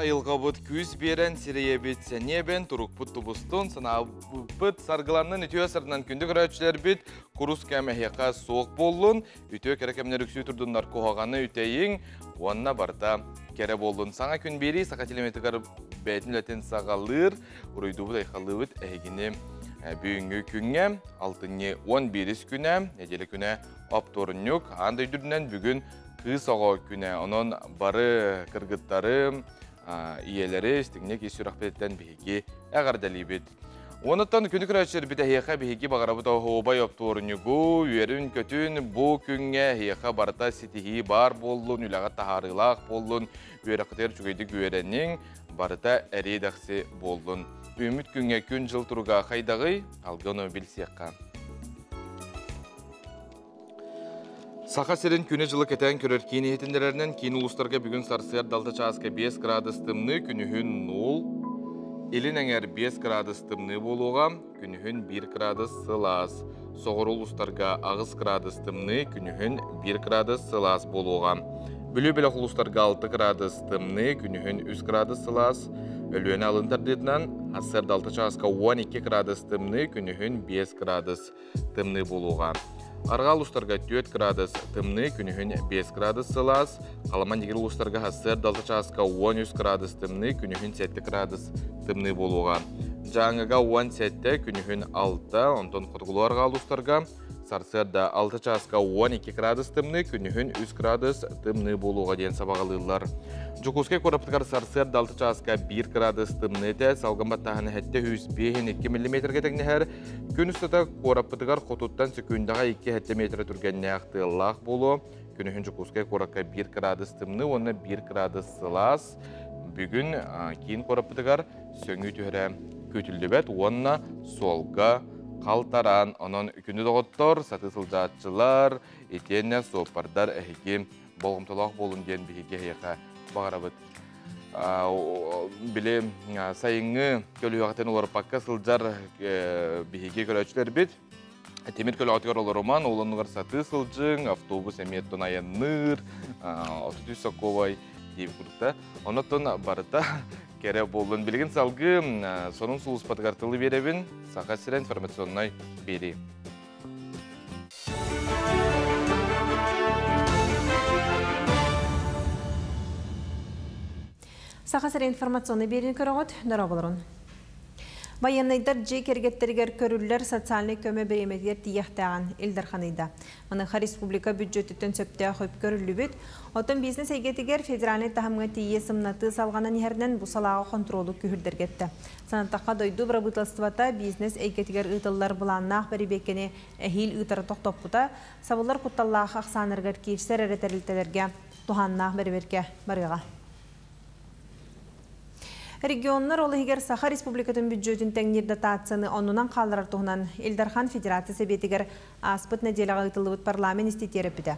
Айылҕабыт күүс биэрэн, сирэйэбит сэниэбэн, турукпут тубустун, санаабыт саргыланнын, үтүө сарынан күндү көрөөччүлэрбит, курус кэм эһиэхэ суох буоллун, үтүө кэрэ кэмнэр үксүү турдуннар, куһаҕаны үтэйиҥ уонна барыта кэрэ буоллун. Саҥа күн биэрии Саха телеметигэр бэйэтин үлэтин саҕалыыр, уруйдуубут, айхаллыыбыт эһигини бүгүҥҥү күҥҥэ, алтынньы 11 күнэ, нэдиэлэ күнэ оптуорунньук, аан дойду үрдүнэн бүгүн кыыс оҕо күнэ. Онон бары кыргыттары, ийэлэри истиҥник ис сүрэхпититтэн биһиги эҕэрдэлиибит. Онуттан күнү көрөөччүлэрбит эһиэхэ биһиги баҕарабыт оһуобай оптуорунньугу, үөрүн-көтүн, бу күҥҥэ эһиэхэ барыта ситиһии баар буоллун, үлэҕэ таһаарыылаах буоллун, үөрэххитигэр үчүгэйдик үөрэниҥ, барыта эриэ-дэхси буоллун. Үүммүт күҥҥэ күн-дьыл туруга хайдаҕый? Алгы ону билсиэххэ. Саха сирин күнү-дьылы кэтээн көрөр киин иһитиннэрэринэн киин улуустарга бүгүн сарсыарда 6 чааска 5 градус тымныы, күнүһүн 0, илин эҥэр 5 градус тымныы буолуоҕа, күнүһүн 1 градус сылаас. Соҕуруу улуустарга 8 градус тымныы, күнүһүн 1 градус сылаас буолуоҕа. Бүлүү бөлөх улуустарга 6 градус тымныы, күнүһүн 3 градус сылаас. Өлүөнэ алын тардыытынан сарсыарда 6 чааска 12 градус тымныы, күнүһүн 5 градус тымныы буолуоҕа. Арҕаа улуустарга 4 градус тымныы, күнүһүн 5 градус сылаас. Халаман дигир улуустарга сарсыарда 6 чааска 13 градус тымныы, күнүһүн 7 градус тымныы буолуоҕа. Дьааҥыга 17, күнүһүн 6, онтон хотугулуу арҕаа улуустарга сарсыарда 6 чааска 12 градус тымныы, күнүһүн 3 градус тымныы буолуоҕа диэн сабаҕалыыллар. Дьокуускай куораппытыгар сарсыарда 6 чааска 1 градус тымныы этэ, салгын баттааһына 705 2 миллиметргэ тэҥнэһэр. Күн устата куораппытыгар хотуттан сөкүүндэҕэ 2-7 метрэ түргэннээх тыаллаах буолуо. Күнүһүн Дьокуускай куоракка 1 градус тымныы уонна 1 градус сылаас. Бүгүн киин куораппытыгар сөҥүү түһэрэ күүтүллүбэт уонна суолга халтараан. Онон күндү доҕоттор, сатыы сылдьааччылар, итиэннэ суоппардар эһиги болҕомтолоох буолун диэн биһиги эһиэхэ баҕарабыт. Били сайыҥҥы көлүөҕэтин уларыппакка сылдьар биһиги көрөөччүлэрбит тимир көлөҕөтүгэр олоруман, ол оннугар сатыы сылдьыҥ, автобус эмиэ оттон айанныыр, 33 сокуовай диэбит курдукта. Оннуттан барыта кэрэ буоллун. Билигин салгыы сонун сулууспатыгар тылы биэрэбин, Саха сирэ информационнай биэрии. Саха сирэ информационный биэриини көрөҕүт, дорооболорун. Байыаннайдар дьиэ кэргэттэригэр көрүллэр социальнай көмө бириэмэтигэр тиийиэхтээҕин Ил Дархан ыйда. Маныаха республика бүддьүөтүттэн сөптөөх үп көрүллүбүт. Оттон бизнес эйгэтигэр федеральнай таһымҥа тиийэ сымнатыы салҕанан иһэринэн бу салааҕа хонтуруолу күүһүрдэргэ эттэ. Санаттахха, дойду бырабыыталыстыбата бизнес эйгэтигэр ыытыллар былааннаах бэрэбиэркэни эһиил ыытары тохтоппута, сабыллар кутталлаах ахсааннарыгар киирсэр эрэ тэрилтэлэргэ туһааннаах бэрэбиэркэ барыаҕа. Регионнар, ол иһигэр Саха Республикатын бүддьүөтүн тэҥниир дотацияны оннунан хаалларар туһунан Ил Дархан Федерация Сэбиэтигэр ааспыт нэдиэлэҕэ ыытыллыбыт парламент истиитигэр эппитэ.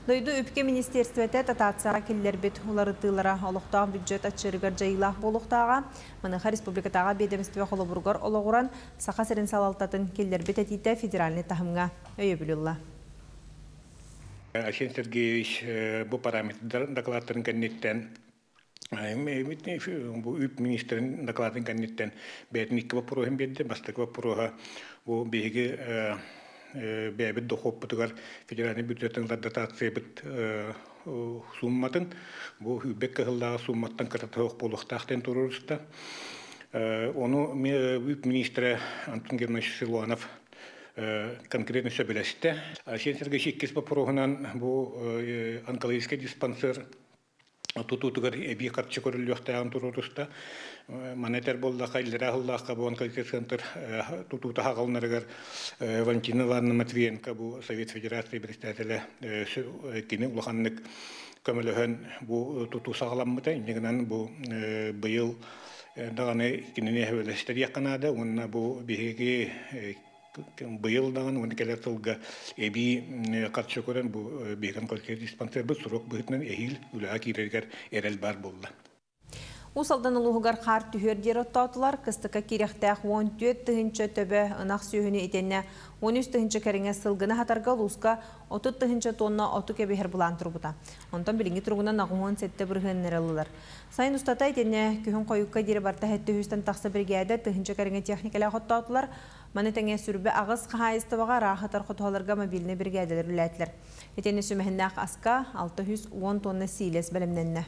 Дойду үпкэ министиэристибэтэ дотацияҕа киллэрбит уларытыылара олохтоох бүддьүөт аччыырыгар дьайыылаах буолуохтааҕа, маныаха республикатааҕы биэдэмистибэ холобуругар олоҕуран Саха сирин салалтатын киллэрбит этиитэ федеральнай таһымҥа өйөбүл ылла. Айсен Сергеевич бу параметрдар докладтарын кэнниттэн бу үп министрин докладын кэнниттэн бэйэтин икки боппуруоһун биэрдэ. Бастакы боппуруоһа бу биһиги бэйэбит дохуоппутугар федеральный бюджеттан дотациябыт суумматын бу сүүрбэт кыһыллааҕы суумматтан кытата суох буолуохтаах диэн туруоруста. Ону үп министрэ Антон Германович Силуанов конкретно сөбүлэстэ. Айсен Сергеевич иккис боппуруоһунан бу онкологическай диспансер тутуутугар эбии харчы көрүллүөхтээҕин туруоруста. Маны этэр буоллахха, иллэрээ сыллаахха бу онкологическай центр тутуута хаҕалынарыгар Валентина Ивановна Матвиенко бу Совет Федерации председателэ кини улаханнык көмөлөһөн бу тутуу саҕаламмыта. Инньэ гынан бу быйыл даҕаны кинини эһэбэлэстэриэххэ наада уонна бу биһиги быйыл даҕаны уонна кэлэр сылга эбии харчы көрөн бу биһиги онкологическай диспансербыт срок быһыытынан эһиил үлэҕэ киирэригэр эрэл баар буолла. Уус Алдан улууһугар хаар түһүөр диэри оттоотулар. Кыстыкка киирэхтээх 14 тыһыынча төбө ынах сүөһүнү итиэннэ 13 тыһыынча кэриҥэ сылгыны аһатарга улууска 30 тыһыынча тонна оту кэбиһэр былаан турбута. Онтон билиҥҥи туругунан 87 бырыһыаннары ыллылар. Сайын устата итиэннэ күһүн хойукка диэри барыта 700-тэн тахса биригээдэ тыһыынча кэриҥэ техникэлээх оттоотулар. Маны тэҥэ 28 хаһаайыстыбаҕа ыраах ытар хотуһаларга мобильнай биригээдэлэр үлэлээтилэр. Итиэннэ сүмэһиннээх аска 610 тонна сиилэс бэлэмнэннэ.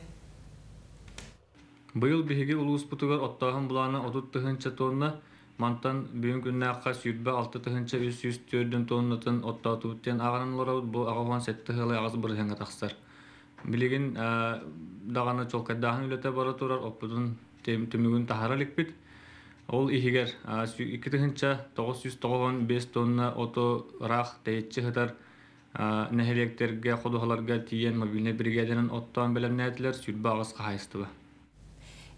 Быйыл биһиги улууспутугар оттооһун былаана 30 тыһыынча тонна, мантан бүгүн күннээххэ 26 тыһыынча 304 тоннатын оттоотубут диэн ааҕан олоробут, бу 87 тыһыалай 8 бырыһыаҥҥа тахсар. Билигин даҕаны чуолкайдааһын үлэтэ бара турар, оппутун түмүгүн таһара иликпит. Ол иһигэр 2995 тонна оту ыраах тэйиччи сытар нэһилиэктэргэ, ходуһаларга тиийэн мобильнай биригээдэнэн оттоон бэлэмнээтилэр 28 хаһаайыстыба.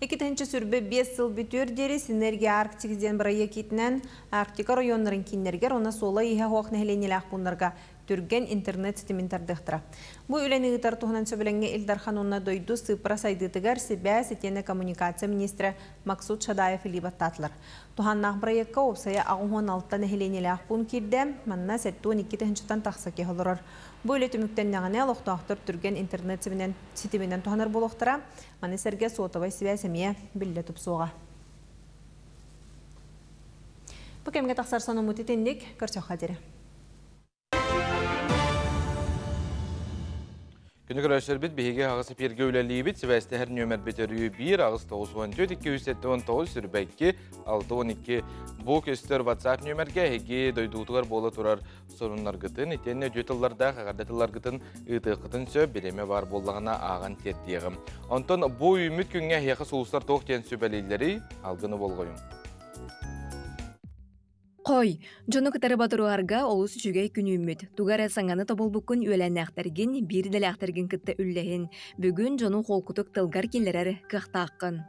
2025 сыл бүтүөр диэри Синергия Арктик диэн бырайыак иитинэн Арктика оройуоннарын кииннэригэр уонна суола-ииһэ суох нэһилиэнньэлээх пууннарга түргэн интернет ситимин тардыахтара. Бу үлэни ыытар туһунан сөбүлэҥҥэ Ил Дархан уонна дойду сыыппара сайдыытыгар сибээс итиэннэ коммуникация министрэ Максут Шадаев илии баттаатылар. Туһааннаах бырайыакка уопсайа 86 нэһилиэнньэлээх пуун киирдэ, манна 72 тыһыынчаттан тахса киһи олорор. Бу үлэ түмүктэннэҕинэ олохтоохтор түргэн интернет ситиминэн туһанар буолуохтара. Маны сэргэ суотабай сибээс эмиэ биллэ тупсуоҕа. Бу кэмҥэ тахсар сонуммут итинник, көрсөххө диэри. Күнү көрөөччүлэрбит биһиги аҕыс эпиэргэ үлэлиибит. Сибээстэһэр нүөмэрбит өрүү 1 8 94 279 22 62 бу көстөр WhatsApp нүөмэргэ эһиги дойдугутугар буола турар сонуннаргытын итиэннэ үтүө тыллардаах эҕэрдэ тылларгытын ыытыаххытын сөп бириэмэ баар буоллаҕына ааҕан тиэрдиэҕим. Онтон бу үүммүт күҥҥэ эһиэхэ сулустар туох диэн сүбэлииллэрий? Алгыны болҕойуҥ. Хой, дьону кытары бодоруһарга олус үчүгэй күн үүммүт. Тугу эрэ саҥаны тобулбуккун үөлээннээхтэргин, биир идэлээхтэргин кытта үллэһин. Бүгүн дьону холкутук тылгар киллэрэр кыахтааххын.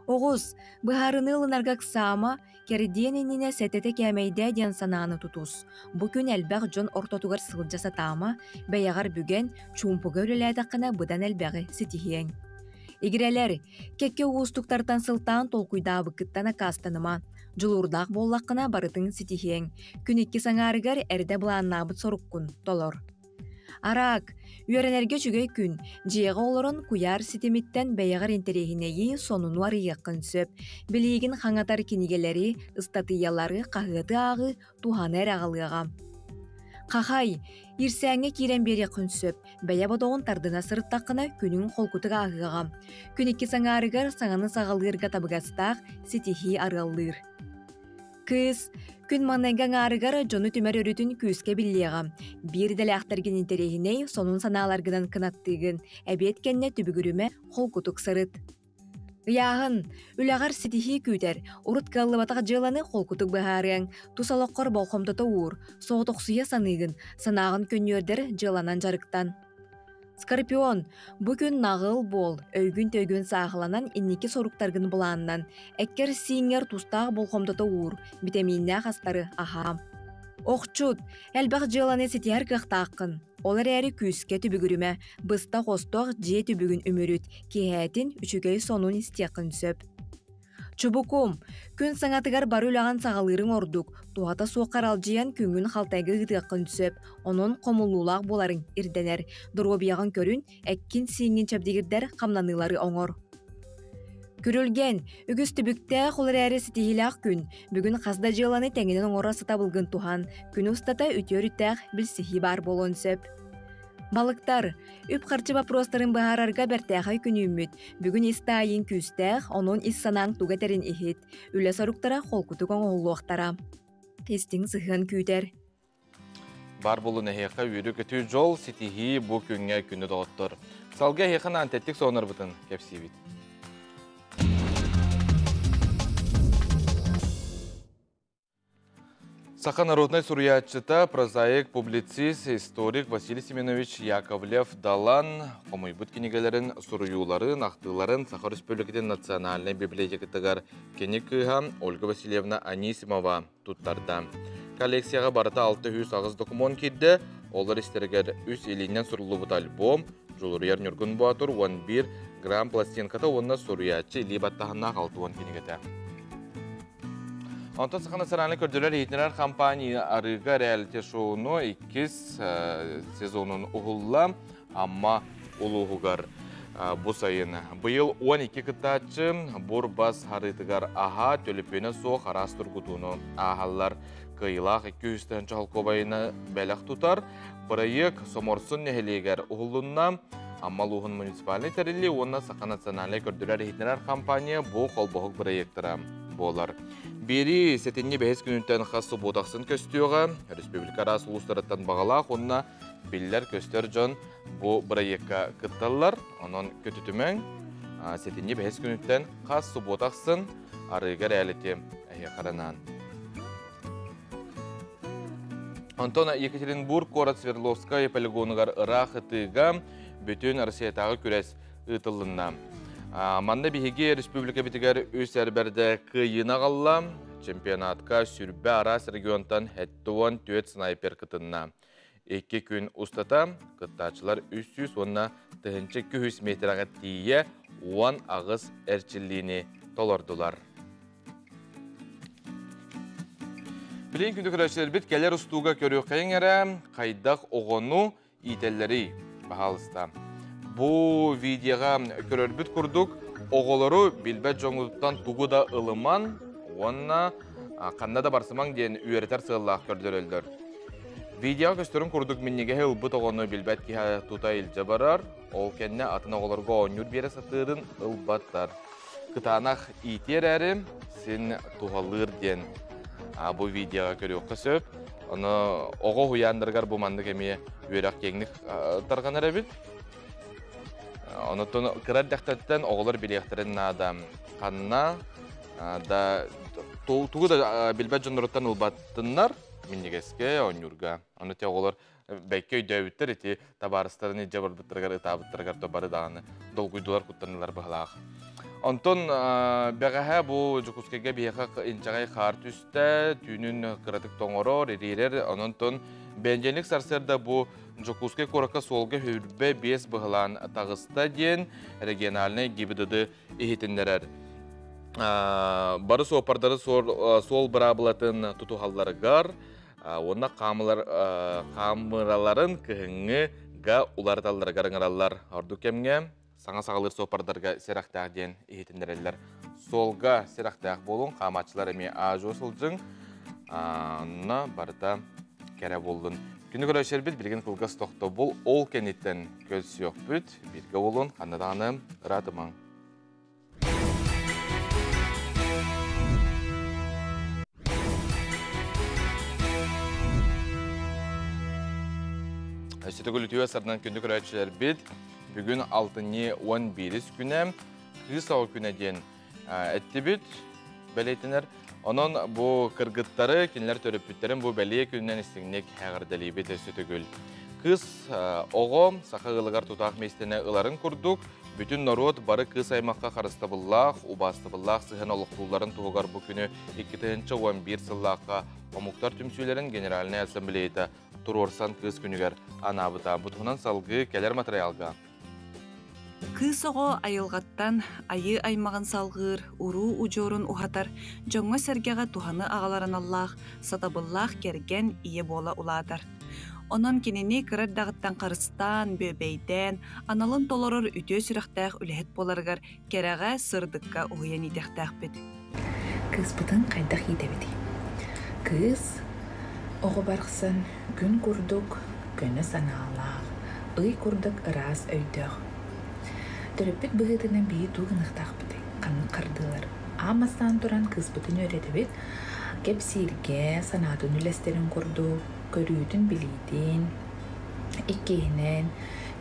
Оҕус, быһаарыныы ылынарга ыксаама, кэрдиэн иннинэ сэтэтэ кээмэйдээ диэн санааны тутус. Бу күн элбэх дьон ортотугар сылдьа сатаама, бэйэҕэр бүгэн, чуумпуга үлэлээтэххинэ быдан элбэҕи ситиһиэҥ. Игирэлэр, кэккэ уустуктартан сылтаан толкуйдаабыккыттан аккаастаныма. Дьулуурдаах буоллаххына барытын ситиһиэҥ. Күн иккис аҥаарыгар эрдэ былааннаабыт соруккун толор. Араак, үөрэнэргэ үчүгэй күн. Дьиэҕэ олорон куйаар ситимиттэн бэйэҕэр интэриэһинэйи, сонуну арыйыаххын сөп. Билиигин хаҥатар кинигэлэри, ыстатыйалары, хаһыаты ааҕыы туһаны эрэ аҕалыаҕа. Хахай, иирсээҥҥэ киирэн биэриэххин сөп. Бэйэ бодоҕун тардына сырыттаххына күнүҥ холкутук ааһыаҕа. Күн иккис аҥаарыгар саҥаны саҕалыырга табыгастаах ситиһии арыаллыыр. Кыыс, күн маҥнайгы аҥаарыгар дьону түмэр өрүтүн күүскэ биллиэҕэ. Биир идэлээхтэргин интэриэһинэй, сонун санааларгынан кынаттыыгын. Эбиэт кэннэ түбүгүрүмэ, холкутук сырыт. Ыйааһын, үлэҕэр ситиһии күүтэр, урут кыаллыбатах дьыаланы холкутук быһаарыаҥ, тус олоххор болҕомтото уур, соҕотохсуйа саныыгын, санааҕын көнньүөрдэр дьыаланан дьарыктан. Скорпион, бу күн наҕыл буол, өйгүн-төйгүн сааһыланан инники соруктаргын былааннан, эккэр-сииҥҥэр тустаах болҕомтото уур, битэмииннээх астары аһаа. Охчут, элбэх дьыаланы ситиһэр кыахтааххын. Ол эрээри күүскэ түбүгүрүмэ, быстах-остох дьиэ түбүгүн үмүрүт, киэһээтин үчүгэй сонун истиэххин сөп. Чубукум, күн саҥатыгар бары үлэҕин саҕалыырыҥ ордук, туһата суох харалдьыйан күҥҥүн халтайга ыытыаххын сөп, онон хомуллуулаах буоларыҥ ирдэнэр. Доруобуйаҕын көрүн, эккин-сииҥҥин чэбдигирдэр хамнаныылары оҥор. Күрүлгэн, үгүс түбүктээх, ол эрээри ситиһиилээх күн. Бүгүн хас да дьыаланы тэҥинэн оҥоро сатабылгын туһан, күн устата үтүө өрүттээх билсиһии баар буолуон сөп. Балыктар, үп-харчы боппуруостарын быһаарарга бэртээхэй күн үүммүт. Бүгүн ис таайыыҥ күүстээх, онон ис санааҥ тугу этэрин иһит. Үлэ соруктара холкутук оҥоһуллуохтара. Истиҥ сыһыан күүтэр. Бар буолун эһиэхэ үөрүү-көтүү дьол, ситиһии бу күҥҥэ күнү доҕоттор. Салгыы эһиэхэ анаан тэттик сонорбутун кэпсиибит. Саха народнай суруйааччыта, прозаик, публицист, историк Василий Семенович Яковлев-Далан хомуйбут кинигэлэрин суруйууларын, ахтыыларын Саха Республикатын национальнай библиотекатыгар кини кыыһа Ольга Васильевна Анисимова туттарда. Коллекцияҕа барыта 608 докумуон киирдэ, олор истэригэр үс илиинэн суруллубут альбом, Дьулуруйар Ньургун Боотур 11 грамм пластинката уонна суруйааччы илии баттаһыннаах 60 кинигэтэ. Онтон Саха национальнай көрдөрөр иһитиннэрэр компания арыыга реалити-шоуну иккис сезонун уһулла Амма улууһугар. Бу сайын. Быйыл 12 кыттааччы бур-бас харытыгар аха төлөпүөнэ суох араас тургутууну ааһаллар. Кыайыылаах 200 чолкуобайына бэлэх тутар. Бырайыак Соморсун нэһилиэгэр уһуллунна. Амма улууһун муниципальнай тэриллии уонна Саха национальнай көрдөрөр-иһитиннэрэр компания бу холбоһук бырайыактара буолар. Биэрии сэтинньи бэһис күнүттэн хас субуотахсын көстүөҕэ. Республика араас улуустарыттан баҕалаах уонна биллэр-көстөр дьон бу бырайыакка кытталлар. Онон көтүтүмэҥ сэтинньи бэһис күнүттэн хас субуотахсын арыыга реалити эһиэхэ Онтон Екатеринбург куорат Свердловскай полигонугар ыраах ытыыга бүтүн Россиятааҕы күрэс ыытыллынна. Манна биһиги республикабытыгар үс эр бэрдэ кыайыыны аҕалла. Чемпионатка сүрбэ араас регионтан 74 снайпер кытынна. 2 күн устата кыттааччылар 300 уонна 1200 метрге тиийэ 10 эрчиллиини толордулар. Билин күндү көрөөччүлэрбит кэлэр устууга көрүөххэйиҥ эрэ хайдах оҕону иитэллэрий баһаалыста. Бу видеоҕа көрөрбүт курдук оҕолору билбэт дьоҥҥутуттан тугу да ылыман уонна ханна да барсымаҥ диэн үөрэтэр сыаллаах көрдөрөллөр. Видеоҕа көстөрүн курдук минньигэһи ылбыт оҕону билбэт киһи тута илдьэ барар, ол кэннэ атын оҕолорго оонньуур биэрэ сатыырын ылбаттар. Кытаанах иитии эрээри син туһалыыр диэн бу видеоҕа көрүөххэ сөп. Ону оҕо уһуйааннарыгар бу маннык эмиэ үөрэх киэҥник тарҕанар эбит. Онотон кыра эрдэхтэриттэн оҕолор билиэхтэрин наада. Ханна да тугу да билбэт дьонноруттан ылбаттыннар минньигэскэ, оонньуурга. Ону те оҕолор бэккэ өйдөөбүттэр ити табаарыстарын илдьэ барбыттарыгар, ытаабыттарыгар да бары даҕаны долгуйдулар, куттаннылар быһылаах. Онтон бэҕэһээ бу Дьокуускайга биһиэхэ инчэҕэй хаар түстэ, түүнүн кыратык тоҥорор, ириэрэр. Онон бэнидиэнньик сарсыарда бу Дьокуускай куоракка суолга хүрбэ биэс быһылаан таҕыста диэн региональнай ГИБДД иһитиннэрэр. Бары суоппардары суол быраабылатын тутуһалларыгар уонна хаамыраларын кыһыҥҥы га уларыталларыгар ыҥыраллар. Ордук кэмҥэ саҥа саҕалыыр суоппардарга сэрэхтээх диэн иһитиннэрэллэр. Суолга сэрэхтээх буолуҥ, хаамааччылар эмиэ аа-дьуо сылдьыҥ. Онно барыта кэрэ буоллун. Күнү көрөөччүлэрбит билигин кылгас тохтобул ол кэнниттэн көрсүөхпүт. Бииргэ буолун, ханна даҕаны ыраатымаҥ. Өссө төгүл үтүө сарынан күндү көрөөччүлэрбит бүгүн алтынньы 11 күнэ кыыс оҕо күнэ диэн эттибит бэлиэтинэр. Онон бу кыргыттары кинилэр төрөппүттэрин бу бэлиэ күнүнэн истиҥник эҕэрдэлиибит өссө төгүл. Кыыс оҕо саха ыалыгар тутаах миэстэни ыларын курдук, бүтүн норуот бары кыыс аймахха харыстабыллаах, убаастабыллаах сыһыан олохтуулларын туһугар бу күнү 2011 сыллаахха омуктар түмсүүлэрин Генеральнай Ассамблеята туруорсан кыыс күнүгэр анаабыта. Бу туһунан салгыы кэлэр матырыйаалга. Кыыс оҕо айылҕаттан айыы аймаҕын салҕыыр, уруу удьуорун уһатар, дьоҥҥо-сэргэҕэ туһаны аҕалар аналлаах, сатабыллаах кэргэн ийэ буола улаатар. Онон кинини кыра эрдэҕиттэн харыстаан, бүөбэйдээн, аналын толорор үтүө сүрэхтээх үлэһит буоларыгар кэрэҕэ, сырдыкка уһуйан иитиэхтээхпит. Кыыспытын хайдах иитэбитий? Кыыс оҕо барахсан күн курдук көнө санаалаах, ый курдук ыраас өйдөөх. Төрөппүт быһыытынан биһи тугу гыныахтаахпытый? Ханнык хардыылар? Аан бастаан туран кыыспытын үөрэтэбит, кэпсииргэ, санаатын үллэстэрин курдук, көрүүтүн билиитин, иккиһинэн,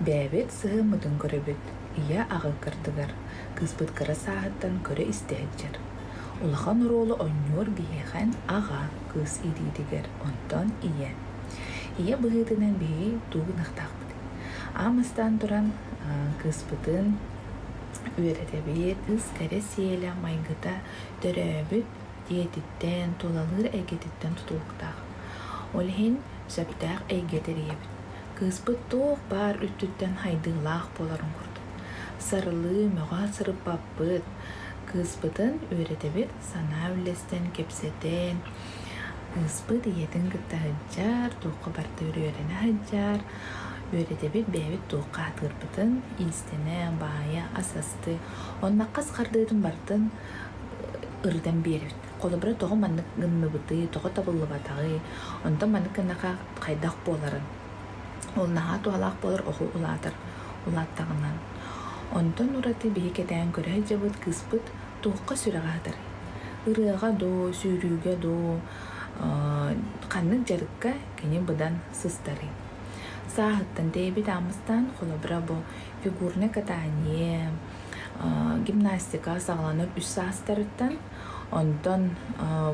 бэйэбит сыһыаммытын көрөбүт, ийэ аҕа кырдыгар, кыыспыт кыра сааһыттан көрө-истэ сылдьар. Улахан оруолу оонньуур биһиэхэ аҕа кыыс иитиитигэр, онтон ийэ. Ийэ быһыытынан биһиги тугу гыныахтаахпытый? Аан бастаан туран кыыспытын үөрэтэбит, кыыс кэрэ сиэлэ, майгыта төрөөбүт дьиэтиттэн, тулалыыр эйгэтиттэн тутулуктаах. Ол иһин сөптөөх эйгэ тэрийэбит. Кыыспыт туох баар өттүттэн хайдыылаах буоларын курдук. Сарылыы, мөҕө сырыппаппыт. Кыыспытын үөрэтэбит, санаа үллэстэн, кэпсэтэн. Кыыспыт ийэтин кытта сылдьар, туохха барыта үөрэнэ сылдьар. Үөрэтэбит бэйэбит туохха аатырбытын, иистэнэ, баайа, ас астыы, онно хас хардыытын барытын ырытан биэрэбит. Холобура, тоҕо маннык гынныбытый, тоҕо табыллыбатаҕый, онтон маннык гыннаха хайдах буоларын. Ол наһаа туһалаах буолар оҕо улаатар, улааттаҕынан. Онтон ураты биһи кэтээн көрө сылдьабыт кыыспыт туохха сүрэҕэ сытарый? Ырыаҕа дуу, сүүрүүгэ дуу, ханнык дьарыкка кини быдан сыстарый? Сааһыттан тэйбит аамыстаан холобура бу фигурное катание, гимнастика саҕаланар үс саастарыттан, онтон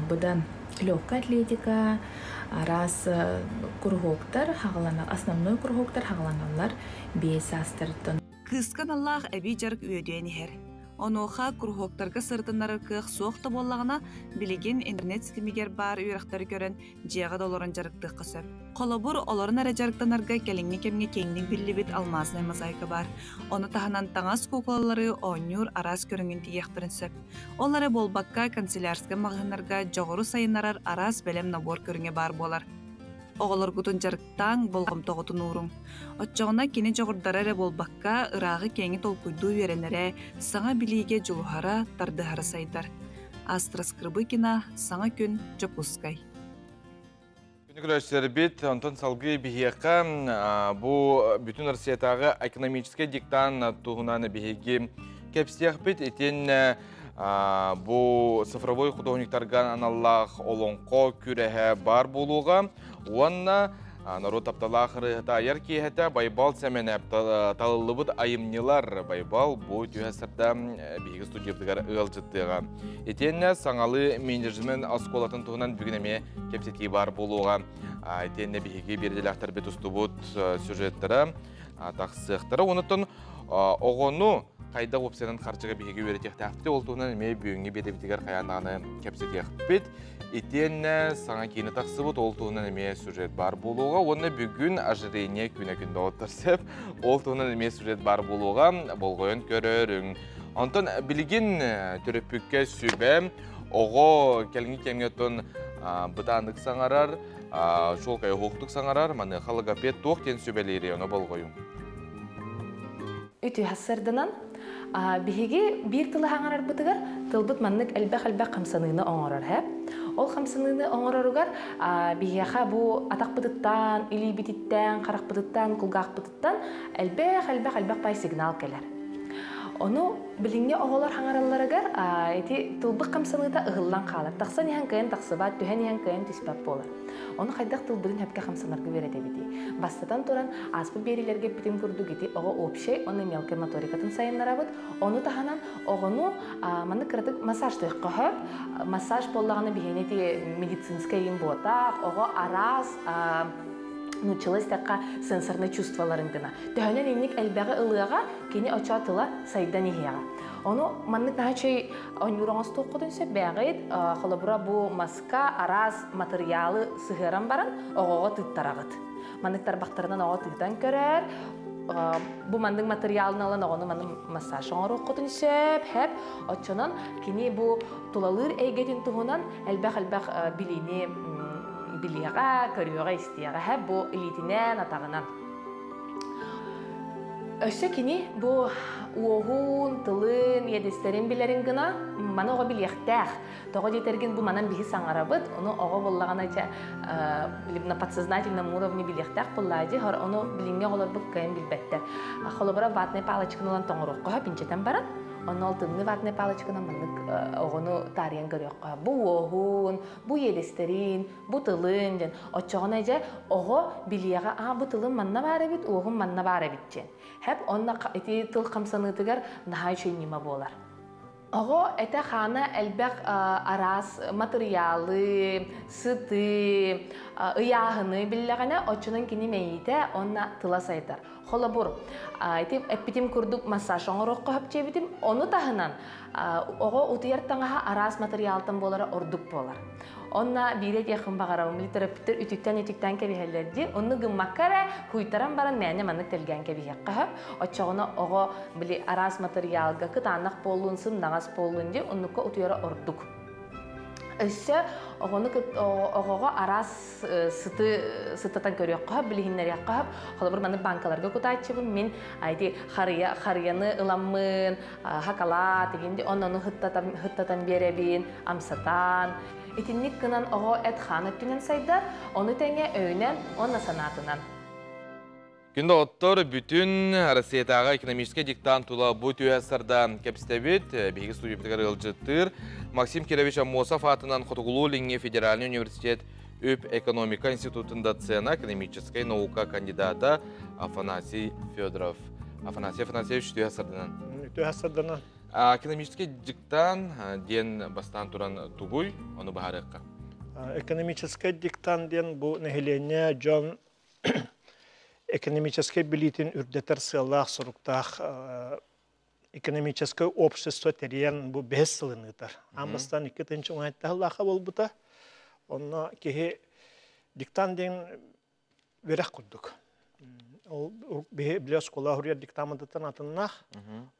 быдан легкая атлетика, араас куруһуоктар хаҕаланар, основной куруһуоктар хаҕаланаллар 5 саастарыттан. Кыыска аналлаах эбии дьарык үөдүйэн иһэр. Онуоха куруһуоктарга сырытыннарар кыах суох да буоллаҕына, билигин интернет ситимигэр баар үөрэхтэри көрөн, дьиэҕэ да олорон дьарыктыахха сөп. Холобур, олорон эрэ дьарыктанарга кэлиҥҥи кэмҥэ киэҥник биллибит алмазнай мозаика баар. Ону таһынан таҥас куукулалары оонньуур араас көрүҥүн тигиэхтэрин сөп. Ол эрэ буолбакка, канцелярскай маҕаһыыннарга дьоҕуру сайыннарар араас бэлэм набор көрүҥэ баар буолар. Оҕолоргутун дьарыктааҥ, болҕомтоҕутун ууруҥ. Оччоҕуна кини дьоҕурдара эрэ буолбакка, ырааҕы-киэҥи толкуйдуу үөрэнэрэ, саҥа билиигэ дьулуһара, тардыһара сайдар. Астра Скрыбыкина, Саҥа күн, Дьокуускай. Күнү көрөөччүлэрбит, онтон салгыы биһиэхэ бу бүтүн Россиятааҕы экономическай диктант туһунан биһиги кэпсиэхпит. Итин бу цифровой художниктарга аналлаах олоҥхо күрэһэ баар буолуоҕа уонна норуот тапталаах ырыаһыта айар киэһэтэ Байбал Сэмэнэп талыллыбыт айымньылар Байбал бу түһэ сырда биһиги студиябытыгар ыалдьыттыаҕа. Итиэннэ саҥалыы менеджмент оскуолатын туһунан бүгүн эмиэ кэпсэтии баар буолуоҕа. Итиэннэ биһиги биэрдилээхтэрбит устубут сюжеттара тахсыахтара. Онуттан оҕону хайдах уопсайынан харчыга биһиги үөрэтиэхтээхпит, ол туһунан эмиэ бүгүҥҥү биэдэбитигэр хайаан даҕаны кэпсэтиэхпит. Итиэннэ саҥа киинэ тахсыбыт, ол туһунан эмиэ сюжет баар буолуоҕа. Уонна бүгүн ожирение күнэ күндэ оттор сөп. Ол туһунан эмиэ сюжет баар буолуоҕа, болҕойон көрөрүҥ. Онтон билигин төрөппүккэ сүбэ, оҕо кэлиҥҥи кэмҥэ оттон бытааннык саҥарар, чуолкай оһуохтук саҥарар, маныаха логопед туох диэн сүбэлиирий, ону болҕойуҥ. Үтүө сарсыарданан биһиги биир тылы хаҥарарбытыгар тылбыт маннык элбэх-элбэх хамсаныыны оҥорор һэ. Ол хамсаныыны оҥороругар биһиэхэ бу атахпытыттан, илиибититтэн, харахпытыттан, кулгаахпытыттан элбэх-элбэх-элбэх пай сигнал кэлэр. Ону билиҥҥи оҕолор хаҥаралларыгар ити тылбыт хамсаныыта ыһыллан хаалар. Тахсан иһэн кыайан тахсыбат, түһэн иһэн кыайан түспэт буолар. Ону хайдах тылбытын сөпкө хамсанарга үөрэтэбитий? Бастатан туран, ааспыт биэриилэргэ эппитим курдук ити оҕо общай уонна мелкай моторикатын сайыннарабыт. Ону таһынан оҕону маннык кыратык массажтыахха сөп. Массаж буоллаҕына биһиэни ити медицинскэй им буотаах, оҕо араас нууччалыы истэххэ сенсорнай чувстволарын гына. Төһөнөн инник элбэҕи ылыаҕа, кини очоо тыла сайдан иһиэҕэ. Ону маннык наһаа үчүгэй оонньуур оҥостуоххутун сөп бээҕит. Холобура бу маска араас матырыйаалы сыһыаран баран оҕоҕо тыыттараҕыт. Маннык тарбахтарынан оҕо тыытан көрөр. Бу маннык матырыйаалын ылан оҕону маны массаж оҥоруоххутун сөп, хэп. Оччонон кини бу тулалыыр эйгэтин туһунан элбэх-элбэх билиини билиэҕэ, көрүөҕэ, истиэҕэ, хэп бу илиитинэн, атаҕынан. Өссө кини бу уоһун, тылын, иэдэстэрин билэрин гына маны оҕо билиэхтээх. Тоҕо диэтэргин бу манан биһи саҥарабыт, ону оҕо буоллаҕына дьэ на подсознательном уровне билиэхтээх буоллаа дии, ону билиҥҥи оҕолорбут кыайан билбэттэр. Холобура ватнай палочканы ылан тоҥоруохха пинчэтэн баран, онно ол тымныы ватнай палочканан маннык оҕону таарыйан көрүөххэ. Бу уоһун, бу иэдэстэрин, бу тылын диэн оччоҕуна дьэ оҕо билиэҕэ аа бу тылым манна баар эбит уоһум манна баар эбит диэн хэп онно ити тыл хамсаныытыгар наһаа үчүгэй ньыма буолар. Оҕо этэ-хаана элбэх араас матырыйаалы, сыты, ыйааһыны биллэҕинэ, оччонон кини мэйиитэ уонна тыла сайдар. Холобур, ити эппитим курдук массаж оҥоруохха сөп диэбитим. Ону таһынан оҕо утуйар таҥаһа араас матырыйаалтан буолара ордук буолар. Онно биирэ диэххин баҕарабын, били төрөппүттэр үтүктэн-үтүктэн кэбиһэллэр дии. Онну гыммакка эрэ хуйтаран баран мээнэ маннык тэлгээн кэбиһиэххэ сөп. Оччоҕуна оҕо били араас матырыйаалга кытаанах буоллун, сымнаҕас буоллун дии, оннукка утуйара ордук. Өссө оҕону оҕоҕо араас сыты сытатан көрүөххэ, билиһиннэриэххэ. Холобур, маннык банкаларга кутааччыбын мин айти харыйа харыйаны ыламмын, хакалаат игинди оннону хыттатан хыттатан биэрэбин, амсатан. Итинник гынан оҕо эт хаан өттүнэн сайдар, ону тэҥэ өйүнэн уонна санаатынан. Күн доҕоттор, бүтүн Россиятааҕы экономическай диктант тула бу түһэ сарда кэпсэтэбит. Биһиги студиябытыгар ыалдьыттыыр Максим Кирович Аммосов аатынан Хотугулуу-Илиҥҥи федеральный университет үп-экономика институтун доцена, экономическай наука кандидата Афанасий Федоров. Афанасий Афанасьевич, түһэ сарданан. Түһэ сарданан. Экономический диктант диэн бастаан туран тугуй, ону баһарыахха. Экономический диктант диэн бу нэһилиэнньэ дьон экономическай билиитин үрдэтэр сыаллаах-соруктаах экономическое общество тэрийэн бу бэһис сылын ыытар. Аан бастаан 2017 сыллаахха буолбута. Онно киһи диктант диэн үөрэх курдук. Ол биһи билэ оскуола хуруйар диктаммытыттан атыннаах.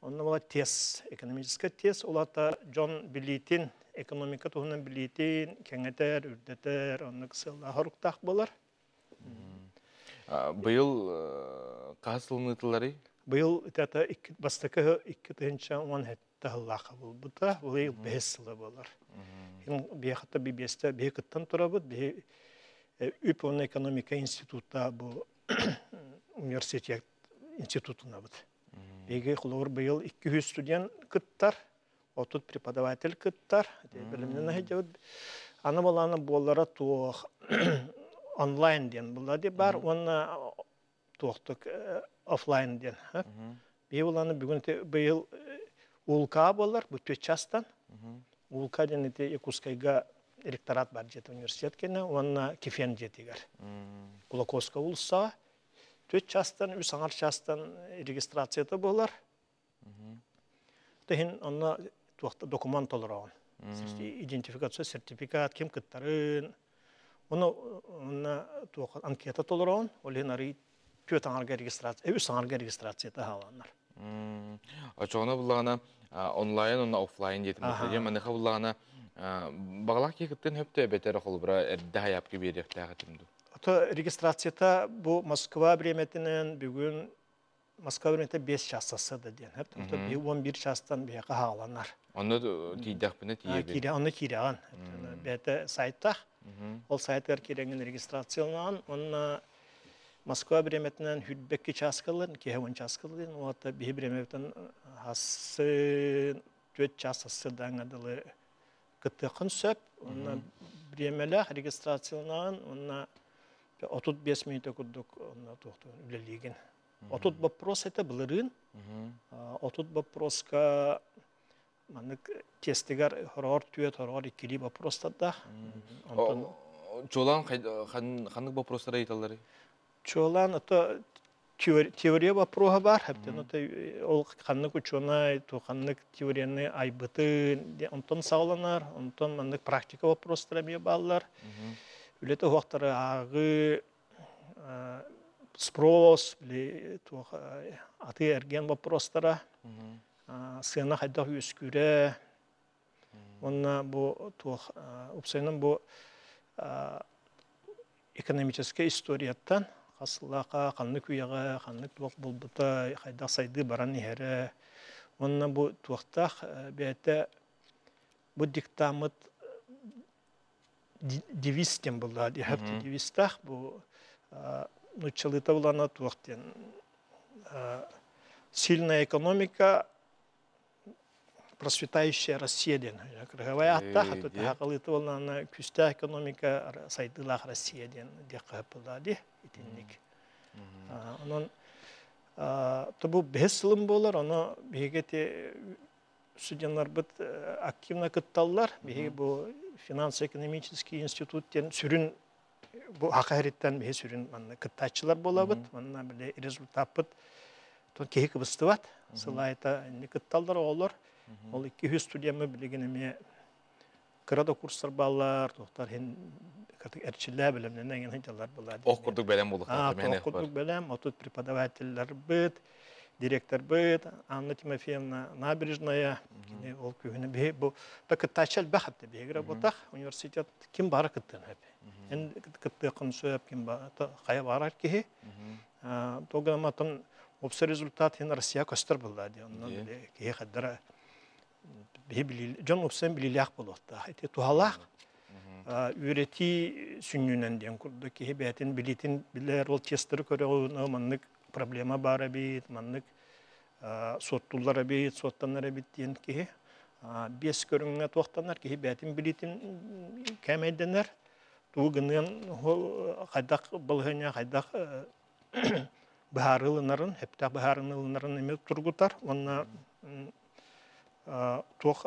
Онно була тест, экономическай тест, ол аата дьон билиитин, экономика туһунан билиитин кэҥэтэр, үрдэтэр, оннук сыаллаах-соруктаах буолар. Быйыл хаһыс сылын ыытылларый? Быйыл это бастакы 2017 сыллаахха буолбута. Быйыл бэһис сыла буолар. Биһиэхэ бибиэстэ биһи кыттан турабыт. Биһи үп уонна экономика института бу университет институтунабыт. Биһиги холобур быйыл 200 студент кыттар, 30 преподаватель кыттар. Бэлэмнэн сылдьабыт. Аны балаана буоллара туох онлайн диэн буолла ди бар уонна туохтук офлайн диэн. Биһи буланы бүгүн быйыл УЛК буолар, бу түөрт частан. УЛК диэн ити Якутскайга ректорат бар дьиэтэ университет кэннэ уонна Кефен дьиэтигэр. Кулаковская уулуссаҕа түөрт частан, үс аҥар частан регистрацията буолар. Тэһин онно туохта документ толороҕун. Идентификация сертификат, ким кыттарын, оны онно туох анкета толороҕун, ол иһин арый түөрт аҥарга регистрация, үс аҥарга регистрацията хааланнар. Очоҕуна буллаҕына онлайн уонна офлайн диэтим. Маныха буллаҕына бағалаах киһи кыттын хөптө эбэтэр холобура эрдэ хайаапка биэриэхтээх этим дуу. Ото регистрацията бу Москва бириэмэтинэн бүгүн Москва бириэмэтэ 5 час сассыда диэн. Ото 11 частан биһиэхэ хааланар. Онно тиийдэхпинэ тиийэбин. Онно киирэҕин. Бэйэтэ сайттах. Ол сайтыгар киирэҥҥин регистрацияланаҕын. Уонна Москва бириэмэтинэн хүрбэкки час кылын, киһи 10 час кылын, уота биһи бириэмэбитин хассын 4 час сассыдааҥҥа дылы кыттыаххын сөп. Онно бириэмэлээх регистрацияланаҕын, уонна 35 мүнүүтэ курдук онно туохтуун үлэлиигин. 30 вопрос это былырыын. 30 вопроска маннык тестигэр хороҕор түөт, хороҕор иккилии вопростардаах. Онтон Чуолаан ханнык вопростары ыйыталларый? Чуолаан ото теория вопроһа бар. Ол ханнык ученый, ту ханнык теорияны айбытын, онтон саҕаланар, онтон маннык практика вопростара эмиэ бааллар. Үлэтэ уһуохтары ааҕыы, спрос, туох атыы эргиэн вопростара, сыана хайдах үөскүүрэ, уонна бу туох упсайынан бу экономическай историяттан хасыллааха ханнык үйэҕэ ханнык туох буолбута, хайдах сайдыы баран иһэрэ, уонна бу туохтаах бэйэтэ бу диктаммыт девиз диэн буолла девизтаах бу нуччалыыта булана туох диэн сильная экономика, процветающая Россия диэн кыргавай ааттаах, аты таһақалыыта буоллаана күүстээх экономика, сайдыылаах Россия диэн диэххэ буолла ди итинник. Онон бу бэһис сылым буолар, ону биһиги ти студеннарбыт активно кытталлар. Биһиги бу финансово-экономический институт диэн сүрүн бу хакаһыриттан биһи сүрүн манна кыттааччылар буолабыт. Манна били результаппыт тон киһи кыбыстыбат. Сылайта инни кытталлар оҕолор. Ол 200 студиямы билигин эмиэ кыра да курстар баллар, туохтар хин эрчиллээ билемнен эҥин хинталар булар. Ох курдук бэлэм буолуохтаах. Ох курдук бэлэм, отут преподавательларбыт. Директорбыт Анна Тимофеевна Набережная, ол күһүнэ биһи бу та кыттааччы элбэх хатта биһиги работах университет ким бара кыттыан хөп. Эн кыттыакын сөп ким ба хайа барар киһи. Тогаматын общий результат хин Россия көстөр булла ди. Оннан киһи хаддара биһи били дьон упсан билилээх буолуохтаах. Ити туһалаах үөрэтии сүнньүнэн диэн курдук киһи бэйэтин билиитин билэр, ол тестеры көрөҕүн, маннык проблема баар эбит, маннык суоттуллар эбит, суоттанар эбит диэн киһи биэс көрүҥҥэ туохтанар, киһи бэйэтин билиитин кээмэйдэнэр, тугу гыныан хайдах балаһыанньа хайдах быһаарылынарын, хэптээх быһаарынылынарын эмиэ тургутар уонна туох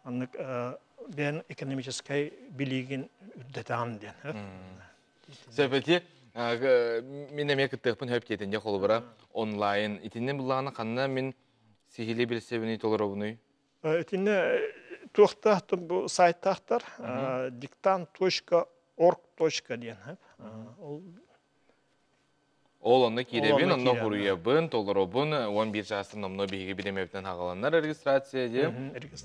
маннык бэйэн экономическай билиигин үрдэтэҕин диэн. Сөпөти мин эмиэ кыттыахпын хөп диэтин дьэ холобура онлайн итиннэ буллаҕына ханна мин сиһилии билсэбиний толоробунуй? Итиннэ туохтаах бу сайттаахтар диктант.орг. диэн. Ол Ол онно киирэбин, онно хуруйабын, толоробун, 11 чаастан номно биһиги биремебитен хагаланнар регистрация диye.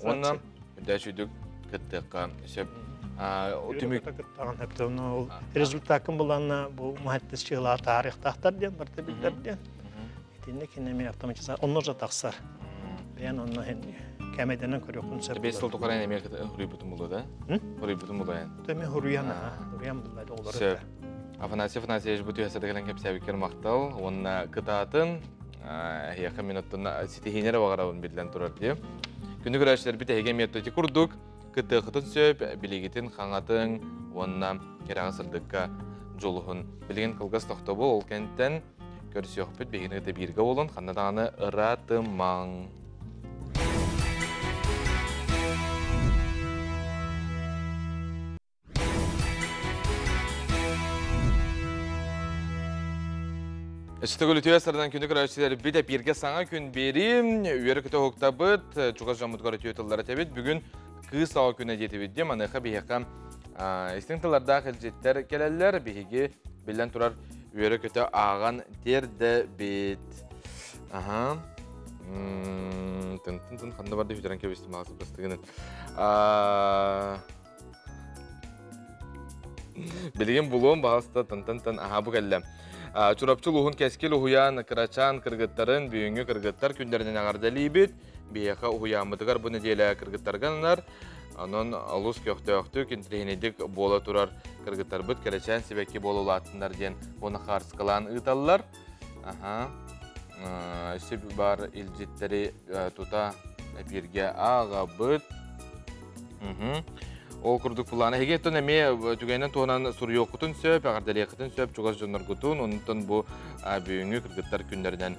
Онно үдә кыттыакка сөп. Түмүк кыттаган хөптөн ол результакын буланна бу мухаттис чыла тарихтахтар диэн барта билдер диэн. Итинне кинеме автоматизация онно жа тахсар. Бән онно хен кәмәдәнен көрөкүн сөп. Бес сыл тукаран эмер хуруйбутун булу да? Хуруйбутун булу ян. Төме хуруян, хуруян буллар олар. Сөп. Афанасий Афанасьевич бу түһәсәдәгән кепсәбикер мактал, онна кытаатын, яқын минуттан ситихинер бағарабын билден турар дие. Күнү көрәшләр бит әһеге методи курдук, кытыгытын сөп, билигитин хаңатын, онна керәгә сырдыкка жолуһун. Билген кылгас тохтобу ол кенттен көрсөкпүт бигини бирге болун, ханнадаганы ыратымаң. Өстөгөл үтүө сардан күнү көрөөчүлөр бит эпирге саңа күн берим, үөрі көтө хоктабыт, чугас жаммытгар үтүө тыллары тебит. Бүгүн кыз саға күнө жетибит де, маныха биһиэхэ истиң тыллардаах илжиттер келеллер, биһиги билен турар үөрі көтө ааган терде бит. Аха. Тын тын тын ханда барды хүтерен кебистим ағасы бастыгынын. Билген булуун бағаста тын тын тын аха бу келле. Чурапчыл уһун кэскил уһуян кырачан кыргыттарын бүгүнгү кыргыттар күндеринен аҕардалиибит. Биһиэхэ уһуяаммытыгар бу неделя кыргыттарганнар. Онон олус көхтөөхтүк интирихинидик буола турар кыргыттарбыт кэречээн сибэкки буолулааттыннар диэн уона хаарыскалаан ыыталлар. Аха. Өссө бар илдьиттэри тута эпирге ааҕабыт. Ол курдук булаана хеге тон эме түгэнен туһунан суруйуоххутун сөп, аҕардалиэххитин сөп, чугас дьонноргутун, онтон бу бүгүҥҥү кыргыттар күннэринэн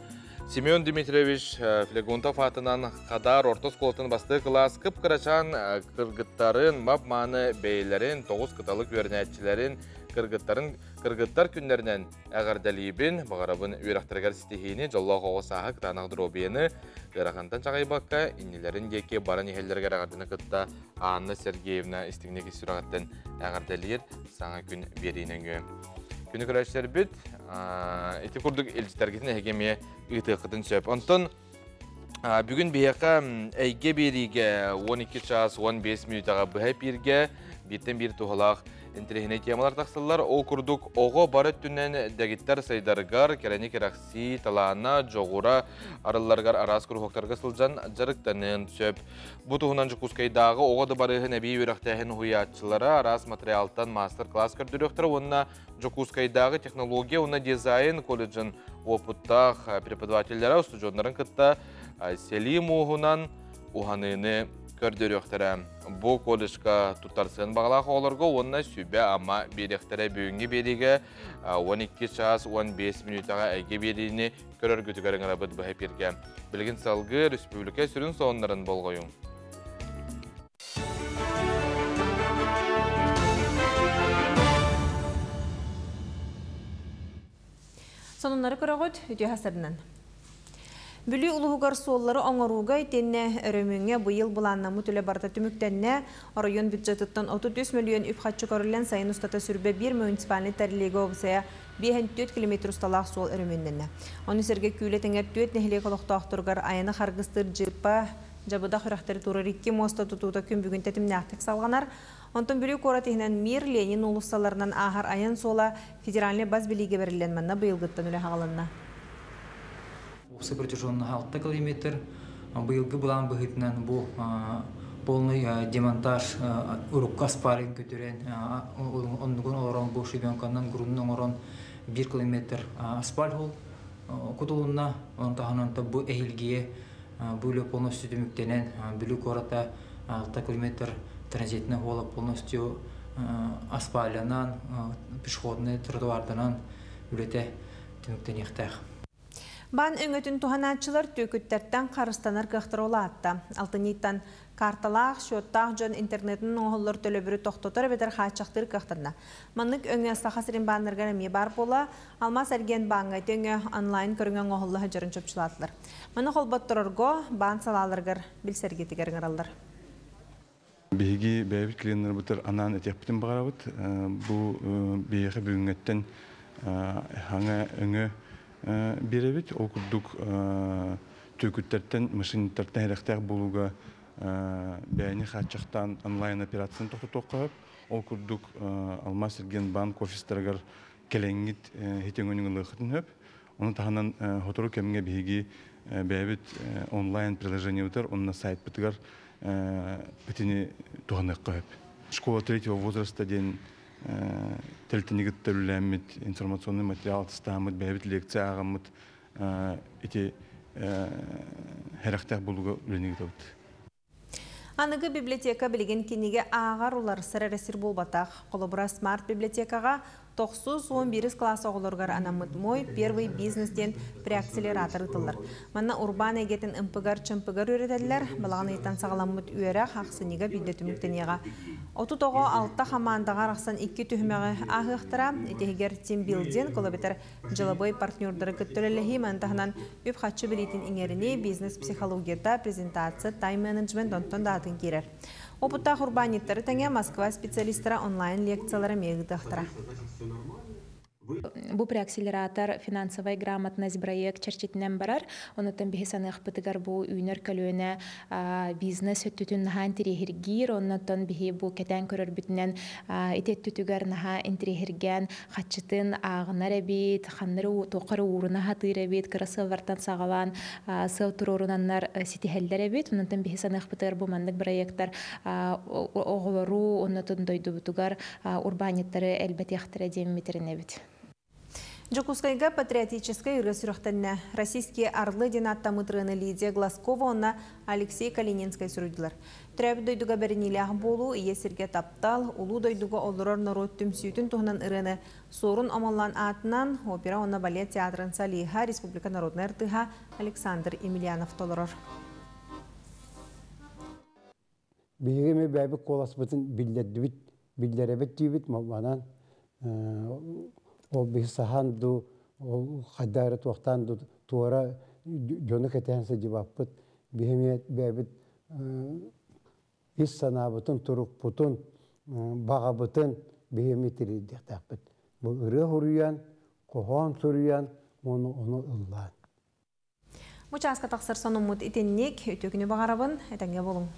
Семен Дмитриевич Флегонтов атынан Хадар орто осколатын басты класс кып-кырачан кыргыттарын, мап-маны бейлерин, тоғыз кыталык үөрнәтчилерин, кыргыттарын кыргыттар күннәринен әгәрдәлибин, бағарабын үөрәхтәргәр ситихини, жоллоох оҕо сааһы кытаанах дробияны, ыарахантан чаҕайбакка, иннилерин диэки баран иһэллэргэр аҕардыны кытта Анна Сергеевна истиҥник сүрэҕиттэн әгәрдәлиир саҥа күн биэриинэҥҥө. Күнү көрөөччүлэрбит, ити курдук илдьитэргитин эһиги эмиэ ыытыаххытын сөп. Онтон бүгүн биһиэхэ эйгэ биэриигэ 12 час 15 мүнүүтэҕэ быһа эпииргэ бииртэн биир туһалаах интэриэһинэй темалар тахсаллар. Ол курдук оҕо бары өттүнэн дэгиттэр сайдарыгар, кэрэни кэрэхсии, талаана, дьоҕура арылларыгар араас куруһуоктарга сылдьан дьарыктаныан сөп. Бу туһунан Дьокуускайдааҕы оҕо дыбарыһын эбии үөрэхтээһин уһуйааччылара араас материалтан мастер-класс көрдөрүөхтэрэ уонна Дьокуускайдааҕы технология уонна дизайн колледжын уопуттаах преподавателлэрэ устудьуоннарын кытта сэлии мууһунан уһаныыны көрдөрүөхтэрэ. Бу колледжка туттарсыан баҕалаах оҕолорго уонна сүбэ-ама биэриэхтэрэ. Бүгүҥҥү биэриигэ 12 час 15 мүнүүтэҕэ эйгэ биэриини көрөргүтүгэр ыҥырабыт быһа эпииргэ. Билигин салгыы республика сүрүн сонуннарын болҕойуҥ. Сонуннары көрөҕүт үтүө хасарынан. Бүлүү улууһугар суоллары оҥорууга итиэннэ өрөмүөҥҥэ быйыл былааннаммыт үлэ барыта түмүктэннэ. Оройуон бюджетыттан 33 мөлүйүөн үп-харчы көрүллэн сайын устата сүрбэ биир муниципальнай тэриллиигэ уопсайа 54 километр усталаах суол өрөмүөннэннэ. Ону сэргэ Күүлэ тэҥэр түөрт нэһилиэк олохтоохторугар айаны харгыстыыр дьыыппа, Дьабыдах үрэхтэри туоруур икки муоста тутуута күн бүгүн тэтимнээхтик салҕанар. Онтон Бүлүү куорат иһинэн Мир, Ленин уулуссаларынан ааһар айан суола федеральнай бас билиигэ бэриллэн манна быйылгыттан үлэ саҕаланна. Уопсай протяженноһа 6 километр. Быйылгы былаан быһыытынан бу полный демонтаж урукку аспаалын көтүрэн, оннугун олорон бу шибенканан грунун оҥорон 1 километр асфальт кутулунна. Онон таһынан бу эһилгие бу үлэ полностью түмүктэнэн Бүлүү куората 6 километр транзитный хола полностью асфальтанан, пешеходный тротуарданан үлэтэ түмүктэниэхтээх. Баан өҥөтүн туһанааччылар түөкүттэртэн харыстанар кыахтара улаатта. Алтынньыттан карталаах, счеттаах дьон интернетинэн оҥоһуллар төлөбүрү тохтотор эбэтэр хааччахтыыр кыахтанна. Маннык өҥө Саха сирин бааннарыгар эмиэ баар буолла. Алмаас эргиэн бааҥҥа ити өҥө онлайн көрүҥэ оҥоһулла сылдьарын чопчулаатылар. Маны холботторорго баан салааларыгар билсэргитигэр ыҥыраллар. Биһиги бэйэбит клиеннарбытыгар анаан этиэхпитин баҕарабыт. Бу биһиэхэ бүгүҥҥэттэн хаҥа өҥө биэрэбит. Ол курдук түөкүттэртэн, мошенниктартан сэрэхтээх буолууга бэйэни хааччахтаан онлайн операцияны тохтотуохха сөп. Ол курдук Алмаас Эргиэн офистарыгар кэлэҥҥит ити өҥөнү ылыаххытын сөп. Ону таһынан сотору кэмҥэ биһиги бэйэбит онлайн приложениебытыгар уонна сайтпытыгар итини туһаныахха сөп. Школа третьего возраста диэн тэрилтэни кытта үлэлээммит информационный материал атастааммыт, бэйэбит лекция ааҕаммыт ити сэрэхтээх буолууга үлэни ыытабыт. Аныгы библиотека билигин кинигэ ааҕар, уларсар эрэ сир буолбатах. Холобура, смарт библиотекаҕа тохсус 11 кылаас оҕолоругар анаммыт «Мой первый бизнес» диэн преакселератор ыытыллар. Манна урбаан эйгэтин ымпыгар-чымпыгар үөрэтэллэр, балаҕан ыйыттан саҕаламмыт үөрэх ахсынньыга биирдэ түмүктэниэҕэ. 30 оҕо алта хамаандаҕа арахсан икки түһүмэҕи ааһыахтара. Итиһигэр тимбилдинг, ол эбэтэр дьыалабыай партнердары кытта үлэлэһии, маны таһынан үп-харчы билиитин иҥэринии, бизнес психологията, презентация, тайм-менеджмент онтон да атын киирэр. Опыттаах урбаанньыттары тэҥэ Москва специалистара онлайн лекциялары эмиэ ыытыахтара. Бу преакселератор «Финансовая грамотность» проект чэрчитинэн барар. Онуттан биһи саныахпытыгар бу үүнэр көлүөнэ бизнес өттүтүн наһаа интэриэһиргиир, оннуттан биһи бу кэтээн көрөрбүтүнэн ити өттүтүгэр наһаа интэриэһиргээн харчытын ааҕынар эбит, ханнары туохха эрэ ууруна сатыыр эбит, кыра сыаллартан саҕалаан сыал туруорунаннар ситиһэллэр эбит. Оннуттан биһи саныахпытыгар бу маннык проекттар оҕолору, оннутун дойдубутугар урбаанньыттары элбэтиэхтэрэ диэммит эрэнэбит. Дьокуускайга патриотическай ырыа сүрэхтэннэ. «Российские орлы» диэн ааттаммыт ырыаны Лидия Глазкова уонна Алексей Калининскай суруйдулар. Төрөөбүт дойдуга бэриниилээх буолуу, ийэ сиргэ таптал, улуу дойдуга олорор норуот түмсүүтүн туһунан ырыаны Суорун Омоллоон аатынан опера уонна балет театрын солиһа, республика народнай артыыһа Александр Емельянов толорор. Биһиги эмиэ бэйэбит куоласпытын биллэрдибит, биллэрэбит диибит, манан ол биһи саһаан дуу, ол хайдах эрэ туохтаан дуу туора дьону кэтээн сылдьыбаппыт. Биһи эмиэ бэйэбит ис санаабытын, турукпутун, баҕабытын биһи эмиэ тириэрдиэхтээхпит. Бу ырыа суруйан, хоһоон суруйан, уонна ону ыллаан. Бу чааска тахсар сонуммут итинник, үтүө күнү баҕарабын, этэҥҥэ буолуҥ.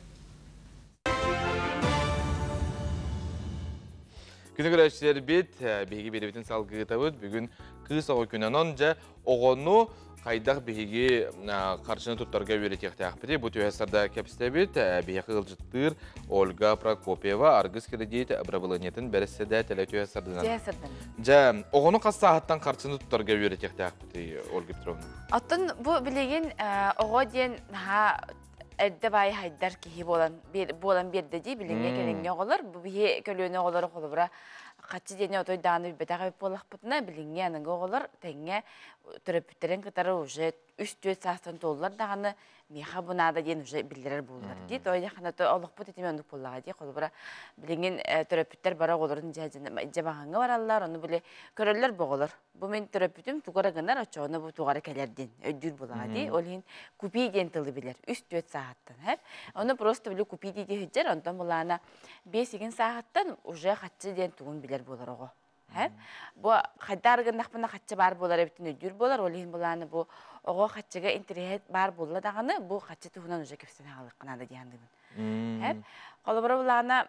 Күнү көрөөччүлэрбит, биһиги биэрэбитин салгыытабыт. Бүгүн кыыс оҕо күнэ. Онон дьэ оҕону хайдах биһиги харчыны туттарга үөрэтиэхтээхпитий? Бу түһэ сарда кэпсэтэбит. Биһиэхэ ыалдьыттыыр Ольга Прокопьева, Аргыс кредит бырабылыанньатын бэрэссэдээтэлэ түһэ сардынан. Дьэ, оҕону хас сааһыттан харчыны туттарга үөрэтиэхтээхпитий, Ольга Петровна? Оттон бу билигин оҕо диэн наһаа эрдэ баай хайдар киһи буолан буолан биэрдэ дии билиҥҥэ кэлиҥҥи оҕолор бу биһи көлүөнэ оҕолоро холобура хаччы диэни отой даҕаны билбэтэх эбит буоллахпытына, билиҥҥи аныгы оҕолор тэҥҥэ төрөппүттэрин кытары уже 3-4 саастан туоллар даҕаны Миэхэ бу наада диэн уже биллэрэр буоллар дии. Той яхана то олохпут итиме оннук буоллаҕа дии. Холобура билигин төрөппүттэр бара оҕолорун дьэ маһаҥҥа бараллар, ону били көрөллөр боҕолор. Бу мин төрөппүтүм тугара гынар, оччоҕуна бу тугара кэлэр диэн өйдүүр буоллаҕа дии. Ол иһин купи диэн тылы билэр. 3-4 сааһыттан. Ону просто били купи дии сылдьар, онтон булаана 5-8 сааһыттан уже хаччы диэн тугун билэр буолар оҕо. Бу хайдаар гыннахпына хаччы баар буолар эбитин өйдүүр буолар, ол иһин булааны бу оҕо хаччыга интэриэһэ баар буолла даҕаны, бу хаччы туһунан уже кэпсэтэн аҕалыахха наада диэн. Холобура булаана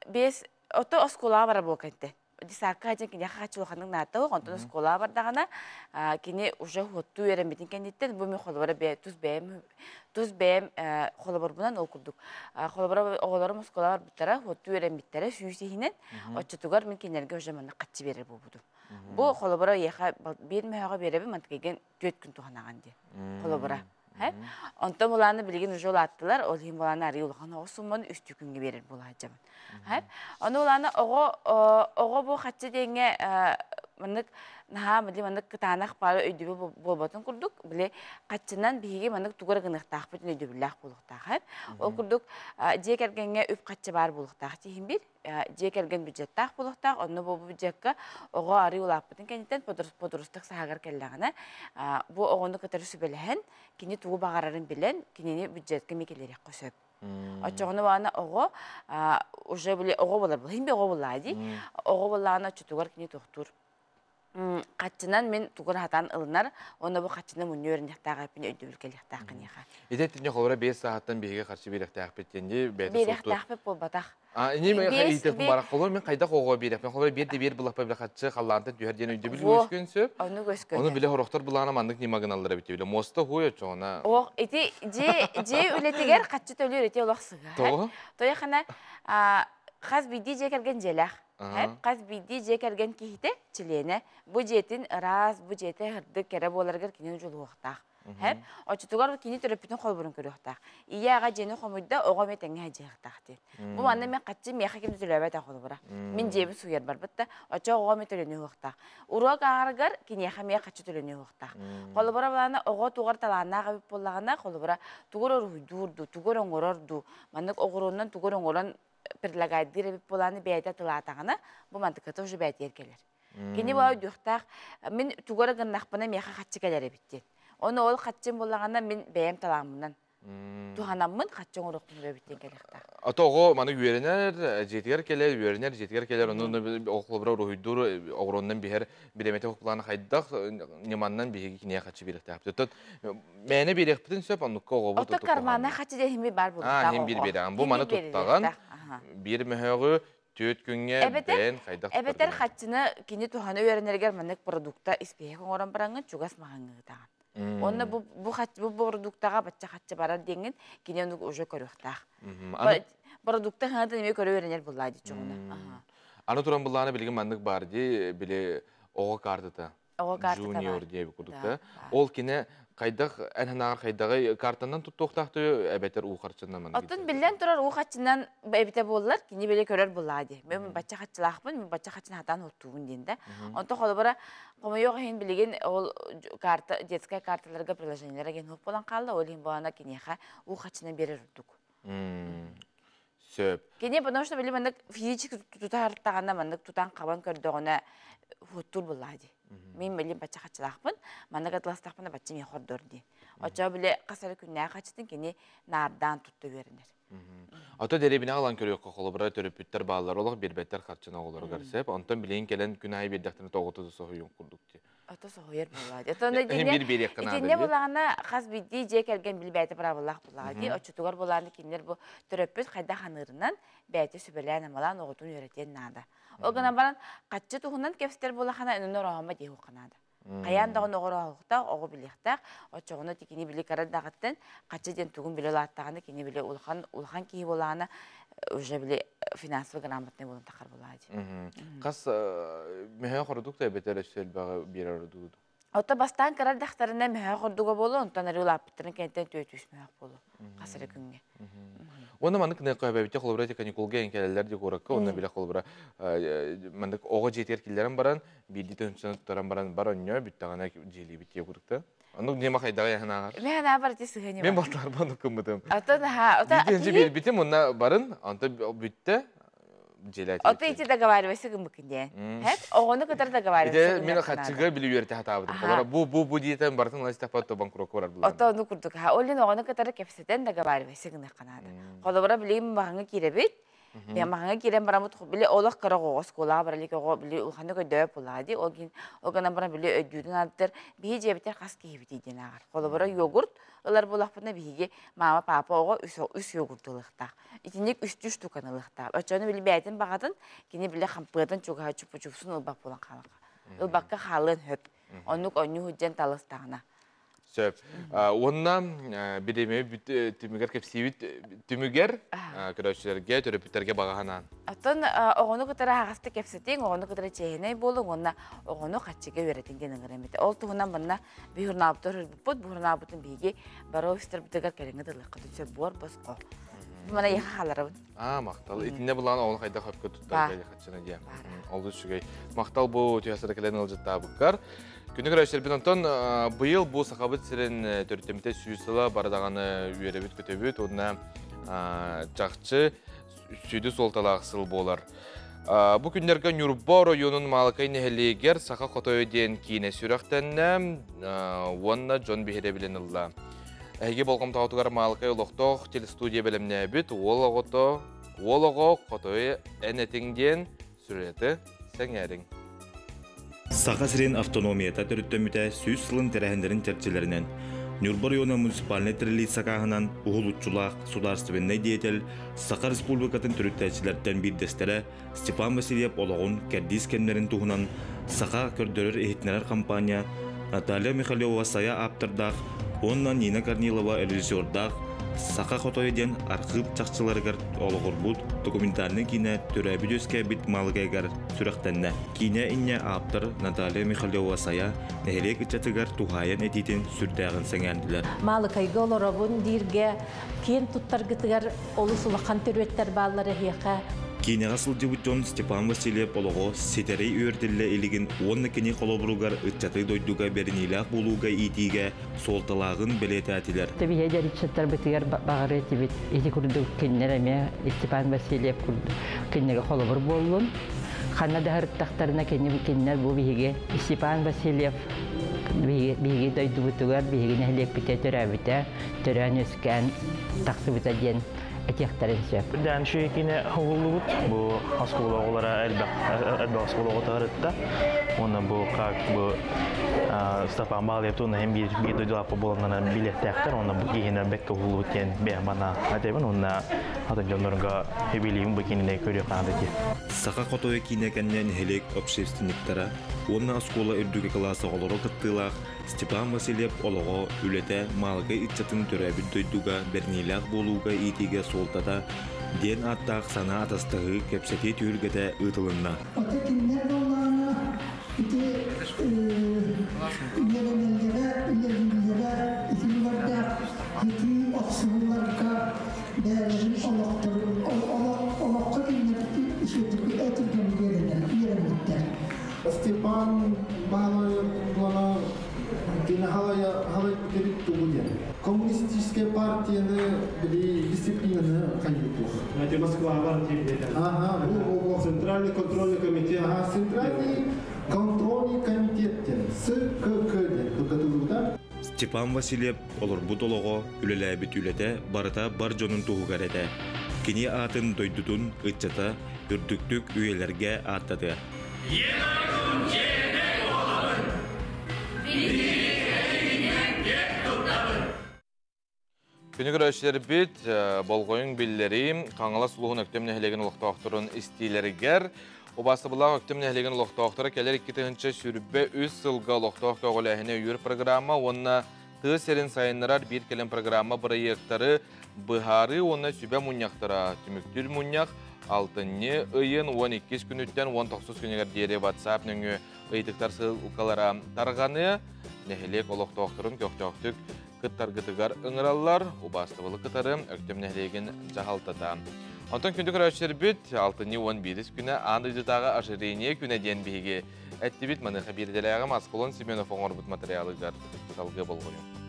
бес ото оскуолаҕа барар буолка этте. Десакка хадьан киниэхэ хаччы улаханнык нааттаух, онтон оскуолаҕа бардаҕына кини уже хуоттуу үөрэммитин кэнниттэн бу мен холобура тус бэйэм тус бэйэм холобурбунан ол курдук. Холобура оҕолорум оскуолаҕа барбыттара, хуоттуу үөрэммиттэрэ сүүс иһинэн оччотугар мин кинилэргэ уже манна хаччы биэрэр буолбутум. Бу холобура эйиэхэ биир мөһөҕө биэрэбин, мантыкайгын 4 күн туһанаҕын диэн. Холобура. Онтон булааны билигин уже улааттылар, ол иһин булааны арыы улахан оҕо сумманы үстүү күҥҥэ биэрэр буолааччабын. Ону улаана оҕо оҕо бу хаччы диэҥҥэ маннык наһаа били маннык кытаанах баары өйдөбүл буолбатын курдук били хаччынан биһиги маннык тугу эрэ гыныахтаахпыт өйдөбүллээх буолуохтаах. Ол курдук дьиэ кэргэҥҥэ үп хаччы баар буолуохтаах тиһин бир дьиэ кэргэн бюджеттаах буолуохтаах, онно бу бюджекка оҕо арыы улааппытын кэнниттэн подросток сааһыгар кэллэҕинэ бу оҕону кытары сүбэлэһэн, кини тугу баҕарарын билэн, кинини бюджетка эмиэ киллэриэххэ сөп. Оччоҕуна баҕана оҕо уже били оҕо буолар, хин би оҕо буоллаа дии. Оҕо буоллаҕына оччотугар кини тохтуур. Хаччынан мин тугун хатан ылынар, уонна бу хаччыны мунньу үөрэнэхтээх эппин өйдөбүл кэлиэхтээх киниэхэ. Ити эттинне холобура 5 сааттан биһиги харчы биэрэхтээхпит диэн бэйэтэ Биэрэхтээхпит буолбатах. А ини мен иитэх барах холор мен хайдах оҕо биэрэхпин холор биэр де биэр булахпа биле хаччы халлаантан түһэр диэн өйдөбүл үөскүөн сөп. Ону көскөн. Ону биле хорохтор булаана маннык нима гыналлар эбит биле моста хуй очоҕуна. Ох ити дьиэ дьиэ үлэтигэр хаччы төлүүр ити олох сыга. Тоҕо? Тойохана хас биирдии дьиэ кэргэн дьиэлээх. Хас биирдии дьиэ кэргэн киһитэ чилиэнэ бу дьиэтин ыраас, бу дьиэтэ сырдык кэрэ буоларыгар кинини дьулуһуохтаах. Оччотугар кини төрөппүтүн холобурун көрүөхтээх. Ийэ аҕа дьиэни хомуйда, оҕо эмиэ тэҥҥэ сылдьыахтаах диэн. Бу манна мен хаччы миэхэ ким да төлөөбөт холобура. Мин дьиэбин сууйар барбыт да, оччо оҕо эмиэ төлөнүөхтээх. Уруок ааҕарыгар киниэхэ эмиэ хаччы төлөнүөхтээх. Холобура булаана оҕо тугар талааннаах эбит буоллаҕына, холобура тугу эрэ уруһуйдуур дуу, тугу эрэ оҥорор дуу, маннык оҕуруоннан тугу эрэ оҥорон предлагайдыыр эбит буолааны бэйэтэ тылаатаҕына, бу мантыката уже бэйэтигэр кэлэр. Кини бу өйдүөхтээх, мин тугу эрэ гыннахпына миэхэ хаччы кэлэр эбит диэн. Ону ол хаччым буоллаҕына мин бэйэм талааммынан туһанаммын хаччы оҥоруохпун эбит диэн кэлиэхтээх. Ото оҕо маны үөрэнэр, дьиэтигэр кэлэр, үөрэнэр, дьиэтигэр кэлэр, ону оҕолоро уруһуйдуур, оҕуруоннан биһэр, бириэмэтэ плана хайдах ньыманнан биһиги киниэхэ хаччы биэриэхтээхпит. Оттон мээнэ биэриэхпитин сөп, оннукка оҕобут Ото кармана хаччы диэн баар буолуохтаах. Хин биир биэрэҕин. Бу маны туттаҕын, биир мөһөөҕү түөрт күҥҥэ бэйэн хайдах Эбэтэр хаччыны кини туһана үөрэнэригэр маннык продукта испиэһэк оҥорон бараҥҥын чугас маһаҥҥытаҕын. Онно бу бу бу продуктаҕа бачча хаччы барар диэҥҥин кини ону уже көрүөхтээх. Продукта хаҥатын эмиэ көрө үөрэнэр буллаа дии чоҕуна. Аны туран буллаана билигин маннык бар дии били оҕо картата. Оҕо картата Junior диэби курдук Ол кине хайдах эн ханаҕар хайдаҕы картанан туттуохтаахтыы эбэтэр уу харчынан маннык. Оттон биллэн турар уу харчынан эбитэ буоллар кини били көрөр буллаа дии. Мен бачча харчылаахпын, мен бачча харчын хатаан оттуубун диэн да. Онто холобура хомойуох иһин билигин ол карта детская карталарга приложениелара ген хоп болан хаалла, ол иһин буолана киниэхэ уу харчынан биэрэр ордук. Сөп. Кини потому что били маннык физически тутаһартаҕына маннык тутан хабан көрдөҕүнэ хуттуур буллаа дии. Мин били бачча хаччылаахпын, маннык атыластахпына бачча миэхэ хордор дии. Оччоҕо били хас эрэ күннээх хаччытын кини наардаан тутта үөрэнэр. Ото дэриэбинэҕэ ылан көрүөххэ холобура төрөппүттэр бааллар олох биэрбэттэр харчыны оҕолоругар сөп. Онтон билигин кэлэн күн аайы биэрдэхтэринэ тоҕото соһуйуон курдук дии. Ото соһуйар буоллаа дии. Отон итиннэ булаҕына хас биирдии дьиэ кэргэн били бэйэтэ быраабылаах буоллаҕа дии. Оччотугар булааны кинилэр бу төрөппүт хайдах аныырынан бэйэтэ сүбэлээн-амалаан оҕотун үөрэтиэн наада. Ол гынан баран хаччы туһунан кэпсэтэр буоллахына өнүн ороһомо дии наада. Хайаан даҕаны оҕо ороһуохтаах, оҕо билиэхтээх. Оччоҕуна кини били кыра даҕыттан хаччы диэн тугун билэ улааттаҕына кини били улахан улахан киһи буолаҕына уже били финансово грамотный буолан тахар буолаа дии. Хас мөһөө хордук да эбэтэр өссө элбэҕи биэрэр ордугу? Ото бастаан кырар дахтарына мөһөө хордуга буолу, онтон арыы улааппыттарын кэнниттэн 400 мөһөөх буолу. Хас эрэ күҥҥэ. Онно маннык нөкөбөбүтэ холобура ити каникулга эн кэлэллэр ди куоракка онно биле холобура маннык оҕо дьиэтигэр киллэрэн баран биирдии тыһыынчаны туттаран баран бар онньо бүттэҕинэ дьиэлиибит диye курдукта. Оннук нема хайдаҕа яһын ааҕар. Мен ана бар ити сыһыани Мен балтарба оннук кыммытым. Ото наха ото Биирдии биэрбитим онно барын онто бүттэ дьиэлээтибит. Ото ити договаривайся гыммыккын диэн. Хэт оҕону кытары договаривайся. Ити мин хаччыга били үөрэтэ хатаабытым. Олора бу бу бу диэтэн барытын ылан истэхпэ то банкрокка барар булар. Ото ону курдук. Ха ол оҕону кытары кэпсэтэн договаривайся гыныахха наада. Холобура билигин маһаҥа киирэбит. Маһаҥа киирэн бараммыт били олох кыра оҕо оскуолаҕа баралык оҕо били улаханнык өйдөөбөт буоллаҕа дии. Ол гин ол гынан баран били өйдүүрүн ааттар биһи дьиэбитигэр хас киһибитий диэн ааҕар. Холобура йогурт ылар буоллахпытына биһиги мама папа оҕо үс йогурт ылыахтаах. Итинник үстүү штуканы ылыахтаах. Оччону били бэйэтин баҕатын кини били хампыатын чугаһа чуппучупсун ылбат буолан хаалаха. Ылбакка хаалыан хөп. Оннук онньу сылдьан талыстаҕына. Сөп. Уонна бириэмэ түмүгэр кэпсиибит түмүгэр көрөөччүлэргэ, төрөппүттэргэ баҕа санаан. Оттон оҕону кытары аһаҕастык кэпсэтиҥ, оҕону кытары чиэһинэй буолуҥ уонна оҕону хаччыга үөрэтиҥ диэн ыҥырыам этэ. Ол туһунан манна биһи журналбытыгар суруйбуппут, бу журналбытын биһиги бары офистарбытыгар кэлиҥҥи тыллыаххытын сөп буор босхо. Мана яха халарабын. Аа, махтал. Итинне булан оҕону хайдах хөпкө туттарга хаччына диэн. Олус үчүгэй. Махтал бу түһэсэрэ кэлэн ыалдьыттаабыккар. Күнү көрөөччүлэрбит онтон быйыл бу Сахабыт сирин төрүттэммитэ сүүс сыла бары даҕаны үөрэбит көтөбүт уонна чахчы сүдү суолталаах сыл буолар. Бу күннэргэ Ньурба оройуонун Маалыкай нэһилиэгэр Саха хотойо диэн киинэ сүрэхтэннэ уонна дьон биһирэбилин ылла. Эһиги болҕомтоҕутугар Маалыкай олохтоох телестудия бэлэмнээбит уол оҕото уол оҕо хотойу эн этиҥ диэн сүрүөтү сэҥээриҥ. Саха сирин автономията төрүттэммитэ 100 сылын тэрээһиннэрин чэрчилэринэн Ньурба района муниципальнай тэриллии сакааһынан уһулуччулаах судаарыстыбаннай деятель Саха Республикатын төрүттээччилэртэн биирдэстэрэ Степан Васильев олоҕун кэрдиис кэмнэрин туһунан Саха көрдөрөр-иһитиннэрэр компания Наталья Михалева-Сайа ааптардаах уонна Нина Корнилова режиссердаах «Саха хотойо» диэн архыып чахчыларыгар олоҕурбут документальнай киинэ төрөөбүт-үөскээбит Маалыкайыгар сүрэхтэннэ. Киинэ инньэ ааптар Наталья Михалева-Сайа нэһилиэк ыччатыгар туһаайан этиитин сүрдээҕин сэҥээрдилэр. Маалыкайга олоробун дииргэ киэн туттаргытыгар олус улахан төрүөттэр бааллар эһиэхэ. Киинэҕэ сылдьыбыт дьон Степан Васильев олоҕо ситэри үөрдүллэ илигин уонна кини холобуругар ыччаты дойдуга бэриниилээх буолууга иитиигэ суолталааҕын бэлиэтээтилэр. Биһиги дьарыччаттарбытыгар баҕарыа этибит ити курдук кинилэр эмиэ Степан Васильев курдук кинилэргэ холобур буоллун. Ханна да сырыттахтарына кинилэр бу биһиги Степан Васильев биһиги дойдубутугар, биһиги нэһилиэкпитэ төрөөбүтэ, төрөөн-үөскээн тахсыбыта диэн этиэхтэрин сөп. Дээн шүйекине угуллубут. Бу оскуола оҕолоро элбэх элбэх оскуола оҕото ырытта. Уонна бу как бу Степан Баалыев туһунан һин биир биир дойдулаах буоланнар билиэхтээхтэр. Уонна бу киһини бэккэ уһуллубут диэн бэйэм манна этэбин. Уонна атын дьоннорго эбилиим бу кинини көрүөх наада дии. Саха хотойо киинэ кэннэ нэһилиэк общественниктара уонна оскуола үрдүкү кылаас оҕолоро кыттыылаах Степан Васильев олоҕо, үлэтэ Маалыкай ыччатын төрөөбүт дойдуга бэриниилээх буолууга иитиигэ суолтата диэн ааттаах санаа атастаһыы кэпсэтии түһүлгэтэ ыытылынна. Ото кинилэр буоллаҕына ити үөрэнэллэрэ, үлэлииллэрэ итиннэрдээх итии охсуһууларга бэйэлэрин олохторун олоххо кинилэр үчүгэйдик үөрэммиттэр. Степан Баалайа кини халайбыт тугу диэн. Коммунистическая партияны били дисциплинаны хайытуох. Это Москва партия. Ага, бу Центральный контрольный комитет. Ага, Центральный контрольный комитет диэн. ЦКК диэн кылгатыллыбыта. Степан Васильев олорбут олоҕо, үлэлээбит үлэтэ барыта бар дьонун туһугар этэ. Кини аатын дойдутун ыччата үрдүктүк үйэлэргэ ааттатыа. Күнү көрөөччүлэрбит болҕойуҥ биллэриим Хаҥалас улууһун Өктөм нэһилиэгин олохтоохторун истиилэригэр Убаастабыллаах Өктөм нэһилиэгин олохтоохторо кэлэр 2023 сылга олохтоох көҕүлээһини өйүүр программа уонна тыа сирин сайыннарар биир кэлим программа бырайыактары быһаарыы уонна сүбэ мунньахтара түмүктүүр мунньах алтынньы ыйын 12 күнүттэн 19 күнүгэр диэри WhatsApp нөҥүө ыйытыктар ссылкалара тарҕаныа нэһилиэк олохтоохторун көхтөөхтүк. кыттаргытыгар ыҥыраллар. Убаастабылы кытары Өктөм нэһилиэгин дьаһалтата. Онтон күндү көрөөччүлэрбит, алтынньы 11 күнэ аан дойдутааҕы ожирение күнэ диэн биһиги эттибит. Маныаха биирдэлээҕи Аскалон Семенов оҥорбут материалыгар салгыы болҕойуҥ.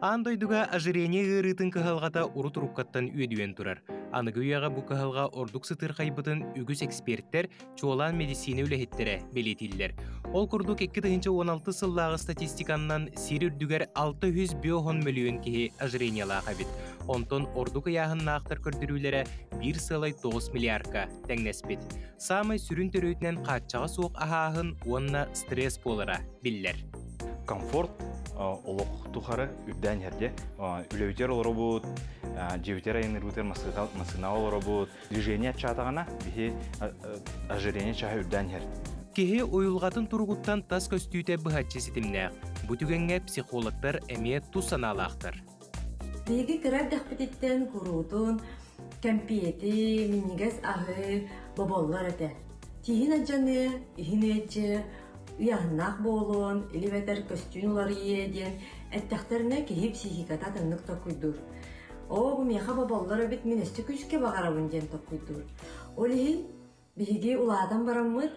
Аан дойдуга ожирение ыарыытын кыһалҕата урут уруккаттан үөдүйэн турар. Аныгы үйэҕэ бу кыһалҕа ордук сытыырхайбытын үгүс экспертэр, чуолаан медицина үлэһиттэрэ бэлиэтииллэр. Ол курдук 2016 сыллааҕы статистиканнан сир үрдүгэр 650 мөлүйүөн киһи ожирениелаах эбит. Онтон ордук ыйааһыннаахтар көрдөрүүлэрэ 1,9 миллиардка тэҥнэспит. Саамай сүрүн төрүөтүнэн хааччаҕа суох аһааһын уонна стресс буолара биллэр. Комфорт олох тухары үрдээн иһэрде. Үлэбитигэр олоробут, дьиэбитигэр айанныырбытыгар массыынаҕа олоробут. Движение аччаатаҕына биһи ожирение чаһа үрдээн иһэр. Киһи уйулҕатын туругуттан тас көстүүтэ быһаччы ситимнээх. Бу түгэҥҥэ психологтар эмиэ тус санаалаахтар. Биһиги кыра эрдэхпититтэн куруутун кэмпиэти, минньигэс аһы боболлор этэ. Тииһин алдьаныа, иһин ыалдьыа, ыйааһыннаах буолуон, или эбэтэр көстүүн уларыйыа диэн эттэхтэринэ киһи психиката атыннык толкуйдуур. Оо, бу миэхэ боболлор эбит, мин өссө күүскэ баҕарабын диэн толкуйдуур. Ол иһин биһиги улаатан бараммыт,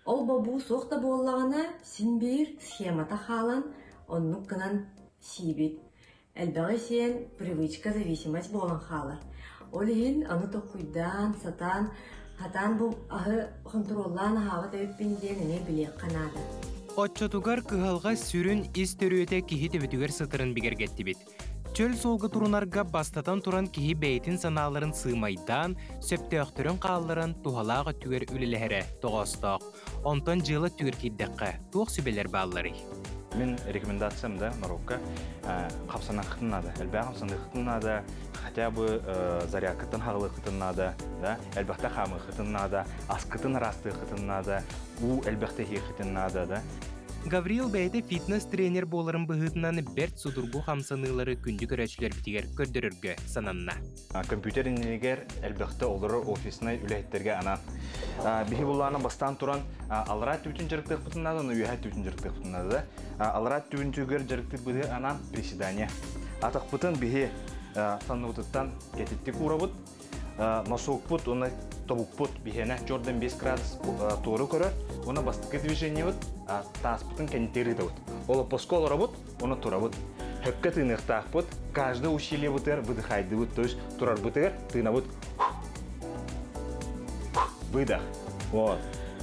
ол бобуу суох да буоллаҕына, син биир схемата хаалан, оннук гынан сиибит. Элбэҕи сиэн привычка, зависимость буолан хаалар. Ол иһин аны толкуйдаан, сатаан, хатаан бу аһы хонтуруоллаан аһаабат эбиппин диэн эмиэ билиэххэ наада. Оччотугар кыһалҕа сүрүн ис төрүөтэ киһи төбөтүгэр сытарын бигэргэттибит. Чөл суолга турунарга бастатан туран киһи бэйэтин санааларын сыымайдаан, сөптөөхтөрүн хаалларан туһалаах өттүгэр үлэлэһэрэ тоҕоостоох. Онтон дьыала өттүгэр киирдэххэ, туох сүбэлэр баалларый? Мин рекомендациям да норуокка хапсаныаххытын наада, элбэх хамсаныаххытын наада, хотя бы зарядкаттан хаҕылыаххытын наада, да, элбэхтэ хаамыаххытын наада, аскытын ыраастыаххытын наада, уу элбэхтэ иһиэххитин наада, да. Гаврил бэйэтэ фитнес-тренер буоларын быһыытынан бэрт судургу хамсаныылары күндү көрөөччүлэрбитигэр көрдөрөргө сананна. Компьютер иннигэр элбэхтэ олорор офиснай үлэһиттэргэ анаан. Биһи буллаана бастаан туран аллараа түбүтүн дьарыктыахпытын наада, но үөһээ түбүтүн дьарыктыахпытын наада. Аллараа түбүн түгэр дьарыктыыр анаан приседание. Атахпытын биһи санныбытыттан кэтиттик уурабыт. Носокпут уонна тобукпут биһиэнэ Jordan 5 градус туору көрөр. Уонна бастакы движениебыт тааспытын кэннитигэр ыытабыт. Олоппоско олоробут, уонна турабыт. Хөккө тыыныахтаахпыт, каждый усилиебытыгар выдыхайдыбыт, то есть турарбытыгар тыынабыт. Выдох. Вот.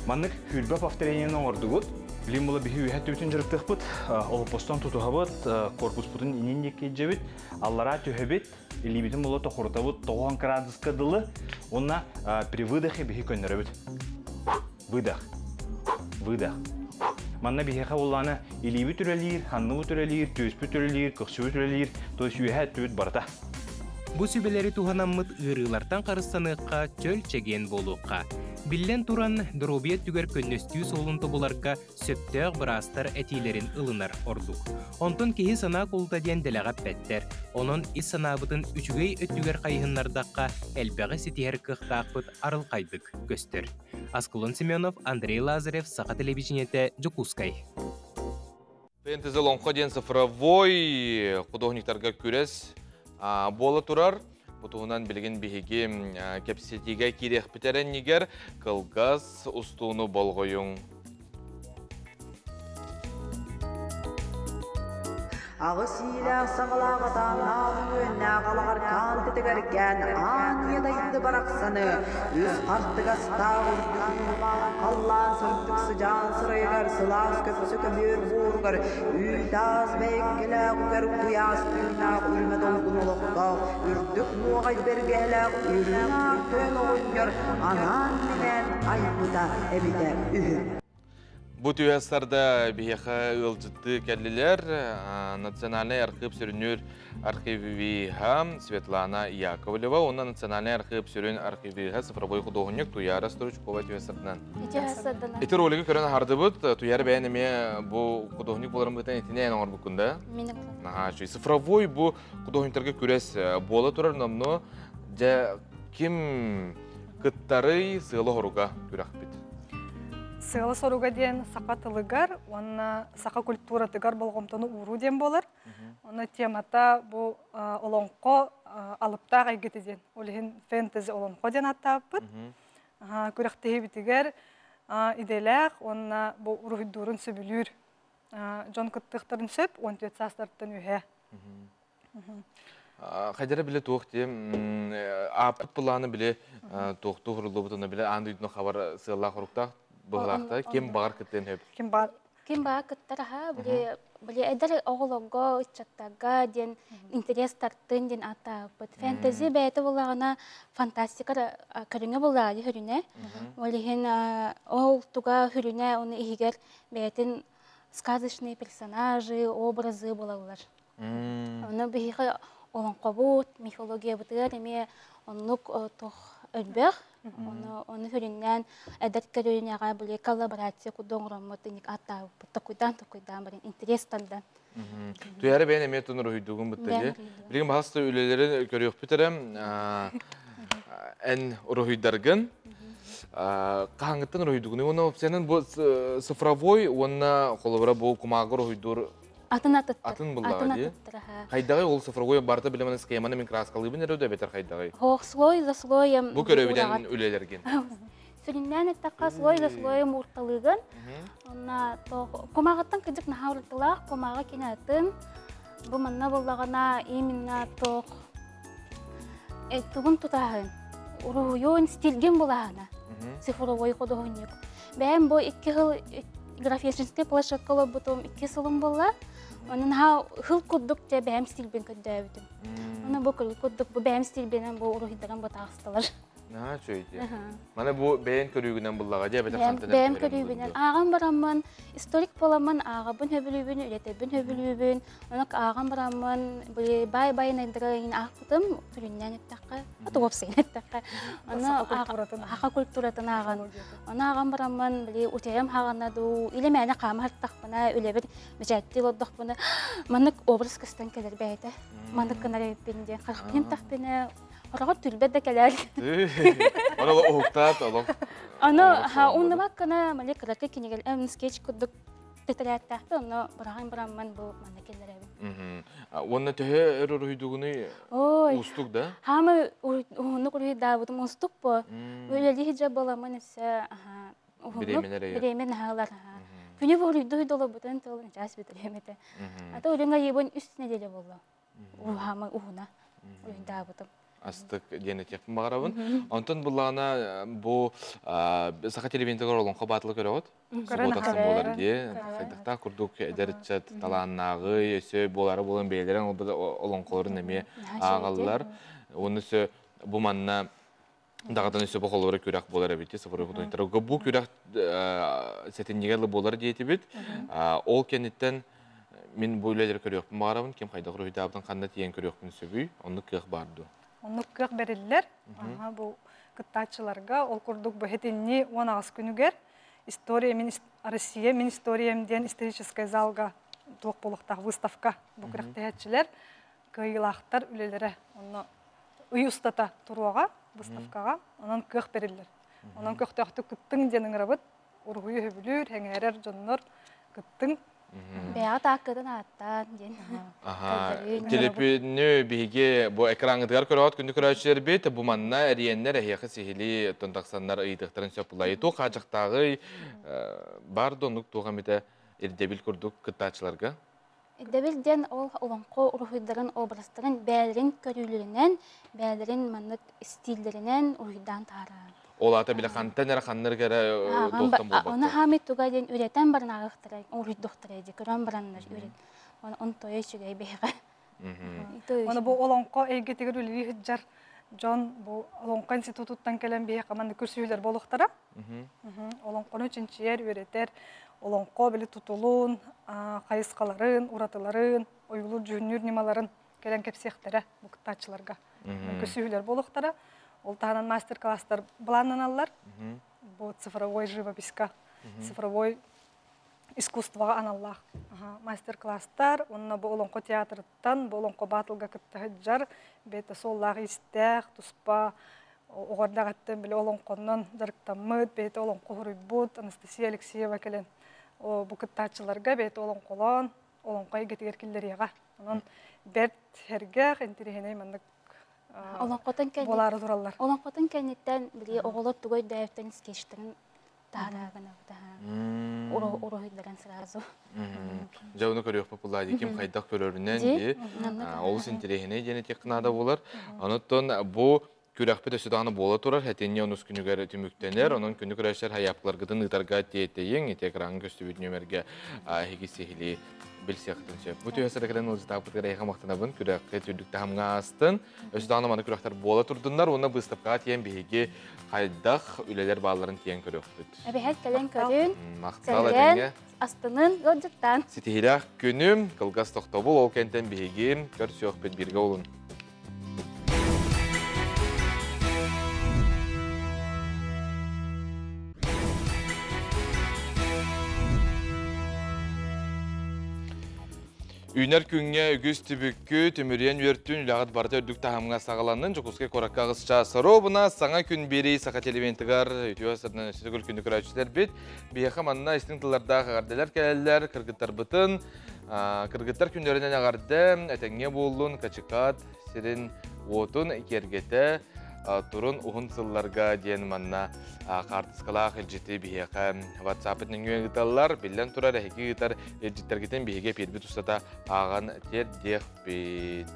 Маннык хүрбэ повторениены оҥордугут. Билим була биһи үһэ түбүтүн дьарыктыахпыт. Олоппостон тутуһабыт, корпуспутун инин диэки илдьэбит, аллараа түһэбит, илиибитин була тохурутабыт 90 градуска дылы уонна при выдохе биһи көннөрөбүт. Выдох. Выдох. Манна биһиэхэ буллаана илиибит үлэлиир, ханныбыт үлэлиир, түөспүт үлэлиир, көхсүбүт үлэлиир, то есть үөһэ өттүбүт барыта. Бу сүбэлэри туһанаммыт ыарыылартан харыстаныахха, чөл чэгиэн буолуохха. Биллэн туран, доруобуйа өттүгэр көннөстүү суолун тобуларга сөптөөх быраастар этиилэрин ылынар ордук. Онтон киһи санаа кулута диэн дэлэҕэ эппэттэр. Онон ис санаабытын үчүгэй өттүгэр хайыһыннардахха, элбэҕи ситиһэр кыахтаахпыт арылхайдык көстөр. Аскалон Семенов, Андрей Лазарев, Саха телевидениетэ, Дьокуускай. ПНТЗ Лоҥхо диэн цифровой художниктарга күрэс буола турар. Бу туһунан билигин биһиги кэпсэтиигэ киириэхпит эрэннигэр кылгас устууну болҕойуҥ. Аҕыс иилээх саҥалаах атааннаах үөннээх алаҕаркаан тэтэгэркээн аан ийэ дайды барахсаны үс хартыгастаах үрдүк халлаан сырдык сыдьаан сырайыгар сылаас көпсө көбүөр буоругар үүт-аас бэйэккэлээх үгэр куйаас тыыннаах үрүмэ долгун олохтоох үрдүк нуоҕай бэргэһэлээх үрүҥ аар тойон оҕонньор анаан-минээн айбыта эбитэ үһү. Бу түһэсарда биһиэхэ ыалдьыттыы кэллилэр. Национальнай архыып сүрүннүүр архивиһа Светлана Яковлева уонна Национальнай архыып сүрүн архивиһа цифровой худуоһунньук Туяра Стручкова түһэсардан. Ити ролигы көрөн аһардыбыт. Туяра бэйэн эмиэ бу худуоһунньук буоларын быһыытынан итинэн оҥорбуккун да? Наһаа үчүгэй. Цифровой бу худуоһунньуктарга күрэс буола турар номнуо дьэ ким кыттарый сыала-соруга күрэхпит? Сыала соруга диэн саха тылыгар уонна саха культуратыгар болҕомтону ууруу диэн буолар. Онно темата бу олоҥхо алыптаах эйгэтэ диэн. Ол иһин фэнтези олоҥхо диэн ааттаабыппыт. Күрэхтэһиибитигэр идэлээх уонна бу уруһуйдуурун сөбүлүүр дьон кыттыахтарын сөп 14 саастарыттан үһэ. Хайдара биле туох диэм ааппыт былааны биле туохтуу хуруллубутуна биле аан дойдуну хабар сыаллаах хоруктаах быһылаахта ким баҕар кыттыан хөп. Ким баар Ким баҕар кыттар аха били били эдэр оҕолорго ыччаттарга диэн интерес тартын диэн ааттаабыппыт. Фэнтези бэйэтэ буоллаҕына фантастика көрүҥэ буоллаҕа хүрүнэ. Ол иһин ол туга хүрүнэ оны иһигэр бэйэтин сказочные персонажи, образы буолаллар. Ону биһиэхэ олоҥхобут, мифологиябытыгар эмиэ оннук туох элбэх. Ону ону сүрүннээн эдэр көлүөнэҕэ били коллаборация курдук оҥороммут инник ааттаабыппыт. Токуйдаан токуйдаан баран интерес тардан. Туйаара бэйэн эмиэ тун уруһуйдугун бытта дии. Билигин баһаста үлэлэрин көрүөхпүт эрэ. Эн уруһуйдаргын хаһааҥҥыттан уруһуйдугун? Уонна опциянан бу цифровой уонна холобура бу кумааҕы уруһуйдуур Атын атыттар. Атын буллаҕа дии. Хайдаҕый ол цифровой барыта билэмэн схеманы мин краскалыыбын эрэ эбэтэр хайдаҕый? Хоох слой за слоем. Бу көрөбүнэн үлэлэргин. Сүрүннээн эттэххэ слой за слоем уурталыыгын. Онна кумааҕыттан кыдьык наһаа уратылаах, кумааҕы кини атын. Бу манна буоллаҕына именно туох тугун тутааһын, уруһуйун, стильгин булааһына. Цифровой художник. Бэйэм бу икки сыл графическай планшетка олорбутум икки сылым буолла. Онон наһаа хыл курдук дьэ бэйэм стильбин көрдөөбүтүм. Онон бу курдук бу бэйэм стильбинэн бу уруһуйдарым бу таҕыстылар. Наһаа үчүгэй дии. Маны бу бэйэн көрүүгүнэн буллаҕа дии эбэтэр хантан Бэйэм көрүүбүнэн ааҕан бараммын, историк буоламмын ааҕабын сөбүлүүбүн, үлэтэбин сөбүлүүбүн. Ону ааҕан бараммын, баай баай найдара аахпытым, түрүннээн эттэххэ, тугопсайын эттэххэ. Ону хаха культуратын ааҕан. Ону ааҕан бараммын, били утуйам хаҕана дуу, или мээнэ хаама хартахпына, үлэбин бэчээттии олордохпуна, маннык образ көстөн кэлэр бэйэтэ. Маннык гынар эбиппин диэн харахпын тахпына, Ороҕор түрбэт да кэлэр. Ону уһуктаат олох. Аны уннубак гына мали кыракы кинигел скетч курдук тетэрээттээхпин онно быраҕан бараммын бу манна киллэрэбин. Уонна төһө өр уруһуйдугунуй уустук да? Хаамы уһуннук уруһуйдаабытым уустук бу. Үлэлии сылдьар буоламмын өссө уһуннук бириэмэ наһаалар. Күнү бу уруһуйдуу долобутун тыл чаас бүтүрүөм этэ. Ата үрүҥ айыыбын үс неделя буолла. Уһаама уһуна уруһуйдаабытым. Астык диэн этиэхпин баҕарабын. Онтон буллаҕына бу саха телевидениетыгар олоҥхо баатылы көрөҕүт? Суббота ахсын буолар дии. Хайдахтаах курдук эдэр ыччат талааннааҕый, өссө буолары буолан бэйэлэрин олоҥхолорун эмиэ ааҕаллар. Уонна өссө бу манна даҕатан өссө бу холобура күрэх буолар эбит сафары художниктарга. Бу күрэх сэтинньигэ буолар диэтибит. Ол кэнниттэн мин бу үлэлэри көрүөхпүн баҕарабын, ким хайдах уруһуйдаабытын ханна тиийэн көрүөхпүн сөбүй, оннук кыах баар дуо? Оннук кыах бэриллэр. Бу кыттааччыларга ол курдук бу сэтинньи 18 күнүгэр история мин Россия мин историям диэн историческай залга туох буолуохтаах выставка бу күрэхтэһээччилэр кыайыылаахтар үлэлэрэ онно ый устата туруоҕа выставкаҕа онон кыах бэриллэр. Онон көхтөөхтүк кыттыҥ диэн ыҥырабыт. Уруһуйу сөбүлүүр, сэҥээрэр дьоннор кыттыҥ. Бэйэҕэ тааккытын ааттаан диэн. Телепүнү биһиги бу экраҥҥытыгар көрөҕүт күндү көрөөччүлэрбит бу манна эриэннэр эһиэхэ сиһилии оттон тахсаннар ыйытыктарын сөп булайы туох хаачахтааҕый бар да оннук туох эмитэ ирдэбил курдук кыттааччыларга Ирдэбил диэн ол олоҥхо уруһуйдарын образтарын бэйэлэрин көрүүлэринэн, бэйэлэрин маннык стиллэринэн уруһуйдаан таһаарар. Ол аата билэ хантан эрэ ханнырык эрэ туохтан буолбакка. Оны хаамый туга диэн үрэтэн баран ааҕыахтара, уруһуйдуохтара дии, көрөн бараннар үрет. Оны тойо үчүгэй биһиэхэ. Оны бу олоҥхо эйгэтигэр үлэлии сылдьар дьон бу Олоҥхо институтуттан кэлэн биһиэхэ маннык көрсүһүүлэр буолуохтара. Олоҥхону чинчийэр, үөрэтэр, олоҥхо били тутулун, хайысхаларын, уратыларын, ойуулуур-дьүһүннүүр ньымаларын кэлэн кэпсиэхтэрэ бу кыттааччыларга. Көрсүһүүлэр буолуохтара. Ол таһынан мастер-класстар былааннаналлар. Бу цифровой живописька, цифровой искусствоҕа аналлаах мастер-класстар уонна бу Олоҥхо театрыттан, бу Олоҥхо батлга кытта сылдьар, бэйэтэ суоллаах-иистээх, туспа Оҕо эрдэҕиттэн били олоҥхоннон дьарыктаммыт, бэйэтэ олоҥхо суруйбут Анастасия Алексеева кэлэн бу кыттааччыларга бэйэтэ олоҥхолоон, олоҥхо эйгэтигэр киллэриэҕэ. Онон бэрт сэргэх, интириэһинэй маннык Олоҥхотун кэнниттэн буолаары тураллар. Олоҥхотун кэнниттэн били оҕолор тугу өйдөөбүттэрин скетчтарын таһаараагына уруһуйдарын сразу. Дьэ ону көрүөхпүт булла ким хайдах көрөрүнэн ди олус интэриэһинэй диэн этиэххэ наада буолар. Онуттан бу күрэхпит өссө даҕаны буола турар хэтинньи онус күнүгэр түмүктэнэр. Онон күнү көрөөччүлэр хайаапкаларгытын ыытарга тиэтэйиҥ. Ити экраҥҥа көстүбүт нүөмэргэ эһиги сиһилии билсиэххитин сөп. Бу түһэ сыры кэлэн ыалдьытаабытыгар эһиэхэ махтанабын. Күрэххэ үрдүк таһымҥа аастын. Өссө даҕаны маны күрэхтэр буола турдуннар уонна быыстапкаҕа тиийэн биһиги хайдах үлэлэр баалларын тиийэн көрүөхпүт. Эбэһэт кэлэн көрүн, Махтал этэҥҥэ. Астынын, ыалдьыттаан. Ситиһиилээх күнүм, кылгас тохтобул, ол кэнтэн биһиги көрсүөхпүт бииргэ олун. Үүнэр күҥҥэ үгүс түбүккү түмүрүйэн үөртүн үлэҕит барыта үрдүк таһымҥа саҕаланнын. Дьокуускай куоракка аҕыс чаас оруобуна саҥа күн биэрии Саха телевидениетыгар үтүө сырынан өссө төгүл күнү көрөөччүлэрбит. Биһиэхэ манна истиҥ тыллардаах эҕэрдэлэр кэлэллэр. Кыргыттарбытын кыргыттар күннэринэн эҕэрдэ, этэҥҥэ буоллун, Качыкаат сирин уотун киэргэтэ турун уһун сылларга диэн манна хаартыскалаах илдьити биһиэхэ WhatsApp нөҥүө ыыталлар. Биллэн турар, эһиги ыытар илдьиттэргитин биһиги эпиэрбит устата ааҕан тиэрдиэхпит.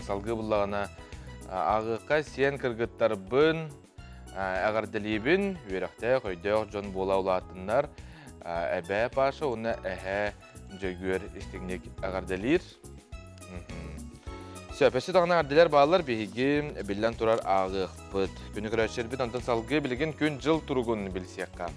Салгыы буллаҕына ааҕыахха сиэн кыргыттарбын эҕэрдэлиибин, үөрэхтээх, өйдөөх дьон буола улааттыннар. Эбээ Паша уонна эһээ Дьөгүөр истиҥник эҕэрдэлиир. Сөп, өссө даҕаны эҕэрдэлэр бааллар, биһиги биллэн турар ааҕыахпыт. Күнү көрөөччүлэрбит онтон салгыы билигин күн-дьыл туругун билсиэххэ.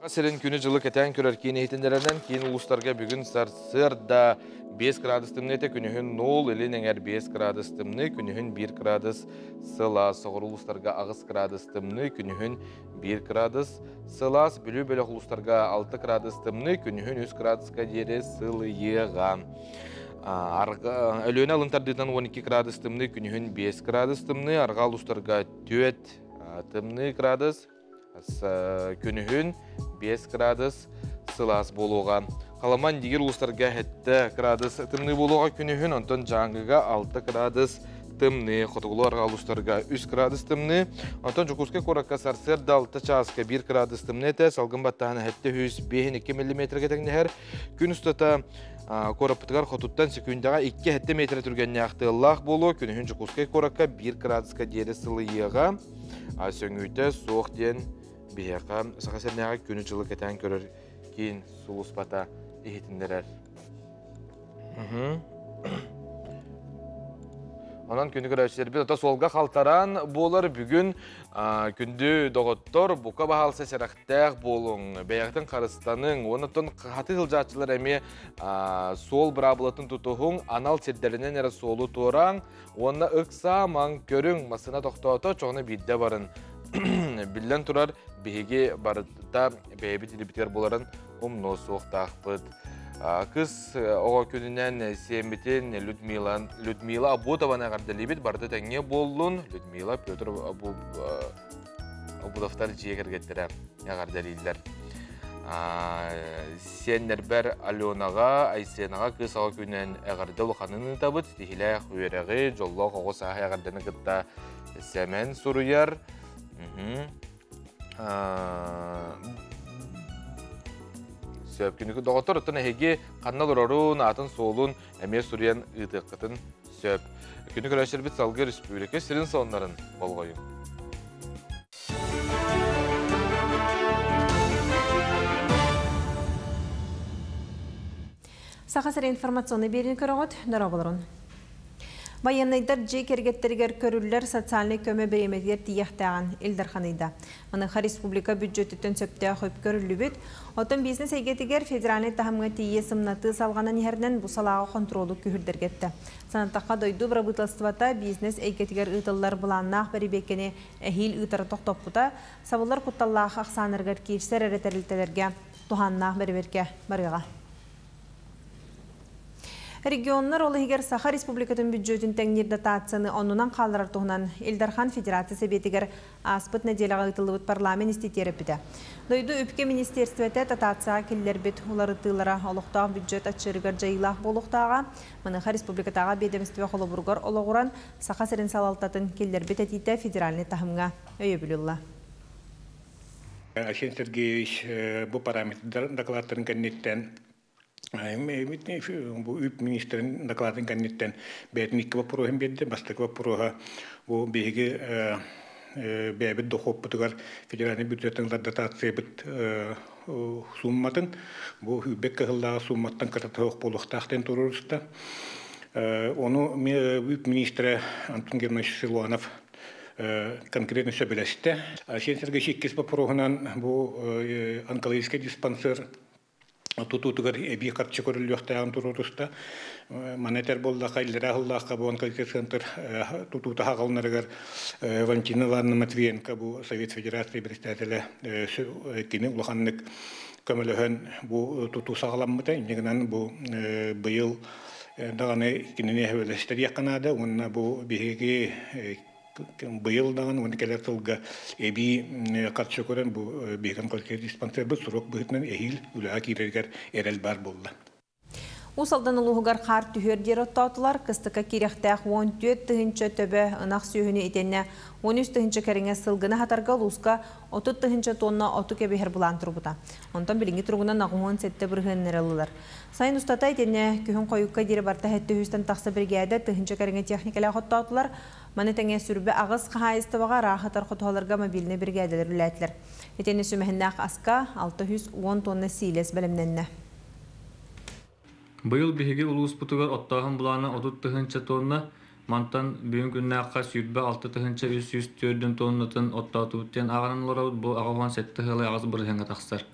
Сирин күнү-дьылы кэтээн көрөр киин иһитиннэрэринэн киин улуустарга бүгүн сарсыарда 5 градус тымныыта, күнүһүн 0, илин эҥэр 5 градус тымныы, күнүһүн 1 градус сылаас, соҕуруу улуустарга 8 градус тымныы, күнүһүн 1 градус сылаас, Бүлүү бөлөх улуустарга 6 градус тымныы, күнүһүн 3 градуска диэри сылыйыаҕа. Өлүөнэ алын тардыытынан 12 градус тымныы, күнүһүн 5 градус тымныы, арҕаа улуустарга 4 тымныы градус, күнүһүн 5 градус сылаас буолуоҕа. Халаман дигир улуустарга 7 градус тымныы буолуоҕа күнүһүн, онтон Дьааҥыга 6 градус тымныы, хотугулуу арҕаа улуустарга 3 градус тымныы. Онтон Дьокуускай куоракка сарсыарда 6 чааска 1 градус тымныы этэ, салгын баттааһына 705 миллиметргэ тэҥнэһэр. Күн устата куораппытыгар хотуттан секундаҕа 2-7 метр түргэннээх тыаллаах буолуо. Күнүһүн Дьокуускай куоракка 1 градуска диэри сылыйыаҕа. Сөҥүүтэ суох диэн биһиэхэ Саха сиринээҕи күнү-дьылы кэтээн көрөр киин сулууспата иһитиннэрэр. Онон күнү көрөөччүлэрбит ото суолга халтараан буолар бүгүн күндү доҕоттор бука баһаалса сэрэхтээх буолуҥ, бэйэҕитин харыстаныҥ, уонна хаты сылдьааччылар эмиэ суол быраабылатын тутуһуҥ, анал сирдэринэн эрэ суолу туораҥ уонна ыксаамаҥ, көрүҥ, массыына тохтоото, чоҕуна биирдэ барын. Биллэн турар, биһиги барыта бэйэбит илиибитигэр буоларын умнуо суохтаахпыт. Кыс оҕо күнүнэн сиэммитин Людмила, Людмила Абутованы эҕэрдэлиибит. Барыта тэҥҥэ буоллун. Людмила, Петр Абутовтар дьиэ кэргэттэрэ эҕэрдэлииллэр. Сиэннэрбэр Аленаҕа, Айсенаҕа кыыс оҕо күнүнэн эҕэрдэ улаханын ыытабыт. Ситиһиилээх үөрэҕи, дьоллоох оҕо сааһы эҕэрдэни кытта Сэмэн суруйар. Сөп күнүкү доҕоттор, оттон эһиги ханна олорорун, аатын-суолун эмиэ суруйан ыытыаххытын сөп. Күнү көрөөччүлэрбит салгыы республика сирин соннарын болҕойуҥ. Саха сирэ информационный биэриини көрөҕүт, дорооболорун. Байыаннайдар дьиэ кэргэттэригэр көрүллэр социальнай көмө бириэмэтигэр тиийиэхтээҕин Ил Дархан ыйда. Маныаха республика бүддьүөтүттэн сөптөөх үп көрүллүбүт. Оттон бизнес эйгэтигэр федеральнай таһымҥа тиийэ сымнатыы салҕанан иһэринэн бу салааҕа хонтуруолу күүһүрдэргэ эттэ. Санаттахха, дойду бырабыыталыстыбата бизнес эйгэтигэр ыытыллар былааннаах бэрэбиэркэни эһиил ыытары тохтоппута, сабыллар кутталлаах ахсааннарыгар киирсэр эрэ тэрилтэлэргэ туһааннаах бэрэбиэркэ барыаҕа. Регионнар ол иһигэр Саха Республикатын бүддьүөтүн тэҥниир дотацияны оннунан хаалларар туһунан Ил Дархан Федерация Сэбиэтигэр ааспыт нэдиэлэҕэ ыытыллыбыт парламент истиитигэр эппитэ. Дойду үпкэ министиэристибэтэ дотацияҕа киллэрбит уларытыылара олохтоох бүддьүөт аччыырыгар дьайыылаах буолуохтааҕа, маныаха республикатааҕы биэдэмистибэ холобуругар олоҕуран Саха сирин салалтатын киллэрбит этиитэ федеральнай таһымҥа өйөбүл ылла. Айсен Сергеевич бу параметрдар докладтарын кэнниттэн бу үп министрин докладын кэнниттэн бэйэтин икки боппуруоһун биэрдэ. Бастакы боппуруоһа бу биһиги бэйэбит дохуоппутугар федеральный бюджеттан ылар дотациябыт суумматын бу сүүрбэт кыһыллааҕы суумматтан кытата суох буолуохтаах диэн туруоруста. Ону үп министрэ Антон Германович Силуанов конкретно сөбүлэстэ. Айсен Сергеевич иккис боппуруоһунан бу онкологическай диспансер тутуутугар эбии харчы көрүллүөхтээҕин туруоруста. Маны этэр буоллахха, иллэрээ сыллаахха бу онкологическай центр тутуута хаҕалынарыгар Валентина Ивановна Матвиенко бу Совет Федерации председателэ кини улаханнык көмөлөһөн бу тутуу саҕаламмыта. Инньэ гынан бу быйыл даҕаны кинини эһэбэлэстэриэххэ наада уонна бу биһиги быйыл даҕаны уонна кэлэр сылга эбии харчы көрөн бу биһиги онкологическай диспансербыт срок быһыытынан эһиил үлэҕэ киирэригэр эрэл баар буолла. Уус Алдан улууһугар хаар түһүөр диэри оттоотулар. Кыстыкка киирэхтээх 14 тыһыынча төбө ынах сүөһүнү итиэннэ 13 тыһыынча кэриҥэ сылгыны аһатарга улууска 30 тыһыынча тонна оту кэбиһэр былаан турбута. Онтон билиҥҥи туругунан 87 бырыһыаннары ыллылар. Сайын устата итиэннэ күһүн хойукка диэри барыта 700-тэн тахса биригээдэ тыһыынча кэриҥэ техникэлээх оттоотулар. Маны тэҥэ сүрбэ аҕыс хаһаайыстыбаҕа ыраах ытар хотуһаларга мобильнай биригээдэлэр үлэлээтилэр. Итиэннэ сүмэһиннээх аска 610 тонна сиилэс бэлэмнэннэ. Быйыл биһиги улууспутугар оттооһун былаана 30 тыһыынча тонна, мантан бүгүн күннээххэ 26 тыһыынча 304 тоннатын оттоотубут диэн ааҕынан олоробут. Бу 87 ыалы аҕыс бырыһыаҥҥа тахсар.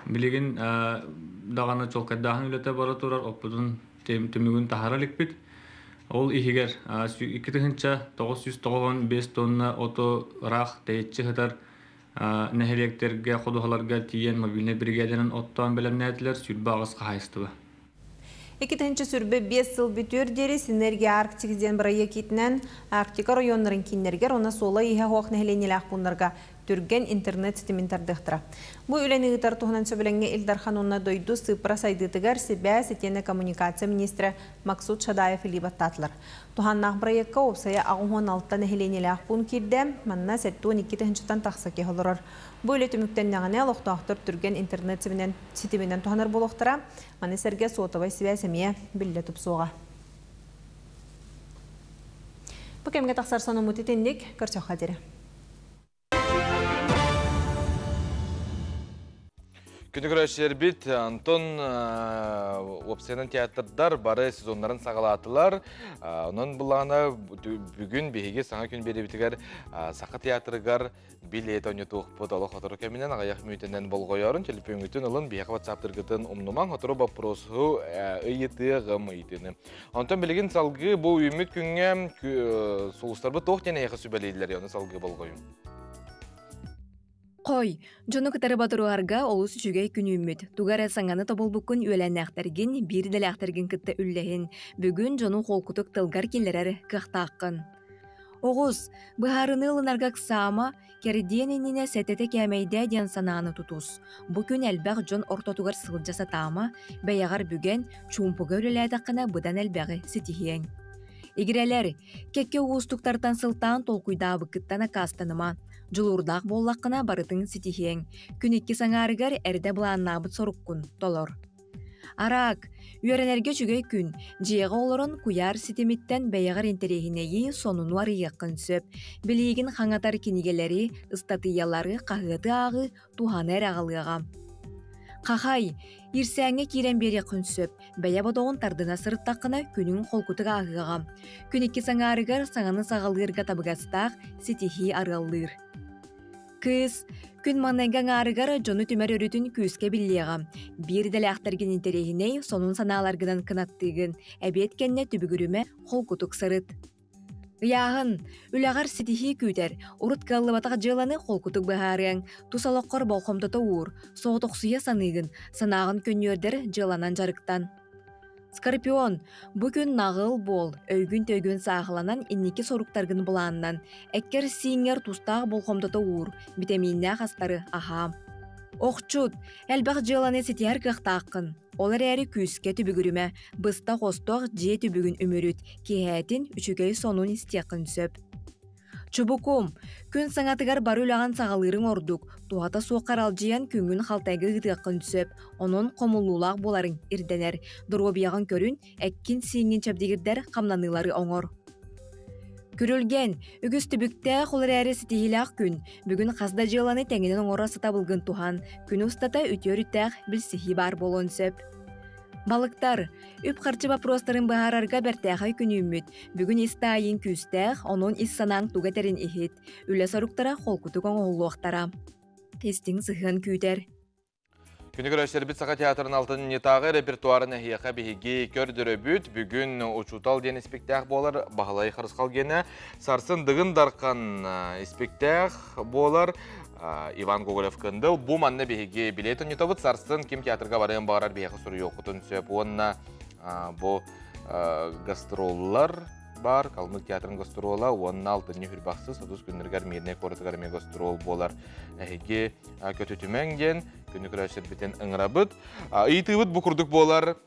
Билигин даҕаны чуолкайдааһын үлэтэ бара турар, оппутун түмүгүн таһара иликпит. Ол иһигэр 2995 тонна оту ыраах тэйиччи сытар нэһилиэктэргэ, ходуһаларга тиийэн мобильнай биригээдэнэн оттоон бэлэмнээтилэр 28 хаһаайыстыба. 2025 сыл бүтүөр диэри Синергия Арктик диэн бырайыак иитинэн Арктика оройуоннарын кииннэригэр уонна суола-ииһэ суох нэһилиэнньэлээх пууннарга түргэн интернет ситимин тардыахтара. Бу үлэни ыытар туһунан сөбүлэҥҥэ Ил Дархан уонна дойду сыыппара сайдыытыгар сибээс итиэннэ коммуникация министрэ Максут Шадаев илии баттаатылар. Туһааннаах бырайыакка уопсайа 86 нэһилиэнньэлээх пуун киирдэ, манна 72 тыһыынчаттан тахса киһи олорор. Бу үлэ түмүктэннэҕинэ, олохтоохтор түргэн интернет ситиминэн туһанар буолуохтара. Маны сэргэ суотабай сибээс эмиэ биллэ тупсуоҕа. Бу кэмҥэ тахсар сонуммут итинник, көрсөххө диэри. Күнү көрөөччүлэрбит Антон уопсайынан театрдар бары сезоннарын саҕалаатылар. Онон былаана бүгүн биһиги саҥа күн биэрэбитигэр Саха театрыгар билет ойнотуохпут олох сотору кэминэн аҕыйах мүнүүтэнэн болҕойорун төлөпүөҥҥүтүн ылын биһиэхэ ватсаптыргытын умнумаҥ сотору боппуруосу ыйытыаҕым ыйытыыны. Онтон билигин салгыы бу үүммүт күҥҥэ сулустарбыт туох диэн эһиэхэ сүбэлииллэр ону салгыы болҕойуҥ. Хой, дьону кытары бодоруһарга олус үчүгэй күн үүммүт. Тугу эрэ саҥаны тобулбуккун үөлээннээхтэргин, биир идэлээхтэргин кытта үллэһин. Бүгүн дьону холкутук тылгар киллэрэр кыахтааххын. Оҕус, быһаарыныы ылынарга ыксаама, кэрдиэн иннинэ сэтэтэ кээмэйдээ диэн санааны тутус. Бу күн элбэх дьон ортотугар сылдьа сатаама, бэйэҕэр бүгэн, чуумпуга үлэлээтэххинэ быдан элбэҕи ситиһиэҥ. Игирэлэр, кэккэ уустуктартан сылтаан толкуйдаабыккыттан аккаастаныма. Дьулуурдаах буоллаххына барытын ситиһиэҥ. Күн иккис аҥаарыгар эрдэ былааннаабыт соруккун толор. Араак, үөрэнэргэ үчүгэй күн. Дьиэҕэ олорон куйаар ситимиттэн бэйэҕэр интэриэһинэйи, сонуну арыйыаххын сөп. Билиигин хаҥатар кинигэлэри, ыстатыйалары, хаһыаты ааҕыы туһаны эрэ аҕалыаҕа. Хахай, иирсээҥҥэ киирэн биэриэххин сөп. Бэйэ бодоҕун тардына сырыттаххына күнүҥ холкутук ааһыаҕа. Күн иккис аҥаарыгар саҥаны саҕалыырга табыгастаах ситиһии арыаллыыр. Кыыс, күн маҥнайгы аҥаарыгар дьону түмэр өрүтүн күүскэ биллиэҕэ. Биир идэлээхтэргин интэриэһинэй, сонун санааларгынан кынаттыыгын. Эбиэт кэннэ түбүгүрүмэ, холкутук сырыт. Ыйааһын, үлэҕэр ситиһии күүтэр, урут кыаллыбатах дьыаланы холкутук быһаарыаҥ, тус олоххор болҕомтото уур, соҕотохсуйа саныыгын, санааҕын көнньүөрдэр дьыаланан дьарыктан. Скорпион, бу күн наҕыл буол, өйгүн-төйгүн сааһыланан инники соруктаргын былааннан, эккэр-сииҥҥэр тустаах болҕомтото уур, битэмииннээх астары аһаа. Охчут, элбэх дьыаланы ситиһэр кыахтааххын. Ол эрээри күүскэ түбүгүрүмэ, быстах-остох дьиэ түбүгүн үмүрүт, киэһээтин үчүгэй сонун истиэххин сөп. Чубукум, күн саҥатыгар бары үлэҕин саҕалыырыҥ ордук, туһата суох харалдьыйан күҥҥүн халтайга ыытыаххын сөп, онон хомуллуулаах буоларыҥ ирдэнэр. Доруобуйаҕын көрүн, эккин-сииҥҥин чэбдигирдэр хамнаныылары оҥор. Күрүлгэн, үгүс түбүктээх, ол эрээри ситиһиилээх күн. Бүгүн хас да дьыаланы тэҥинэн оҥоро сатабылгын туһан, күн устата үтүө өрүттээх билсиһии баар буолуон сөп. Балыктар, үп-харчы боппуруостарын быһаарарга бэртээхэй күн үүммүт. Бүгүн ис таайыыҥ күүстээх, онон ис санааҥ тугу этэрин иһит. Үлэ соруктара холкутук оҥоһуллуохтара. Истиҥ сыһыан күүтэр. Күнү көрөөччүлэрбит Саха театрын алтынньытааҕы репертуарын эһиэхэ биһиги көрдөрөбүт. Бүгүн учуутал диэн испиктээх буолар Баһылай Харысхал гиэнэ. Сарсын Дыгын Дархан испиктээх буолар Иван Гоголев Кындыл. Бу манна биһиги билет онньотобут. Сарсын ким театрга барыан баҕарар биһиэхэ суруйуоххутун сөп. Уонна бу гастроллар бар. Калмык театрын гастрола уонна алтынньы хүрбахсыс отус күннэригэр Мирнэй куоратыгар эмиэ гастрол буолар. Эһиги көтүтүмэҥ диэн күнү көрөөччүлэрбитин ыҥырабыт. Ыйытыыбыт бу курдук буолар.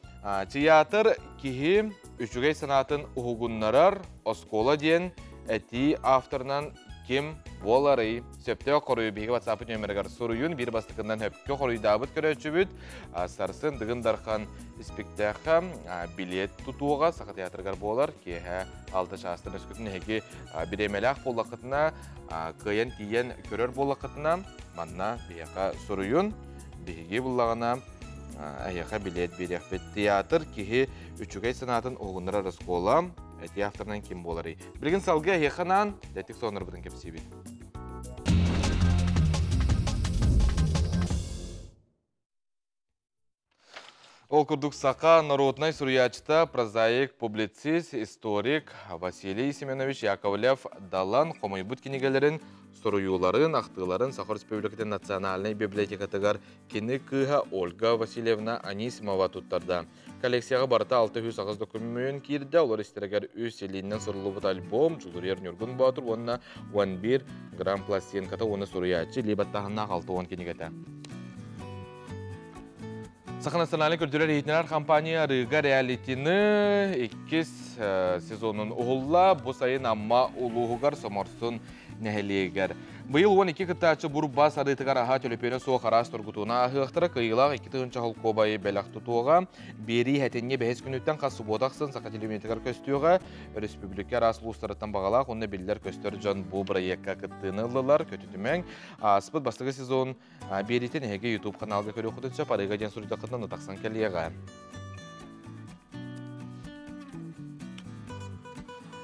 Театр киһи үчүгэй санаатын уһугуннарар оскуола диэн этии авторынан ким буоларый? Сөптөөх хоруйу биһиги WhatsApp нүөмэригэр суруйун. Биир бастакынан хөпкө хоруйдаабыт көрөөччүбүт Сарсын Дыгын Дархан испиктээххэ билет тутууга Саха театрыгар буолар. Киэһэ 6 чаастан өскөтүн эһиги бириэмэлээх буоллаххытына, кыайан тиийэн көрөр буоллаххытына, манна биһиэхэ суруйун. Биһиги буллаҕына эһиэхэ билет биэриэхпит. Театр киһи үчүгэй санаатын уһугуннарар оскуола. Эти авторынан ким буоларый? Билигин салгыы эһиэхэ анаан тэттик сонорбутун кэпсиибит. Ол курдук саха народнай суруйааччыта, прозаик, публицист, историк Василий Семенович Яковлев Далан хомуйбут кинигэлэрин, суруйууларын, ахтыыларын Саха Республикатын национальнай библиотекатыгар кини кыыһа Ольга Васильевна Анисимова туттарда. Коллекцияҕа барыта 608 документ киирдэ, олор истэригэр үс илиинэн суруллубут альбом, Дьулуруйар Ньургун Боотур уонна 11 грамм пластинката уонна суруйааччы илии баттааһыннаах 60 кинигэтэ. Саха национальнай көрдөрөр иһитиннэрэр компания арыыга реалитины иккис сезонун уһулла. Бу сайын Амма улууһугар Соморсун нэһилиэгэр. Быйыл 12 кыттааччы бурбас арыытыгар аһа төлөпүөнэ суох араас тургутууну ааһыахтара. Кыайыылаах 2 тыһыынча холкуобайы бэлэх тутуоҕа. Биэрии хэтинньи бэһис күнүттэн хас субуота ахсын Саха телевидениетыгар көстүөҕэ. Өрөспүүбүлүкэ араас улуустарыттан баҕалаах уонна биллэр-көстөр дьон бу бырайыакка кыттыыны ыллылар. Көтүтүмэҥ. Ааспыт бастакы сезон биэриитин эһиги YouTube каналга көрүөххүтүн сөп. Арыыга диэн суруйдаххытына тахсан кэлиэҕэ.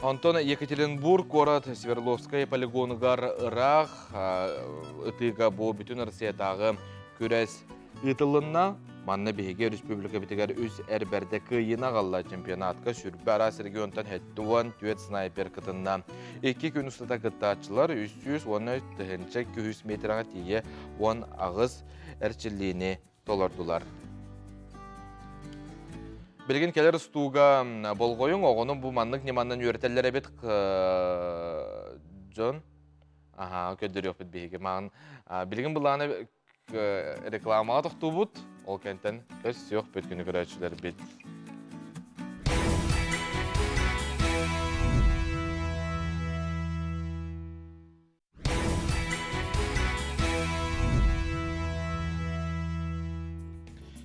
Онтон Екатеринбург куорат Свердловскай полигонугар ыраах ытыыга бу бүтүн Россиятааҕы күрэс ыытылынна. Манна биһиги республикабытыгар үс эр бэрдэ кыайыыны аҕалла. Чемпионатка сүрбэ араас регионтан 74 снайпер кытынна. Икки күн устата кыттааччылар 300 уонна 1200 метраҕа тиийэ 18 эрчиллиини толордулар. Билигин кэлэр устууга болҕойуҥ, оҕону бу маннык ньыманан үөрэтэллэр эбит дьон. Аха, көрдөрүөхпүт биһиги. Маан билигин былааны рекламаҕа тохтуубут. Ол кэнтэн көс сүөх күнү көрөөччүлэрбит.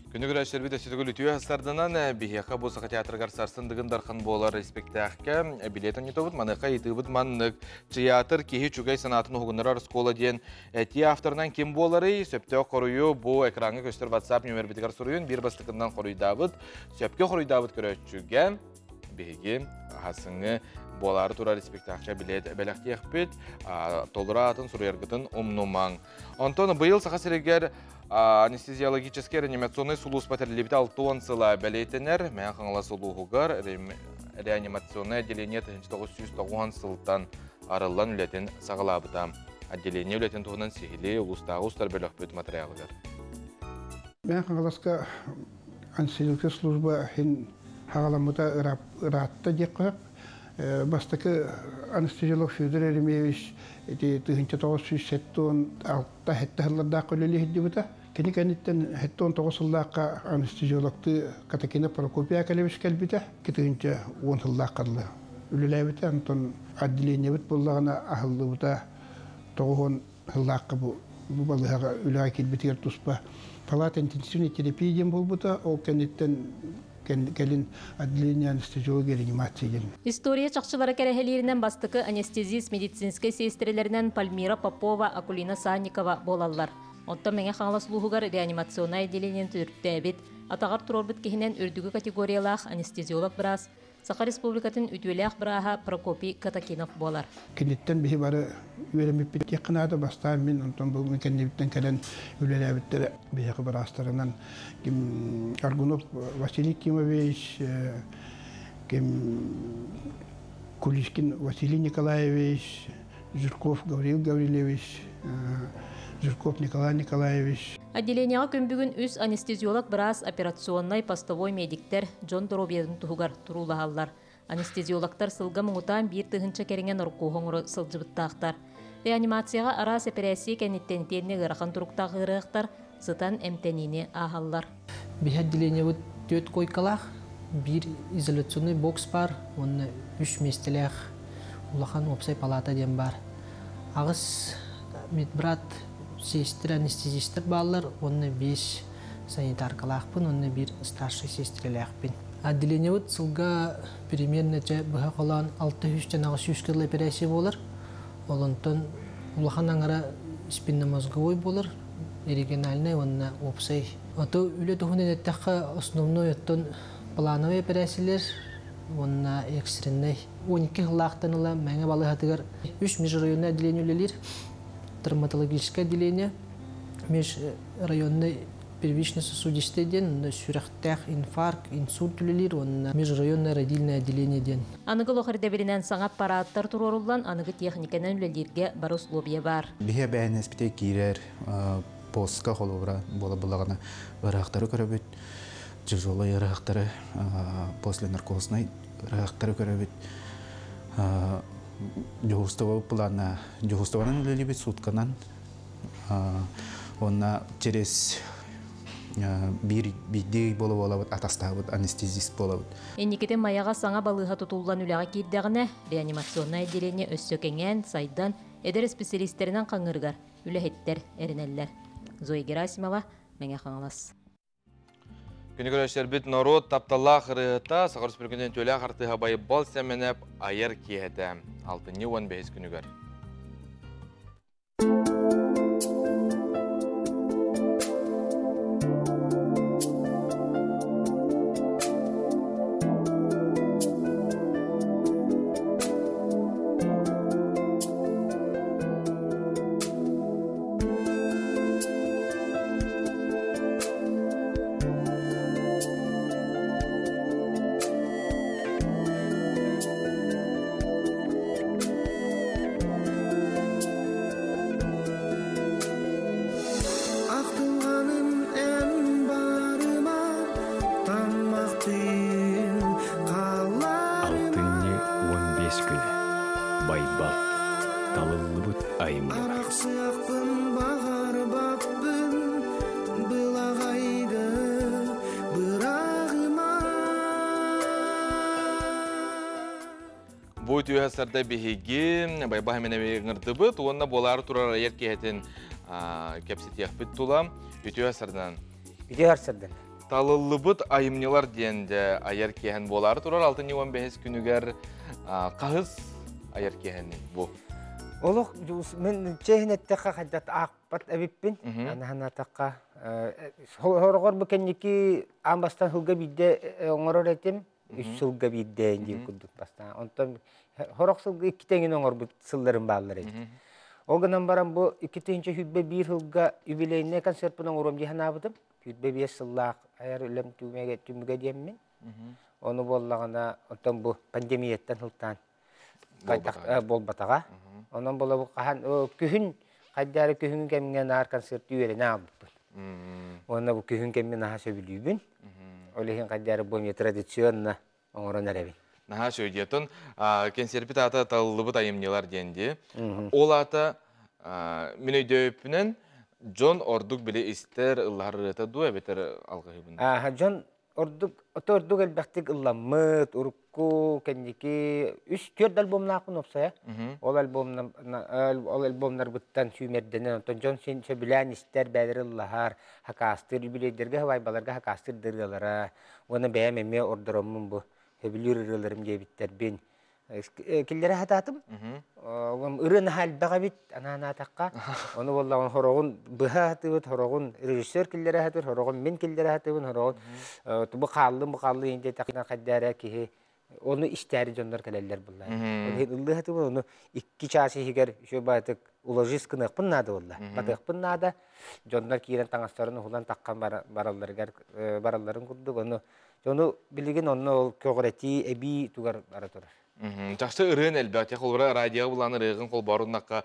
Күнү көрөөччүлэрбит өссө төгүл үтүө сарданан биһиэхэ бу Саха театрыгар сарсын Дыгын Дархан буолар испиктээхкэ билет онньотобут. Маныаха ыйытыыбыт маннык. Театр киһи үчүгэй санаатын уһугуннарар оскуола диэн этии авторынан ким буоларый? Сөптөөх хоруйу бу экраҥҥа көстөр WhatsApp нүөмэрбитигэр суруйун. Биир бастакынан хоруйдаабыт, сөпкө хоруйдаабыт көрөөччүгэ биһиги хасыҥҥы буолаары турар испиктээххэ билет бэлэхтиэхпит. Толору аатын суруйаргытын умнумаҥ. Онтон быйыл Саха сиригэр анестезиологическай реанимационнай сулууспа тэриллибитэ 60 сыла бэлиэтэнэр. Мэҥэ Хаҥалас улууһугар реанимационнай отделение 1990 сылтан арыллан үлэтин саҕалаабыта. Отделение үлэтин туһунан сиһилии улуустааҕы устар бөлөхпүт материалыгар. Мэҥэ Хаҥаласка анестезиологическай служба иһин Хагаламмыта ыраатта диэххэ. Бастакы анестезиолог Федор Еремеевич ити 1976 хетте хыллардаах үлэлии сылдьыбыта. Кини кэнниттэн 79 сыллаахха анестезиологты Катакина Прокопий Акалевич кэлбитэ. 2010 сыллаахха үлэлээбитэ. Онтон отделениебит буоллаҕына аһыллыбыта 90 сыллаахха бу балыһаҕа үлэҕэ киирбитигэр туспа палата интенсивной терапии диэн буолбута. Ол кэнниттэн кэлин отделение анестезиологии реанимации диэн. История чахчылара кэрэһэлииринэн бастакы анестезист медицинскэй сиэстэрэлэринэн Пальмира Попова, Акулина Санникова буолаллар. Онтон Мэҥэ Хаҥалас улууһугар реанимационнай отделениени төрүттээбит, атаҕар туруорбут киһинэн үрдүкү категориялаах анестезиолог-быраас, Саха Республикатын үтүөлээх бырааһа Прокопий Катакинов буолар. Киниттэн биһи бары үөрэммиппит диэххэ наада. Бастаан мин, онтон бу кэннибиттэн кэлэн үлэлээбиттэрэ биһиэхэ быраастарынан ким Аргунов Василий Кимович, ким Кулишкин Василий Николаевич, Жирков Гаврил Гаврильевич, Жирков Николай Николаевич. Отделениеҕа күн бүгүн үс анестезиолог-быраас, операционнай, постовой медиктэр дьон доруобуйатын туһугар туруулаһаллар. Анестезиологтар сылга муҥутаан 1000 кэриҥэ норкуоһу оҥоро сылдьыбыттаахтар. Реанимацияҕа араас эпэрээссийэ кэнниттэн итиэннэ ыарахан туруктаах ыарыһахтар сытан эмтэниини ааһаллар. Биһи отделениебыт 4 койкалаах, биир изоляционный бокс баар уонна үс миэстэлээх улахан уопсай палата диэн баар. Аҕыс медбрат, сиэстэрэ, анестезистэр бааллар уонна 5 санитаркалаахпын уонна биир старшай сиэстэрэлээхпин. Отделениебыт сылга примерно чэ быһа холоон 600-800 кило эпэрээссийэ буолар. Ол онтон улахан аҥара спинномозговой буолар, региональнай уонна уопсай. Ото үлэ туһунан эттэххэ, основной оттон плановый эпэрээссийэлэр уонна экстреннэй. 12 сыллаахтан ыла Мэҥэ балыыһатыгар үс межрайонное отделение үлэлиир. Травматологическое отделение, межрайонный первично-сосудистый диэн, сүрэхтээх инфаркт, инсульт үлэлиир уонна межрайонное родильное отделение диэн. Аныгы олох ирдэбилинэн саҥа аппараттар туруоруллан, аныгы техниканан үлэлииргэ бары условия баар. Биһи эбээһинэспитэ киирэр постка холобура буола булаҕына ыраахтары көрөбүт, тяжелый ыраахтары, после наркозной ыраахтары көрөбүт. Дьуһуурустуба плана дьуһуурустубанан үлэлиибит сутканан уонна через биир биирдии буола буолабыт атастаабыт анестезист буолабыт. Инникитин Майаҕа саҥа балыыһа тутуллан үлэҕэ киирдэҕинэ, реанимационнай отделение өссө кэҥээн, сайдан, эдэр исписэлиистэринэн хаҥыырыгар үлэһиттэр эрэнэллэр. Зоя Герасимова, Мэҥэ Хаҥалас. Күнү көрөштербит норуот тапталлаах ырыата Саха Республикатын төлөөх артыыһа Байбал Сэмэнэп айар киэһэтэ алтынньы 15 күнүгэр. Ахтылғаным ән барыма, тамақтын қаларыма. Алтынньы 15 күнэ. Байбал. Талыллыбыт айымньылар. Арақсыақпын бағарбаппын, былағайды бырағыма. Бу түйө сарда биһиги Байбал Сэмэнэби ыҥырдыбыт уонна буолаары турар айар киэһэтин кэпсэтиэхпит тула үтүө сардан. Үтүө сардан. Талыллыбыт айымньылар диэн айар киэһэн буолаары турар 6-15 күнүгэр хаһыс айар киэһэни бу. Олох мен чэһин эттэххэ хайдат аахпат эбиппин. Анаһанатахха хорогор бу кэнники аан бастан сылга биирдэ оҥорор этим. Үс сылга биирдэ диир курдук бастаан. Онтон хорох сылга икки тэҥин оҥорбут сылларым бааллар эбит. Ол гынан баран бу 2021 сылга юбилейный концертпын оҥоруом дии санаабытым. 25 сыллаах айар үлэм түмүгэ диэммин. Ону буоллаҕына, оттон бу пандемияттан сылтаан буолбатаҕа. Онон буола бу хаһан күһүн хайдаары күһүн кэмҥэ наар концерт үөрэнэ аалбыппын. Уонна бу күһүн кэммин наһаа сөбүлүүбүн. Ол иһин хайдары бу эмиэ традиционно оҥорон эрэбин. Наһаа үчүгэй. Кэнсиэрпит аата талыллыбыт айымньылар диэн дии. Ол аата мин өйдөөбүппүнэн дьон ордук били истэр, ыллаһар ырыата дуу эбэтэр алгыһыбын? Ааха дьон ордук ото ордук элбэхтик ылламмыт, урукку кэнники үс-түөрт альбомнаахпын уопсайа. Ол альбомна ол альбомнарбыттан сүүмэрдэнэн, онтон дьон син сөбүлээн истэр, бэйэлэрэ ыллаһар, хакаастыыр, юбилейдэргэ, һыбайбаларга хакаастыыр да ырыалара. Уонна бэйэм эмиэ ордороммун бу сөбүлүүр ырыаларым диэбиттэрбин киллэрэ сатаатым. Ырыа наһаа элбэх эбит, анаан-аатахха. Ону буоллаҕына хороҕун быһа сатыыбыт, хороҕун режиссер киллэрэ сатыыр, хороҕун мин киллэрэ сатыыбын, хороҕун бу хааллым, бу хааллым диэтэххинэ хайда эрэ киһи ону истээри дьоннор кэлэллэр буолла. Ол иһин ыллыы сатыыбын, ону икки чаас иһигэр үчүгэй баҕайытык уложись гыныахпын наада буолла. Батыахпын наада. Дьоннор киирэн таҥастарын уһулан таххан баралларыгар баралларын курдук ону Ону билигин онно ол көҕүрэтии, эбии тугар бара турар. Чахчы ырыан элбэх. Холобура радиоға булан ырыагын холбооруннакка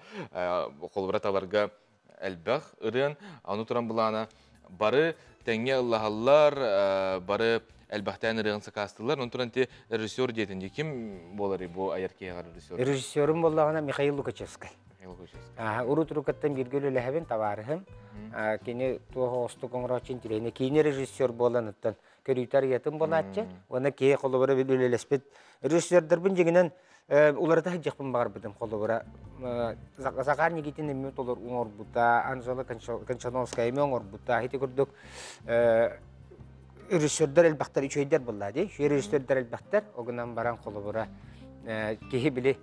холобура таларга элбэх ырыан. Аны туран булаана бары тэҥҥэ ыллаһаллар, бары элбэхтээн ырыагын сакаастыыллар. Онон туран ти режиссер диэтин дии ким буоларый бу айар киһиэхэ режиссер? Режиссерум буоллаҕына Михаил Лукачевскай. Урут уруккаттан бииргэ үлэлэһэбин, табаарыһым. Кини туох оҕустук оҥорооччу интириэһинэ киинэ режиссер буолан оттон көрүүтэ арыйатын буолааччы. Уонна киһи холобура үлэлэспит режиссердарбын дьиҥинэн уларыта сылдьыахпын баҕарбытым холобура Захар Никитин эмиэ толор оҥорбута, Анжела Кончановская эмиэ оҥорбута. Ити курдук режиссердар элбэхтэр үчүгэйдэр буолла дии. Үчүгэй режиссердар элбэхтэр. Ол гынан баран холобура киһи били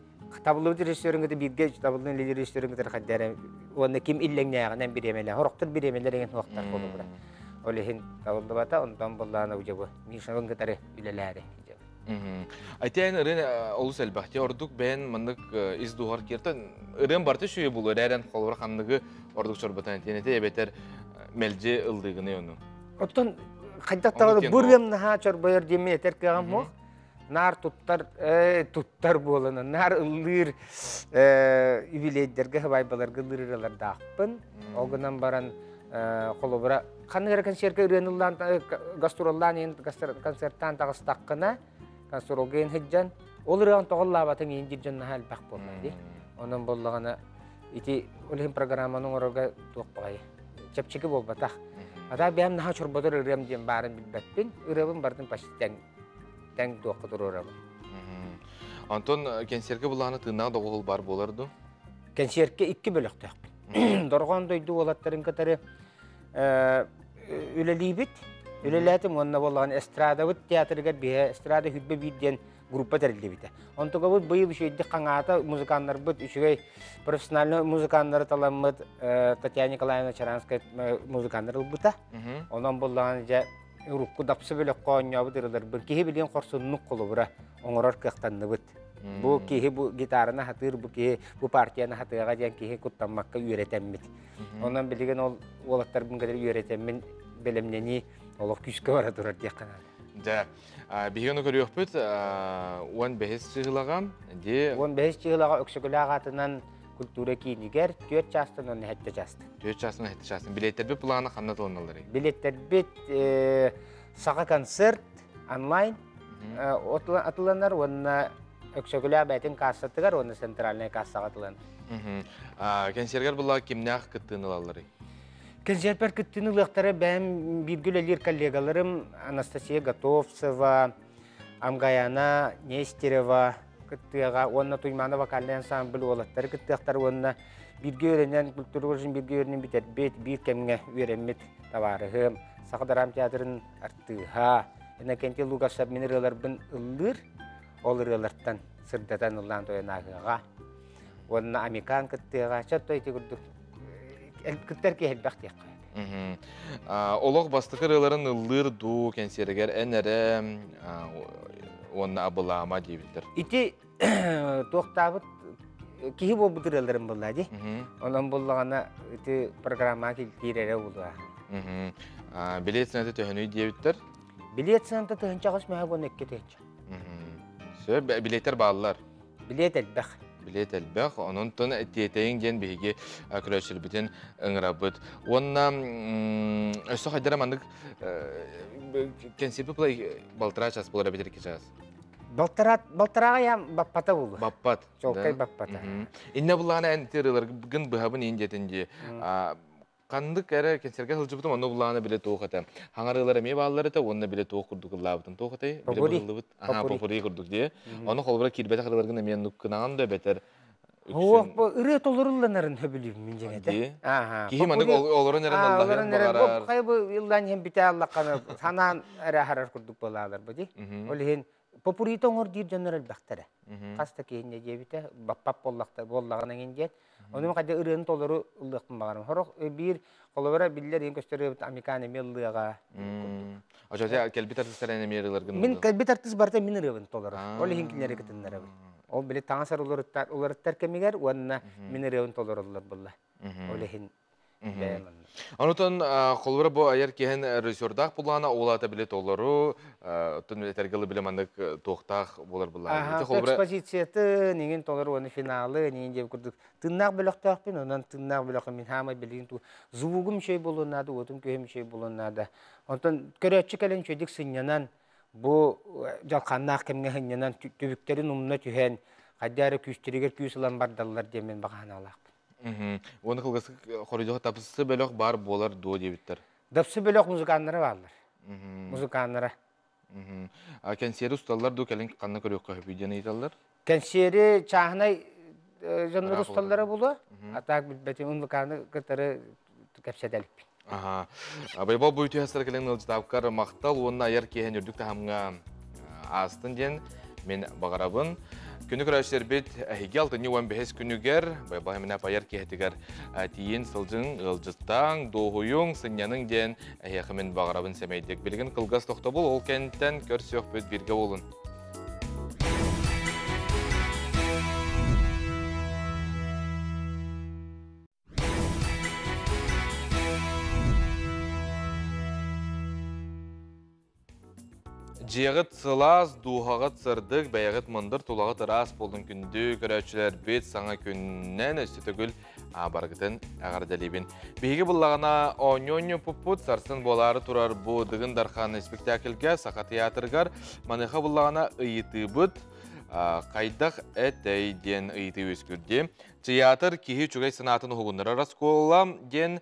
табыллыбыт режиссерын кытта бииргэ табыллан үлэлиир режиссерын кытары хайда эрэ уонна ким иллэҥнээҕинэн бириэмэлээх сорохтор бириэмэлэр эҥин суохтар холобура ол иһин табыллыбата онтон буллаана уже бу Мишабын кытары үлэлээри Айтиэн ырыан олус элбэх. Те ордук бэйэн маннык ис дууһар киэртэн ырыан барыта үчүгэй буолуо эрээрэн холобура ханныгы ордук чорботон этиэн этэ эбэтэр мэлдьи ыллыыгыный ону. Оттон хайдах даҕаны бу ырыам наһаа чорбойор диэммин этэр кыаҕым суох. Наар туттар туттар буолан наар ыллыыр юбилейдэргэ хыбайбаларга ыллыыр ырыалардаахпын. Ол гынан баран холобура ханнык эрэ концертка ырыаны ыллаан гастроллаан иһин концерттаан таҕыстаххына гастролга иһин сылдьан ол ырыаҕын тоҕо ыллаабатыҥ иһин диир дьон наһаа элбэх буолла дии. Онон буоллаҕына ити ол иһин программаны оҥорорго туох баҕайы чэпчэки буолбатах. А бэйэм наһаа чорботор ырыам диэн баарын билбэппин. Ырыабын барытын почти тэҥ тэҥ туохха туруорабын. Онтон кэнсиэргэ былааны тыыннаах доҕуһул бар буолар дуу? Кэнсиэркэ икки бөлөхтөөхпүн. Дорҕоон дойду уолаттарын кытары үлэлиибит. Үлэлээтим уонна буоллаҕына эстрадабыт театрыгар биһэ эстрада хүрбэ биир диэн группа тэриллибитэ. Онтугабыт быйыл үчүгэйдик хаҥаата, музыканнарбыт үчүгэй профессиональный музыканнары таламмыт Татьяна Николаевна Чаранская музыканнар ылбыта. Онон буоллаҕына дьэ урукку дапсы бөлөххө оонньообут ырыларбын киһи билигин хорсуннук холобура оҥорор кыахтанныбыт. Бу киһи бу гитараны хатыыр, бу киһи бу партияны хатыаҕа диэн киһи куттаммакка үөрэтэммит. Онон билигин ол уолаттарбын кытары үөрэтэммин бэлэмнэнии олох күүскэ бара турар диэххэ наада. Дьэ, биһиги ону көрүөхпүт 15 чыһылаҕа. Ди 15 чыһылаҕа Өксөкүлээх аатынан культура киинигэр 4 чаастан 17 чаастан. 4 чаастан 17 чаастан. Билиэттэрбит плана ханна тылыналларый? Билиэттэрбит Саха концерт онлайн атыланар уонна Өксөкүлээх бэйэтин кассатыгар уонна центральнай кассаҕа атыланар. Кэнсиэргэр була кимнээх кыттыыны ылалларый? Кэнсиэрпэр кыттыыны ылыахтара бэйэм бииргэ үлэлиир коллегаларым Анастасия Готовцева, Амгаяна Нестерева кыттыаҕа уонна Туймаана вокальнай ансамбль уолаттары кыттыахтара уонна бииргэ үөрэнэн культура колледжын бииргэ үөрэнэн бүтэрбит, биир кэмҥэ үөрэммит табаарыһым, Саха драм театрын артыыһа Иннокентий Лугасов мин ырыаларбын ыллыыр, ол ырыалартан сырдатан ыллаан тойон ааһыаҕа. Уонна Амикан кыттыаҕа, чотто ити курдук кыттар киһи элбэх диэххэ. Олох бастакы ырыаларын ыллыыр дуу кэнсиэригэр эн эрэ уонна абылаама диэбиттэр. Ити туохтаабыт киһи буолбут ырыаларым буолла дии. Онон буллаҕына ити программаҕа киирэрэ буолуо. Билиэт сыаната төһөнүй диэбиттэр? Билиэт сыаната тыһыынча аҕыс мөһө уонна икки тыһыынча. Сөп, билиэттэр бааллар. Билиэт элбэх. Билет элбэх, онон тон тиэтэйиҥ диэн биһиги көрөөччүлэрбитин ыҥырабыт. Уонна өссө хайдара маннык кэнсиэрпи плей балтараа час буолар эбитэр 2 час. Балтараа балтарааҕа ям баппата буолу. Баппат. Чолкай баппата. Инне булаана эн тырыларгын быһабын иин диэтин дии. Ханнык эрэ кэнсиэргэ сылдьыбытым, онно булаана билэ туох этэ. Хаҥарыылар эмиэ бааллар этэ, уонна билэ туох курдук ыллаабытым туох этэй? Билэ быһыллыбыт. Аха, попури курдук дии. Ону холобура киирбэтэх ырыаларгын эмиэ оннук гынаҕын да эбэтэр Суох, бу ырыа толорулланарын сөбүлүүбүн дьиҥ этэ. Киһи маннык олорон эрэн аллаһыан баҕарар. Хайа бу ыллаан иһэн бүтэ аллаххана санаан эрэ аһарар курдук буолаалар бу дии. Ол иһин попурита оҥор диир дьоннор элбэхтэрэ. Хас да киһиннэ диэбитэ, баппап буоллахта буоллаҕына эҥин диэн. Ону хайда ырыаны толору ыллыахпын баҕарым. Сорох биир холобура биллэр иһин көстөр ырыабыт Амикан эмиэ ыллыаҕа. Очо кэлбит артыыстар эн эмиэ ырыаларгын Мин кэлбит артыыс барыта мин ырыабын толорор. Ол иһин кинилэри кытыннарабын. Ол били таҥас уларыттар кэмигэр уонна мин ырыабын толороллор булла. Ол иһин Онутон холобура бу айар киһин режиссердаах булаана оолаата били толору оттон этэргэ ылы били маннык туохтаах буолар булаана. Экспозициятын иҥин толору уонна финалы иҥин диэн курдук тыыннаах бөлөхтөөхпүн онон тыыннаах бөлөххө мин хаамай билигин туу звугум үчүгэй буолуон наада, уотум күөһүм үчүгэй буолуон наада. Онтон көрөөччү кэлэн үчүгэйдик сынньанан бу дьалхааннаах кэмҥэ сынньанан түбүктэрин умна түһэн хайдах эрэ күүстэригэр күүс ылан бардаллар диэн мин баҕа санаалаахпын. Уонна кылгас хоруйдуха тапсы бөлөх баар буолар дуо диэбиттэр. Дапсы бөлөх музыканнара бааллар. Музыканнара. Кэнсиэри усталлар дуу кэлин ханна көрүөххэ сөбүй диэн ыйыталлар. Кэнсиэри чааһынай дьоннор усталлара буолуо. А так билбэтим музыканы кытары кэпсэтэлиппин. Аха. Байбал бу үтүө кэлин ыалдьытаабыккар махтал уонна айар киэһэн үрдүк таһымҥа аастын диэн мин баҕарабын. Күнү көрөөччүлэрбит эһиги алтынньы 15 күнүгэр Байбал Хэминэп айар киэһэтигэр тиийин сылдьыҥ, ыалдьыттааҥ, дуоһуйуҥ, сынньаныҥ диэн эһиэхэ мин баҕарабын сэмэйдик. Билигин кылгас тохтобул ол кэнниттэн көрсүөхпүт бииргэ буолун. Дьиэҕит сылаас, дууһаҕыт сырдык, бэйэҕит мындыр, тулаҕыт ыраас буолун күндү көрөөччүлэрбит саҥа күннэн өссө төгүл барыгытын эҕэрдэлиибин. Биһиги буллаҕына оонньуу оонньоппуппут сарсын буолаары турар бу Дыгын Дархан спектакльга Саха театрыгар маныаха буллаҕына ыйытыыбыт хайдах этэй диэн ыйытыы үөскүүр Театр киһи үчүгэй санаатын уһугуннарар оскуола диэн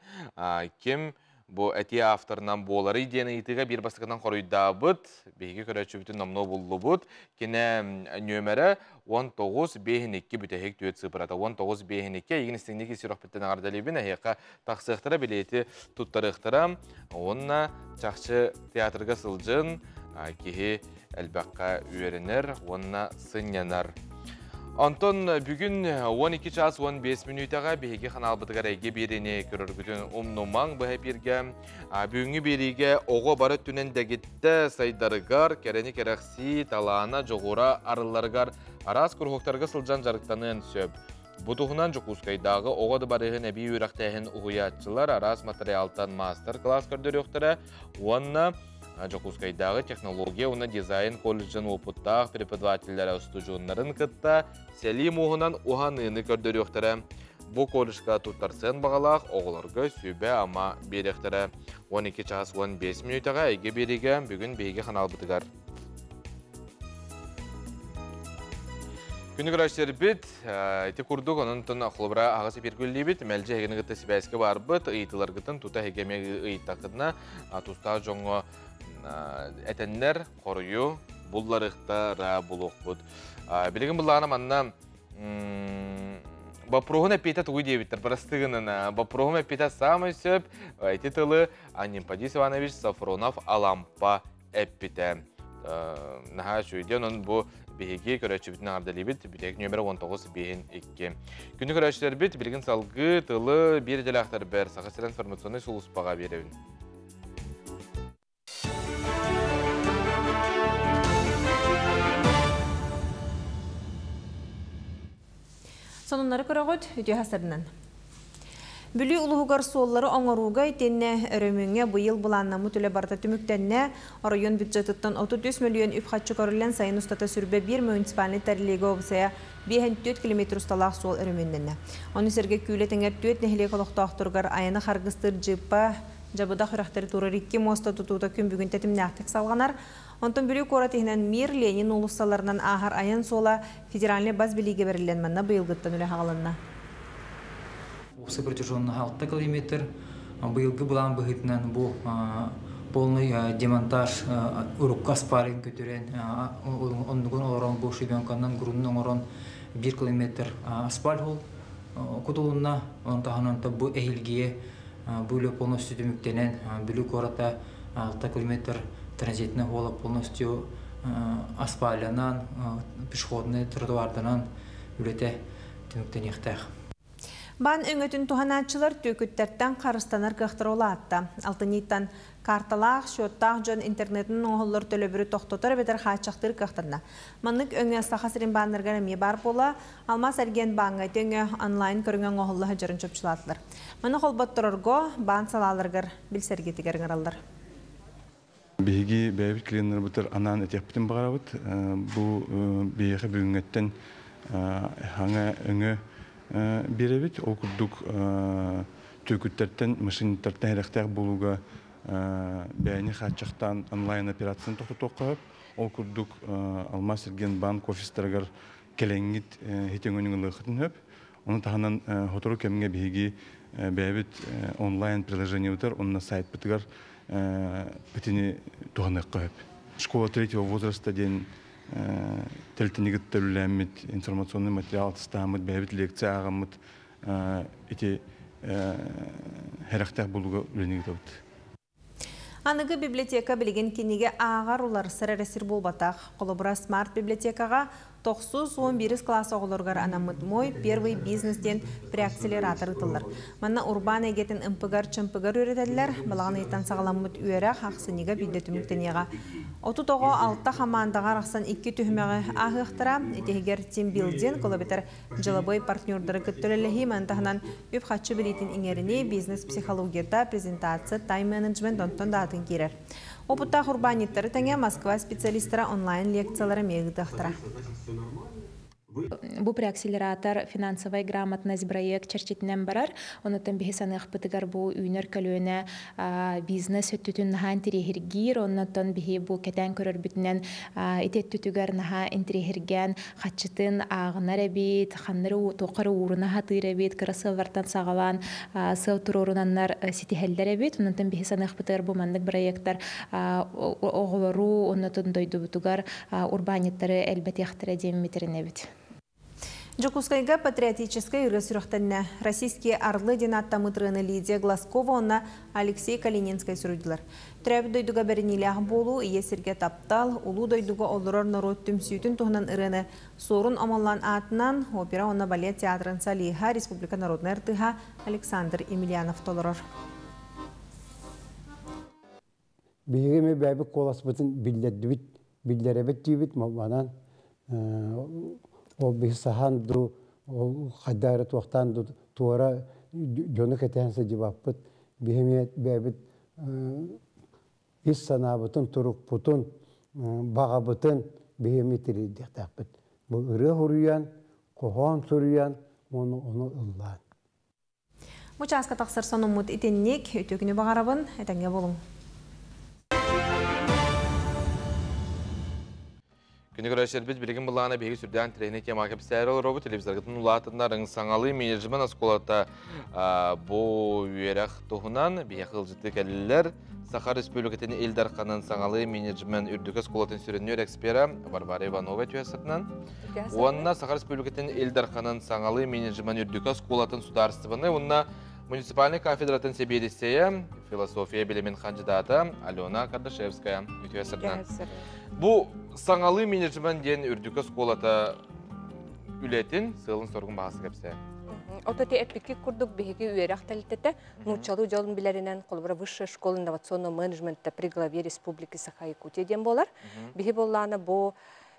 ким бу этии авторынан буоларый диэн ыйытыыга биир бастакынан хоруйдаабыт, биһиги көрөөччүбүтүн номнуо буллубут. Кинэ нүөмэрэ 19 5 2 бүтэһик түөрт сыыпырата 19 5 2 эйигин истиҥник ис сүрэхпиттэн эҕэрдэлиибин эһиэхэ тахсыахтара билиэти туттарыахтара уонна чахчы театрга сылдьын киһи элбэххэ үөрэнэр уонна сынньанар. Онтон бүгүн 12 час 15 мүнүүтэҕэ биһиги ханаалбытыгар эйгэ биэриини көрөргүтүн умнумаҥ быһа эпииргэ. Бүгүҥҥү биэриигэ оҕо бары өттүнэн дэгиттэ сайдарыгар, кэрэни кэрэхсии, талаана, дьоҕура арылларыгар араас куруһуоктарга сылдьан дьарыктаныан сөп. Бу туһунан Дьокуускайдааҕы оҕо дыбарыһын эбии үөрэхтээһин уһуйааччылар араас матырыйаалтан маастар-кылаас көрдөрүөхтэрэ уонна Дьокуускайдааҕы технология уонна дизайн колледжын уопуттаах преподавателлэрэ устудьуоннарын кытта сэлии муоһунан уһаныыны көрдөрүөхтэрэ. Бу колледжка туттарсыан баҕалаах оҕолорго сүбэ-ама биэриэхтэрэ. 12 чаас 15 мүнүүтэҕэ эйгэ биэриигэ бүгүн биһиги ханаалбытыгар. Күнү көрөөччүлэрбит ити курдук онон холобура аҕыс эпиргүллиибит мэлдьи эһигини кытта сибээскэ барбыт ыйытыыларгытын тута эһиги эмиэ ыйыттаххытына тустаах дьоҥҥо этэннэр хоруйу булларыахтара булуохпут. Билигин буллаҕына манна Боппуруоһун эппиэтэ тугуй диэбиттэр бырастыгынан боппуруоһум эппиэтэ саамай сөп ити тылы Анимпадис Иванович Сафронов Алампа эппитэ. Наһаа үчүгэй онон бу биһиги көрөөччүбүтүн эҕэрдэлиибит бүтэһик нүөмэрэ 19 биэһин 2. Күндү көрөөччүлэрбит билигин салгыы тылы биир идэлээхтэрбэр Саха сирин информационнай сулууспаҕа биэрэбин. Сонуннары көрөҕүт, үтүө хасарынан. Бүлүү улууһугар суоллары оҥорууга итиэннэ өрөмүөҥҥэ быйыл былааннаммыт үлэ барыта түмүктэннэ. Оройуон бюджетыттан 33 мөлүйүөн үп-харчы көрүллэн сайын устата 21 муниципальнай тэриллиигэ уопсайа 54 километр усталаах суол өрөмүөннэннэ. Ону сэргэ Күүлэ тэҥэр түөрт нэһилиэк олохтоохторугар айаны харгыстыыр дьыыппа, Дьабыдах үрэхтэри туоруур икки муоста тутуута күн бүгүн тэтимнээхтик салҕанар. Онтон Бүлүү куорат иһинэн Мир, Ленин уулуссаларынан ааһар айан суола федеральнай бас билиигэ бэриллэн манна быйылгыттан үлэ саҕаланна. Уопсай протяженноһа 6 километр. Быйылгы былаан быһыытынан бу полный демонтаж урукку аспаалын көтүрэн, оннугун олорон бу шибенканан грунун оҥорон 1 километр асфальт кутулунна. Онон таһынан бу эһилгиэ бу үлэ полностью түмүктэнэн Бүлүү куората 6 километр транзитная хуола полностью асфальтанан, пешеходный тротуарданан үлэтэ түмүктэниэхтээх. Баан өҥөтүн туһанааччылар түөкүттэртэн харыстанар кыахтара улаатта. Алтынньыттан карталаах, счеттаах дьон интернетинэн оҥоһуллар төлөбүрү тохтотор эбэтэр хааччахтыыр кыахтанна. Маннык өҥө Саха сирин бааннарыгар эмиэ баар буола, Алмаас эргиэн бааҥҥа ити өҥө онлайн көрүҥэ оҥоһулла сылдьарын чопчулаатылар. Маны холботторорго баан салааларыгар билсэргитигэр ыҥыраллар. Биһиги бэйэбит клиеннарбытыгар анаан этиэхпитин баҕарабыт. Бу биһиэхэ бүгүҥҥэттэн хаҥа өҥө биэрэбит. Ол курдук түөкүттэртэн, мошенниктартан сэрэхтээх буолууга бэйэни хааччахтаан онлайн операцияны тохтотуохха сөп. Ол курдук Алмаас Эргиэнбанк офистарыгар кэлэҥҥит ити өҥөнү ылыаххытын сөп. Ону таһынан сотору кэмҥэ биһиги бэйэбит онлайн приложениебытыгар уонна сайтпытыгар итини туһаныахха сөп. Школа третьего возраста диэн тэрилтэни кытта үлэлээммит информационный материал атастааммыт, бэйэбит лекция ааҕаммыт ити сэрэхтээх буолууга үлэни ыытабыт. Аныгы библиотека билигин кинигэ ааҕар, уларсар эрэ сир буолбатах. Холобура, смарт-библиотекаҕа тохсус 11 кылаас оҕолоругар анаммыт «Мой первый бизнес» диэн преакселератор ыытыллар. Манна урбаан эйгэтин ымпыгар-чымпыгар үөрэтэллэр. Балаҕан ыйтан саҕаламмыт үөрэх ахсынньыга биирдэ түмүктэниэҕэ. 30 оҕо алта хамаандаҕа арахсан икки түһүмэҕи ааһыахтара. Итиһигэр тимбилдинг, ол эбэтэр дьылабыай партнердары кытта үлэлэһии, маны таһынан үп-харчы билиитин иҥэринии, бизнес психологията, презентация, тайм-менеджмент онтон да атын киирэр. Опыттаах урбаанньыттары тэҥэ Москва специалистара онлайн лекциялары эмиэ ыытыахтара. Бу преакселератор финансовая грамотность проект чэрчитинэн барар. Онутан биһи саныахпытыгар бу үүнэр көлүөнэ бизнес өттүтүн наһаа интириэһиргиир, оннотон биһи бу кэтээн көрөрбүтүнэн ити өттүтүгэр наһаа интириэһиргээн хаччытын ааҕынар эбит, ханнары туоххары ууруна хатыыр эбит, кыра сыаллартан саҕалаан сыал туруорунаннар ситиһэллэр эбит. Оннотон биһи саныахпытыгар бу маннык проекттар оҕолору оннотон дойдубутугар урбаанньыттары элбэтиэхтэрэ диэн эбит. Дьокуускайга патриотическай ырыа сүрэхтэннэ. «Российские орлы» диэн ааттаммыт ырыаны Лидия Глазкова уонна Алексей Калининскай суруйдулар. Төрөөбүт дойдуга бэриниилээх буолуу, ийэ сиргэ таптал, улуу дойдуга олорор норуот түмсүүтүн туһунан ырыаны Суорун Омоллоон аатынан опера уонна балет театрын солиһа, республика народнай артыыһа Александр Емельянов толорор. Биһиги эми бэйэбит куоласпытын биллэрдибит, биллэрэбит диибит, манан ол биһи саһаан ду, ол хайдах эрэ туохтаан ду туора дьону кэтээн сылдьыбаппыт. Биһи эмиэ бэйэбит ис санаабытын, турукпутун, баҕабытын биһи эмиэ тириэрдиэхтээхпит. Бу ырыа суруйан, хоһоон суруйан, уонна ону ыллаан. Бу чааска тахсар сонуммут итинник, үтүө күнү баҕарабын, этэҥҥэ буолуҥ. Күнү көрөөччүлэрбит билигин былаана биһиги сүрдээн тренинг темаҕа кэпсээри олоробут. Телевизоргытын улаатыннарыҥ саҥалыы менеджмент оскуолата бу үөрэх туһунан биһиэхэ ыалдьыттыы кэллилэр. Саха Республикатын Ил Дарханын саҥалыы менеджмент үрдүкү оскуолатын сүрүннүүр экспера Варвара Иванова түһэ Уонна Саха Республикатын Ил Дарханын саҥалыы менеджмент үрдүкү оскуолатын судаарыстыбаннай уонна муниципальнай кафедратын сэбиэдиссэйэ, философия билимин хандьыдаата Алена Кардашевская үтүө сырынан. Бу саҥалыы менеджмент диэн үрдүкү оскуолата үлэтин сыалын-соругун баҕасы кэпсээ. Ото ти эппикки курдук биһиги үөрэх тэрилтэтэ нууччалыы дьолун билэринэн холобура Высшая школа инновационного менеджмента при главе Республики Саха-Якутия диэн буолар. Биһи буоллаана бу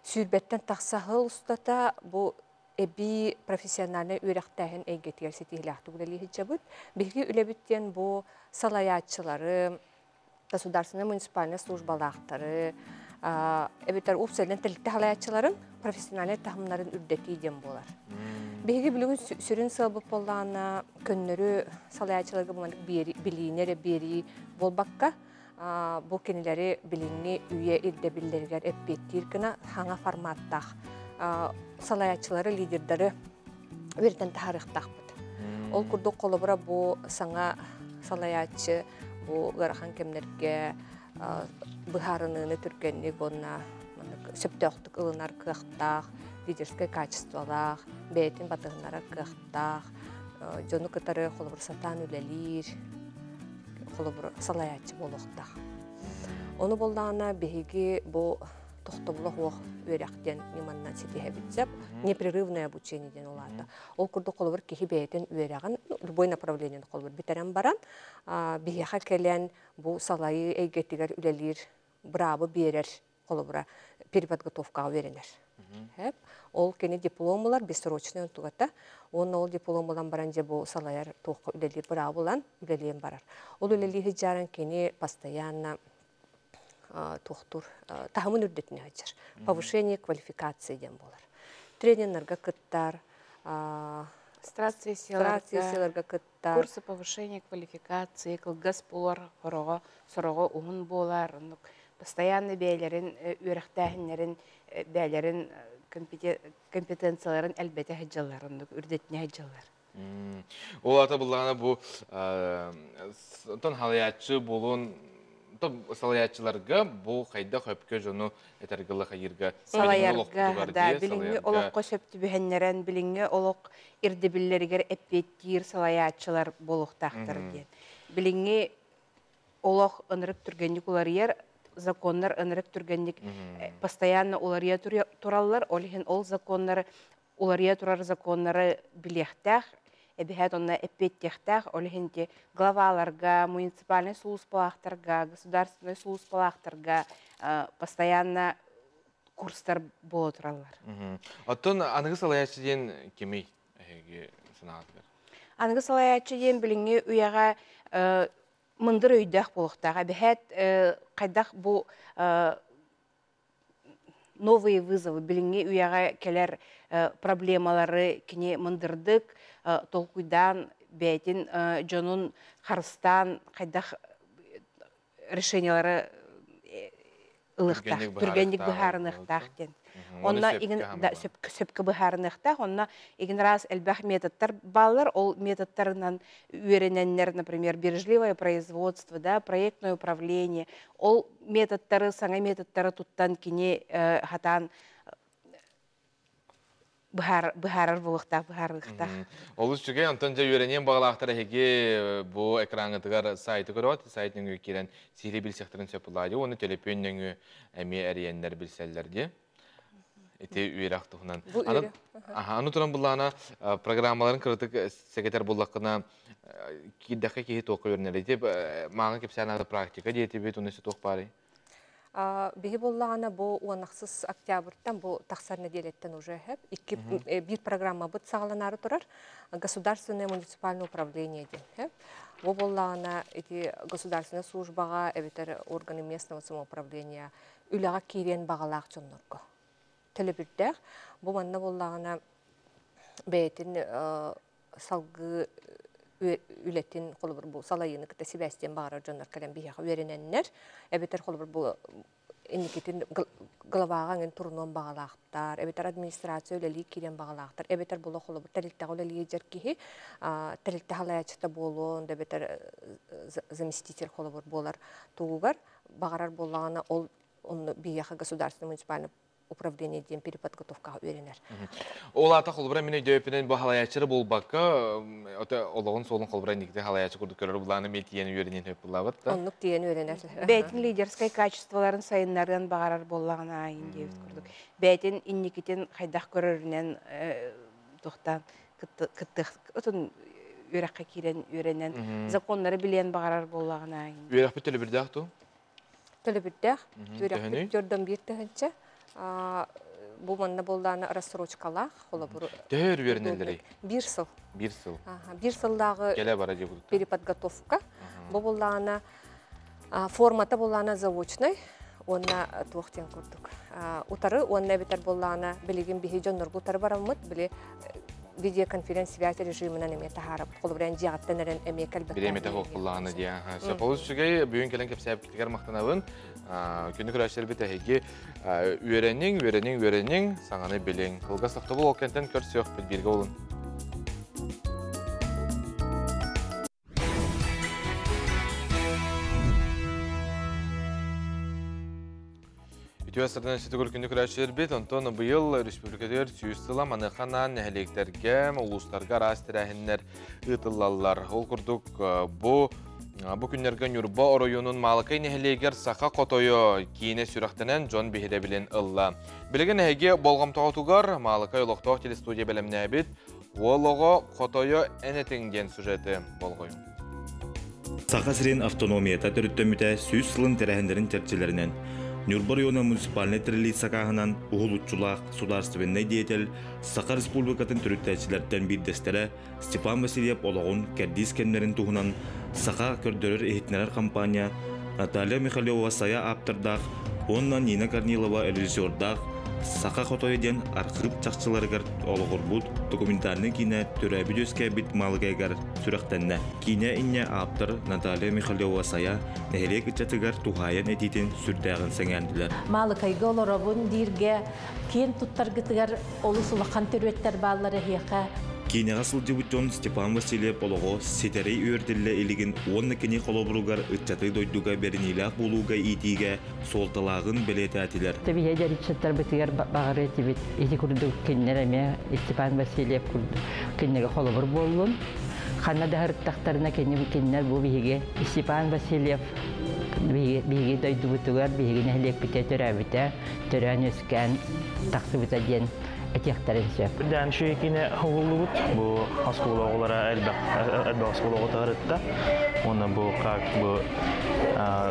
сүүрбэттэн тахса сыл устата бу Эбии профессиональнай үөрэхтээһин эйгэтигэр ситиһилээхтик үлэлии сылдьабыт. Биһиги үлэбит диэн бу салайааччылары, государственнай муниципальнай службалаахтары, эбэтэр уопсайынан тэрилтэ салайааччыларын профессиональнай таһымнарын үрдэтии диэн буолар. Биһиги билигин сүрүн сыалбыт буоллаҕына көннөрү салайааччыларга бу маннык билиини эрэ биэрии буолбакка, бу кинилэри билиҥҥи үйэ ирдэбиллэригэр эппиэттиир гына саҥа форматтаах салайааччылары, лидердары үөрэтэн таһаарыахтаахпыт. Ол курдук холобура бу саҥа салайааччы бу ыарахан кэмнэргэ быһаарыныыны түргэнник уонна сөптөөхтүк ылынар кыахтаах, лидерскэй качестволаах, бэйэтин батыһыннарар кыахтаах, дьону кытары холобур сатаан үлэлиир, холобур салайааччы буолуохтаах. Ону буоллаҕына биһиги бу тохтобула суох үөрэх диэн ньыманнан ситиһэбит сөп. Непрерывное обучение диэн ол аата. Ол курдук холобур киһи бэйэтин үөрэҕин любой направлениены холобур бүтэрэн баран биһиэхэ кэлэн бу салайыы эйгэтигэр үлэлиир быраабы биэрэр холобура переподготовкаҕа үөрэнэр. Ол кини диплом ылар бессрочный онтугата. Уонна ол диплом ылан баран дьэ бу салайар туохха үлэлиир быраабы ылан үлэлиэн барар. Ол үлэлии сылдьарын кини постоянно туохтуур таһымын үрдэтинэ сылдьар. Повышение квалификации диэн буолар. Трениннэргэ кыттар, страт-сессияларга кыттар. Курсы повышения квалификации, кылгас буолар, хороҕо, сороҕо уһун буолар, оннук постоянно бэйэлэрин үөрэхтээһиннэрин бэйэлэрин компетенцияларын элбэтэ сылдьаллар, оннук үрдэтинэ сылдьаллар. Ол ата буллаҕына бу тон халайааччы буолуон салайааччыларга бу хайдах өпкө дьону этэргылы хайырга салайарга да билиҥҥи олоххо сөп түбэһэннэрэн билиҥҥи олох ирдэбиллэригэр эппиэттиир салайааччылар буолуохтаахтар диэн. Билиҥҥи олох ынырык түргэнник уларыйар, законнар ынырык түргэнник постоянно уларыйа тураллар, ол иһин ол законнары уларыйа турар законнары билиэхтээх, эбэһээт онно эппиэттиэхтээх, ол иһин ити главаларга, муниципальнай сулууспалаахтарга, государственнай сулууспалаахтарга постоянно курстар буола тураллар. Оттон аныгы салайааччы диэн кимий эһиги санаатыгар? Аныгы салайааччы диэн билиҥҥи үйэҕэ мындыр өйдөөх буолуохтаах. Эбэһээт хайдах бу новые вызовы билиҥҥи үйэҕэ кэлэр проблемалары кини мындырдык толкуйдаан бэйэтин дьонун харыстаан хайдах решениялары ылыахтаах, түргэнник быһаарыныахтаах диэн. Онно игин да сөпкө быһаарыныахтаах, онно игин раз элбэх методтар бааллар, ол методтарынан үөрэнэннэр, например, бережливое производство, да, проектное управление, ол методтары, саҥа методтары туттан кини хатаан быһаарар буолуохтаах, быһаарыахтаах. Олус үчүгэй, онтон дьэ үөрэниэн баҕалаахтар эһиги бу экраҥҥытыгар сайты көрөҕүт, сайт нөҥүө киирэн сиһилии билсиэхтэрин сөп буоллаҕа дии, уонна төлөпүөн нөҥүө эмиэ эрийэннэр билсэллэр дии. Ити үөрэх туһунан. Бу үөрэх. Аны туран буллаҕына программаларын кыратык сэгэтэр буллаххына киирдэххэ киһи туохха үөрэнэр. Ити мааҕын кэпсээн аата практика диэтибит, уну туох баарый? Биһи буоллаҕына бу 16 октябрьтан бу тахсар нэдиэлэттэн уже икки биир программабыт саҕаланаары турар государственное муниципальное управление диэн. Бу буоллаҕына ити государственная службаҕа эбэтэр органы местного самоуправления үлэҕэ киириэн баҕалаах дьоннорго төлөбүрдээх. Бу манна буоллаҕына бэйэтин салгыы үлэтин холобур бу салайыыны кытта сибээстиэн баҕарар дьоннор кэлэн биһиэхэ үөрэнэннэр эбэтэр холобур бу инникитин главаҕа эҥин турунуон баҕалаахтар эбэтэр администрация үлэлии киириэн баҕалаахтар эбэтэр була холобур тэрилтэҕэ үлэлии дьэр киһи тэрилтэ салайааччыта буолуон да эбэтэр заместитель холобур буолар тугугар баҕарар буоллаҕына ол онно биһиэхэ государственный муниципальный управление диэн переподготовкаҕа үөрэнэр. Ол аата холобура мин өйдөөппүнэн бу халайааччыра буолбакка олоҕун суолун холобура инникити халайааччы курдук көрөр булааны эмиэ тиийэн үөрэниэн сөп буллаабыт да. Оннук тиийэн үөрэнэр. Бэйэтин лидерскай качестволарын сайыннарыан баҕарар буоллаҕына айын диэбит курдук. Бэйэтин инникитин хайдах көрөрүнэн туохтаан кыттыах отун үөрэххэ киирэн үөрэнэн законнары билиэн баҕарар буоллаҕына айын. Үөрэхпит төлөбүрдээх туу? Төлөбүрдээх. Үөрэхпит төрдөн биир тыһынча. Бу манна буоллаана рассрочкалаах, холобур. Төһө өр үөрэнэллэрий? Биир сыл. Биир сыл. Биир сыллааҕы Кэлэ бара диэбит. Переподготовка. Бу буоллаана формата буоллаана заочнай уонна туох диэн курдук. Утары уонна эбэтэр буоллаана билигин биһи дьоннорго утары бараммыт, били видеоконференц-связь режиминэн эмиэ таһаарабыт. Холобура, дьиэҕиттэн эрэн эмиэ кэлбэккэ. Бириэмэтэ суох диэ. Сөп олус үчүгэй бүгүн кэлэн кэпсээбиккитигэр махтанабын. Күнү көрөөччүлэрбит эһиги үөрэниҥ, үөрэниҥ, үөрэниҥ, саҥаны билиҥ. Кылгас тохтобул ол кэнтэн көрсүөхпүт бииргэ болун. Үтүө сырдын ситигүр күнү көрөөччүлэрбит, онтон быйыл республикатыгар 100 сыла маныаха анаан нэһилиэктэргэ, улуустарга араас тэрээһиннэр ыытыллаллар. Ол курдук бу бу күннэргэ Ньурба оройуонун Маалыкай нэһилиэгэр Саха хотойо киинэ сүрэхтэнэн дьон биһирэбилин ылла. Билигин эһиги болҕомтоҕутугар Маалыкай олохтоох телестудия бэлэмнээбит «Уол оҕо хотойо эн этиҥ» диэн сюжеты болҕойуҥ. Саха сирин автономията төрүттэммитэ 100 сылын тэрээһиннэрин чэрчилэринэн Ньурба оройуона муниципальнай тэриллии сакааһынан уһулуччулаах судаарыстыбаннай деятель Саха Республикатын төрүттээччилэртэн биирдэстэрэ Степан Васильев олоҕун кэрдиис кэмнэрин туһунан Саха көрдөрөр-иһитиннэрэр компания Наталья Михалева-Сайа ааптардаах уонна Нина Корнилова режиссердаах Саха хотойо диэн архыып чахчыларыгар олоҕурбут документальнай киинэ төрөөбүт-үөскээбит Маалыкайыгар сүрэхтэннэ. Киинэ инньэ ааптар Наталья Михалева-Сайа нэһилиэк ыччатыгар туһаайан этиитин сүрдээҕин сэҥээрдилэр. Маалыкайга олоробун дииргэ киэн туттаргытыгар олус улахан төрүөттэр бааллар эһиэхэ. Киинэҕэ сылдьыбыт дьон Степан Васильев олоҕо ситэри үөрдиллэ илигин уонна кини холобуругар ыччаты дойдуга бэриниилээх буолууга иитиигэ суолталааҕын бэлиэтээтилэр. Биһиги дьарыччаттарбытыгар баҕарыа этибит ити курдук кинилэр эмиэ Степан Васильев курдук кинилэргэ холобур буоллун. Ханна да сырыттахтарына кинилэр бу биһиги Степан Васильев биһиги дойдубутугар, биһиги нэһилиэкпитэ төрөөбүтэ, төрөөн-үөскээн тахсыбыта диэн этиэхтэрин сөп. Дээн үчүгэй киинэ уһуллубут. Бу оскуола оҕолоро элбэх элбэх оскуола оҕото ырытта. Уонна бу как бу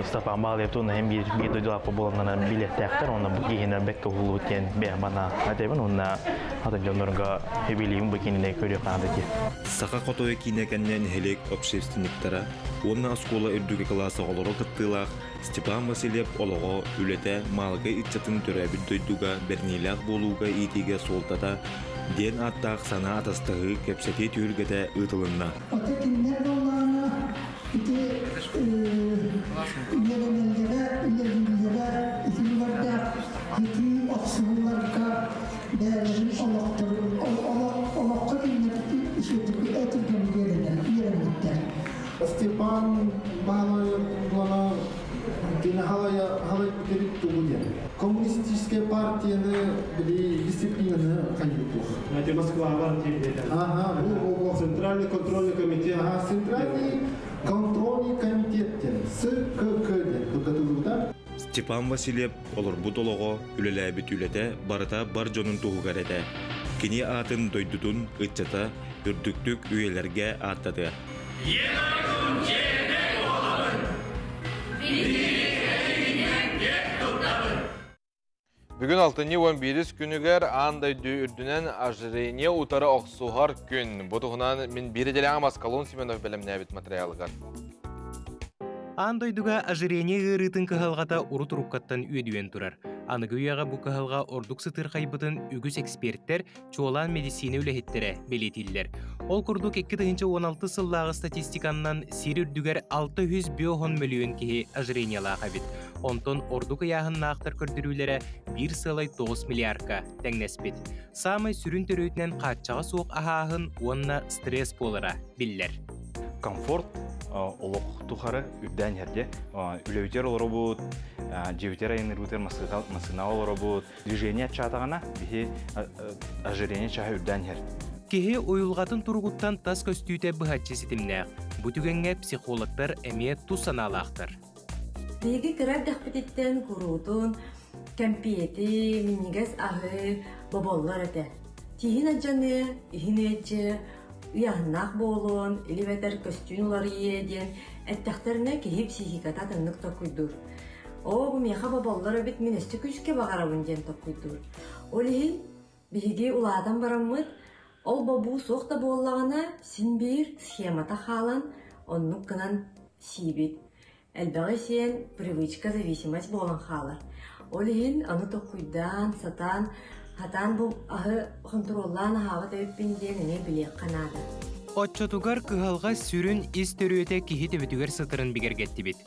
Степан Баалыев туһунан иһин биир биир дойдулаахпыт буоланнар билиэхтээхтэр. Уонна бу киһини бэккэ уһуллубут диэн бэйэм анаа этэбин. Уонна атын дьоннорго сөбүлүүбүн бу киинини көрүөх наада диэн. Саха хотойо киинэ кэннэ нэһилиэк общественниктара уонна оскуола үрдүкү кылаас оҕолоро кыттыылаах Степан Васильев олоҕо, үлэтэ Маалыкай ыччатын төрөөбүт дойдуга бэриниилээх буолууга иитиигэ суолтата диэн ааттаах санаа атастаһыы кэпсэтии түһүлгэтэ ыытылынна. Ото кинилэр буоллаҕына ити үөрэнэллэрэ, үлэлииллэрэ итиннэрдээх итии охсуһууларга бэйэлэрин олохторун олоххо кинилэр үчүгэйдик үөрэммиттэр. Степан Баалайа кини халай бүтэрит тугу диэн. Коммунистическая партияны били дисциплинаны хайытуох. Это Москва бар Ага, бу Центральный контрольный комитет. Ага, Центральный контрольный комитет диэн. ЦКК диэн кылгатыллыбыта. Степан Васильев олорбут олоҕо, үлэлээбит үлэтэ барыта бар дьонун туһугар этэ. Кини аатын дойдутун ыччата үрдүктүк үйэлэргэ ааттатыа. Бүгүн алтынньы 11 күнүгэр аан дойду үрдүнэн ожирение утары охсуһар күн. Бу туһунан мин биир идэлээҕим Аскалон Семенов бэлэмнээбит материалыгар. Аан дойдуга ожирение ыарыытын кыһалҕата урут уруккаттан үөдүйэн турар. Аныгы үйэҕэ бу кыһалҕа ордук сытыырхайбытын үгүс экспертэр, чуолаан медицина үлэһиттэрэ бэлиэтииллэр. Ол курдук 2016 сыллааҕы статистиканнан сир үрдүгэр 605 мөлүйүөн киһи ожирениелаах эбит. Онтон ордук ыйааһыннаахтар көрдөрүүлэрэ 1,9 миллиардка тэҥнэспит. Саамай сүрүн төрүөтүнэн хааччаҕа суох аһааһын уонна стресс буолара биллэр. Комфорт олох тухары үрдээн иһэрде. Үлэбитигэр олоробут, дьиэбитигэр айанныырбытыгар массыына олоробут. Движение аччаатаҕына биһи ожирение чаһа үрдээн иһэр. Киһи уйулҕатын туругуттан тас көстүүтэ быһаччы ситимнээх. Бу түгэҥҥэ психологтар эмиэ тус санаалаахтар. Биһиги кыра эрдэхпититтэн куруутун кэмпиэти, минньигэс аһы боболлор этэ. Тииһин алдьаныа, иһин ыалдьыа, ыйааһыннаах буолуон, или эбэтэр көстүүн уларыйыа диэн эттэхтэринэ киһи психиката атыннык толкуйдуур. Оо, бу миэхэ боболлор эбит, мин өссө күүскэ баҕарабын диэн толкуйдуур. Ол иһин биһиги улаатан бараммыт, ол бобуу суох да буоллаҕына, син биир схемата хаалан, оннук гынан сиибит. Элбэҕи сиэн привычка, зависимость буолан хаалар. Ол иһин аны толкуйдаан, сатаан, хатаан бу аһы хонтуруоллаан аһаабат эбиппин диэн эмиэ билиэххэ наада. Оччотугар кыһалҕа сүрүн ис төрүөтэ киһи төбөтүгэр сытарын бигэргэттибит.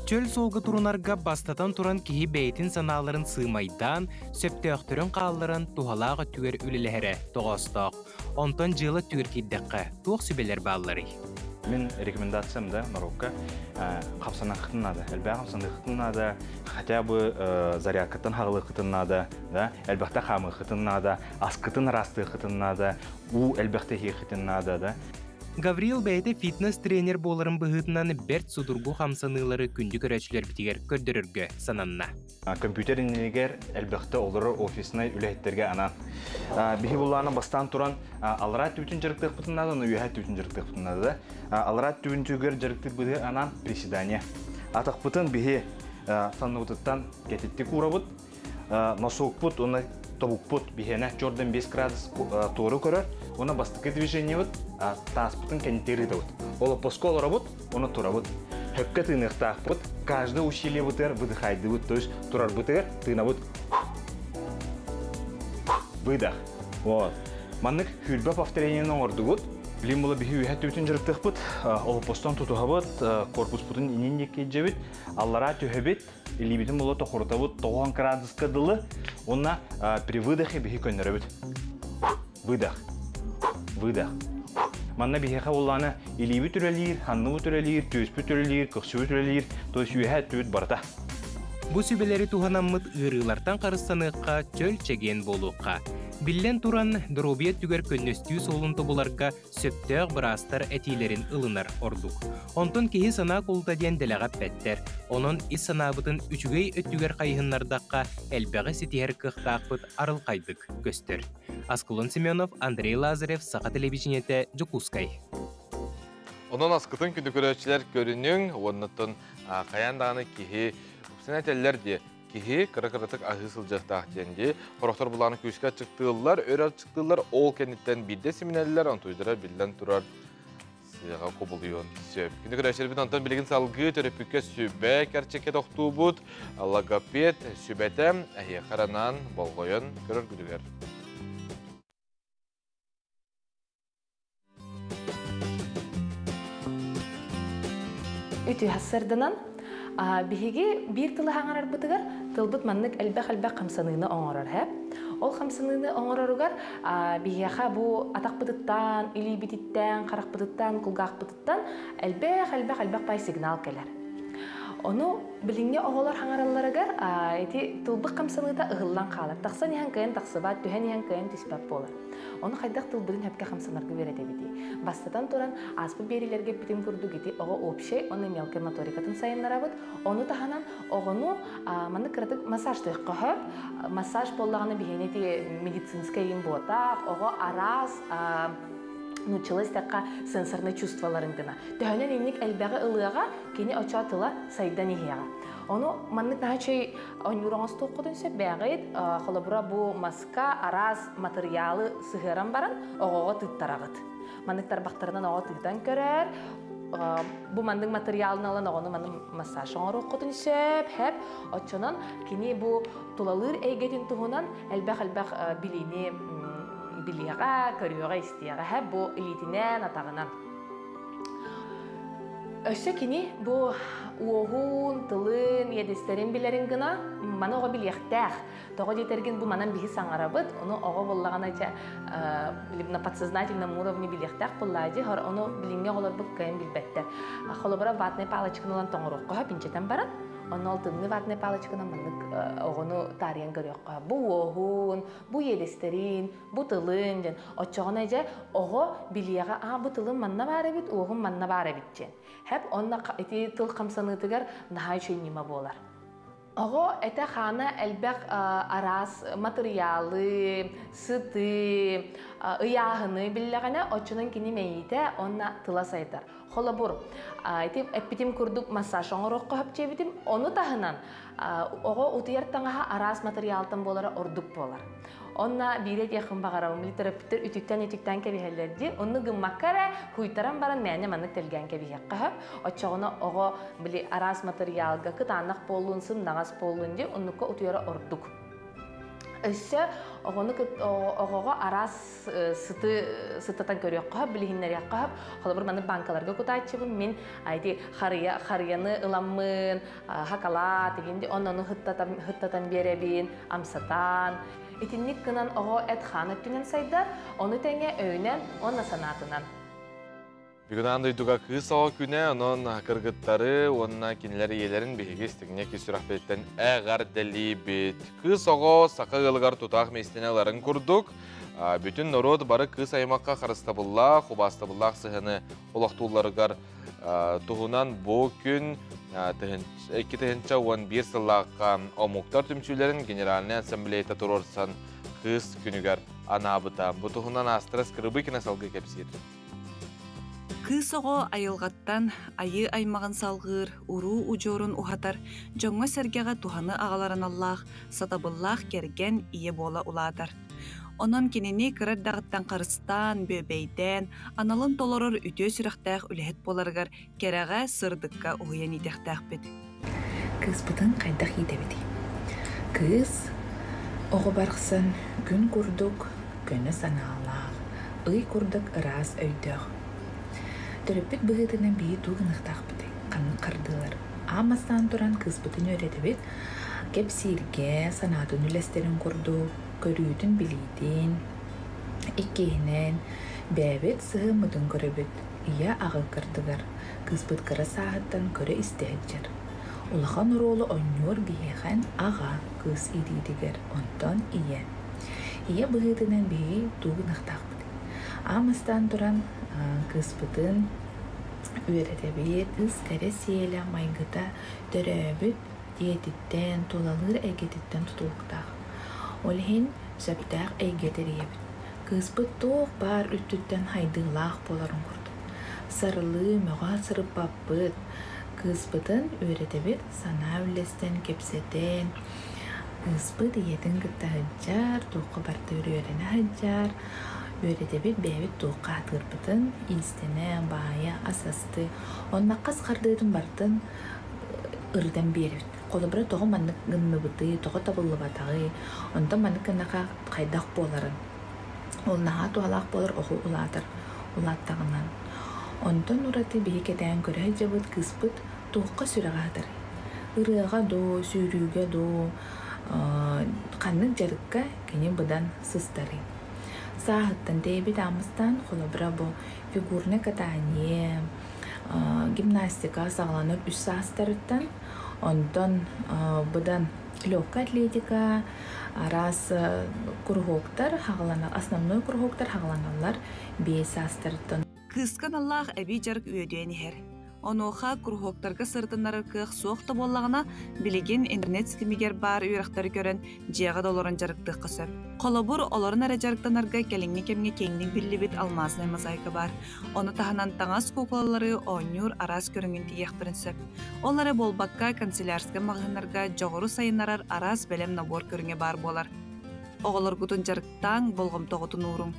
Чөл суолга турунарга бастатан туран киһи бэйэтин санааларын сыымайдаан, сөптөөхтөрүн хаалларан туһалаах өттүгэр үлэлэһэрэ тоҕоостоох. Онтон дьыала өттүгэр киирдэххэ, туох сүбэлэр баалларый? Мин рекомендациям да норуокка хапсаныаххытын наада, элбэх хамсаныаххытын наада, хотя бы зарядкаттан хаҕылыаххытын наада, да, элбэхтэ хаамыаххытын наада, аскытын ыраастыаххытын наада, уу элбэхтэ иһиэххитин наада, да. Гаврил бэйэтэ фитнес-тренер буоларын быһыытынан бэрт судургу хамсаныылары күндү көрөөччүлэрбитигэр көрдөрөргө сананна. Компьютер иннигэр элбэхтэ олорор офиснай үлэһиттэргэ анаан. Биһи буллаана бастаан туран аллараа түүтүн дьарыктыахпытын наада, оны үөһээ түүтүн дьарыктыахпытын наада да. Аллараа түүн түүгэр дьарыктыыр быһыы анаан приседание. Атахпытын биһи санныбытыттан кэтиттик уурабыт, носокпут уонна тобукпут биһиэнэ чордан 5 градус туору көрөр, уонна бастакы движениебыт тааспытын кэнитиэр ыытабыт. Олоппоско олоробут, уонна турабыт. Хөккө тыыныахтаахпыт, каждый усилиебытыгар выдыхайдыбыт, то есть турарбытыгар тыынабыт. Выдох. Вот. Маннык хүрбэ повторениені оҥордугут. Билим була биһи үһэ түүтүн дьарыктыахпыт, олоппостон тутуһабыт, корпуспутун инин диэки илдьэбит, аллараа түһэбит, илиибитин була тохурутабыт 90 градуска дылы, уонна при выдохе биһи көннөрөбүт. Выдох. Выдох. Манна биһиэхэ буллаана илиибит үлэлиир, ханныбыт үлэлиир, түөспүт үлэлиир, көхсүбүт үлэлиир, то есть үөһэ өттүбүт барыта. Бу сүбэлэри туһанаммыт ыарыылартан харыстаныахха, чөл чэгиэн буолуохха. Биллэн туран, доруобуйа өттүгэр көннөстүү суолун тобуларга сөптөөх быраастар этиилэрин ылынар ордук. Онтон киһи санаа кулута диэн дэлэҕэ эппэттэр. Онон ис санаабытын үчүгэй өттүгэр хайыһыннардахха, элбэҕи ситиһэр кыахтаахпыт арылхайдык көстөр. Аскулун Семенов, Андрей Лазарев, Саха телевидениетэ, Дьокуускай. Онон аскытын күндү көрөөччүлэр көрүнүҥ, уоннаттан хайаан даҕаны киһи үксүн этэллэр дии, киһи кыра-кыратык аһыы сылдьыахтаах диэн дии. Сорохтор булааны күүскэ аччыктыыллар, өр аччыктыыллар, ол кэнниттэн биирдэ симинэллэр, онтуйдара биллэн турар сыаҕа кубулуйуон сөп. Күндү көрөөччүлэрбит онтон билигин салгыы төрөппүккэ сүбэ кэрчиккэ тохтуубут. Логопед сүбэтэ эһиэхэ анаан болҕойон көрөргүтүгэр. Үтүө сарсыарданан биһиги биир тылы хаҥарарбытыгар тылбыт маннык элбэх-элбэх хамсаныыны оҥорор һэ. Ол хамсаныыны оҥороругар биһиэхэ бу атахпытыттан, илиибититтэн, харахпытыттан, кулгаахпытыттан элбэх-элбэх элбэх пай сигнал кэлэр. Ону билиҥҥи оҕолор хаҥаралларыгар ити тылбыт хамсаныыта ыһыллан хаалар. Тахсан иһэн кыайан тахсыбат, түһэн иһэн кыайан түспэт буолар. Ону хайдах тылбытын сөпкө хамсанарга үөрэтэбитий? Бастатан туран, ааспыт биэриилэргэ эппитим курдук ити оҕо общай уонна мелкай моторикатын сайыннарабыт. Ону таһынан оҕону маннык кыратык массажтыахха сөп. Массаж буоллаҕына биһиэни ити медицинскэй им буотаах, оҕо араас нууччалыы истэххэ сенсорнай чувстволарын гына. Төһөнөн инник элбэҕи ылыаҕа, кини очоо тыла сайдан иһиэҕэ. Ону маннык наһаа үчүгэй оонньуур оҥостуоххутун сөп бээҕит. Холобура бу маска араас матырыйаалы сыһыаран баран оҕоҕо тыыттараҕыт. Маннык тарбахтарынан оҕо тыытан көрөр. Бу маннык матырыйаалын ылан оҕону маннык массаж оҥоруоххутун сөп, хэп. Оччонон кини бу тулалыыр эйгэтин туһунан элбэх-элбэх билиини билиэҕэ, көрүөҕэ, истиэҕэ, хэп бу илиитинэн, атаҕынан. Өссө кини бу уоһун, тылын, иэдэстэрин билэрин гына маны оҕо билиэхтээх. Тоҕо диэтэргин бу манан биһи саҥарабыт, ону оҕо буоллаҕына дьэ на подсознательном уровне билиэхтээх буоллаа дии, ону билиҥҥи оҕолорбут кыайан билбэттэр. Холобура ватнай палочканы ылан тоҥоруохха сөп инчэтэн баран, онно ол тымныы ватнай палочканан маннык оҕону таарыйан көрүөххэ. Бу уоһун, бу иэдэстэрин, бу тылын диэн оччоҕуна дьэ оҕо билиэҕэ аа бу тылым манна баар эбит уоһум манна баар эбит диэн хэп онно ити тыл хамсаныытыгар наһаа үчүгэй ньыма буолар. Оҕо этэ-хаана элбэх араас матырыйаалы, сыты, ыйааһыны биллэҕинэ, оччонон кини мэйиитэ уонна тыла сайдар. Холобур, ити эппитим курдук массаж оҥоруохха сөп диэбитим. Ону таһынан оҕо утуйар таҥаһа араас матырыйаалтан буолара ордук буолар. Онна биире диэххин баҕарабын, били төрөппүттэр үтүктэн-үтүктэн кэбиһэллэр дии. Онну гыммакка эрэ хуйтаран баран мээнэ маннык тэлгээн кэбиһиэххэ сөп. Оччоҕуна оҕо били араас матырыйаалга кытаанах буоллун, сымнаҕас буоллун дии, оннукка утуйара ордук. Өссө оҕону оҕоҕо араас сыты сытатан көрүөххэ сөп, билиһиннэриэххэ сөп. Холобур, маннык банкаларга кутааччыбын мин ити харыйа харыйаны ыламмын, хакалаат игин онно хыттатан хыттатан биэрэбин, амсатан. Итинник гынан оҕо эт-хаан өттүнэн сайдар, ону тэҥэ өйүнэн уонна санаатынан. Бүгүн аан дойдуга кыыс оҕо күнэ, онон кыргыттары уонна кинилэр ийэлэрин биһиги истиҥник ис сүрэхпититтэн эҕэрдэлиибит. Кыыс оҕо саха ыалыгар тутаах миэстэни ыларын курдук, бүтүн норуот бары кыыс аймахха харыстабыллаах, убаастабыллаах сыһыаны олохтуулларыгар туһунан бу күн 2011 сыллаахха омуктар түмсүүлэрин Генеральнай Ассамблеята туруорсан кыыс күнүгэр анаабыта. Бу туһунан Астра Скрыбыкина салгыы кэпсиир. Кыыс оҕо айылҕаттан айыы аймаҕын салҕыыр, уруу удьуорун уһатар, дьоҥҥо-сэргэҕэ туһаны аҕалар аналлаах, сатабыллаах кэргэн, ийэ буола улаатар. Онон кинини кыра эрдэҕиттэн харыстаан, бүөбэйдээн, аналын толорор үтүө сүрэхтээх үлэһит буоларыгар кэрэҕэ, сырдыкка уһуйан иитиэхтээхпит. Кыыспытын хайдах иитэбитий? Кыыс оҕо барахсан күн курдук көнө санаалаах, ый курдук ыраас өйдөөх. Төрөппүт быһыытынан биһи тугу гыныахтаахпытый? Ханнык хардыылар? Аан бастаан туран кыыспытын үөрэтэбит, кэпсииргэ, санаатын үллэстэрин курдук, көрүүтүн-билиитин, иккиһинэн, бэйэбит сыһыаммытын көрөбүт, ийэ-аҕа кырдыгар Кыыспыт кыра сааһыттан көрө-истэ сылдьар. Улахан оруолу оонньуур биһиэхэ аҕа кыыс иитиитигэр, онтон ийэ. Ийэ быһыытынан биһиги тугу гыныахтаахпытый? Аамастаан туран кыыспытын үөрэтэбит, кыыс кэрэ сиэлэ, майгыта төрөөбүт дьиэтиттэн, тулалыыр эйгэтиттэн тутулуктаах. Ол иһин сөптөөх эйгэ тэрийэбит. Кыыспыт туох баар өттүттэн хайдыылаах буоларын курдук. Сарылыы, мөҕө сырыппаппыт. Кыыспытын үөрэтэбит, санаа үллэстэн, кэпсэтэн. Кыыспыт ийэтин кытта сылдьар, туохха барыта үөрэнэ сылдьар. Үөрэтэбит бэйэбит туохха аатыырбытын, иистэнэ, баайа, ас астыы. Онно хас хардыытын барытын ырытан биэрэбит. Холобура, тоҕо маннык гынныбытый, тоҕо табыллыбатаҕый, онтон маннык гыннаха хайдах буоларын. Ол наһаа туһалаах буолар оҕо улаатар улааттаҕына. Онтон ураты биһи кэтээн көрө сылдьабыт кыыспыт туохха сүрэҕэ сытарый? Ырыаҕа дуу, сүүрүүгэ дуу, ханнык дьарыкка кини быдан сыстарый? Сааһыттан тэйэбит аамыстаан, холобура бу фигурное катание, гимнастика саҕаланар үс саастарыттан, онтон быдан легкая атлетика, араас куруһуоктар хаҕалана основной куруһуоктар хаҕаланаллар биэс саастарыттан. Кыыска аналлаах эбии дьарык үөдүйэн иһэр. Онуоха куруһуоктарга сырытыннарар кыах суох да буоллаҕына, билигин интернет ситимигэр баар үөрэхтэри көрөн, дьиэҕэ да олорон дьарыктыахха сөп. Холобур, олорон эрэ дьарыктанарга кэлиҥҥи кэмҥэ киэҥник биллибит алмазнай мозаика баар. Ону таһынан таҥас куукулалары оонньуур араас көрүҥүн тигиэхтэрин сөп. Ол эрэ буолбакка, канцелярскай маҕаһыыннарга дьоҕуру сайыннарар араас бэлэм набор көрүҥэ баар буолар. Оҕолоргутун дьарыктааҥ, болҕомтоҕутун ууруҥ.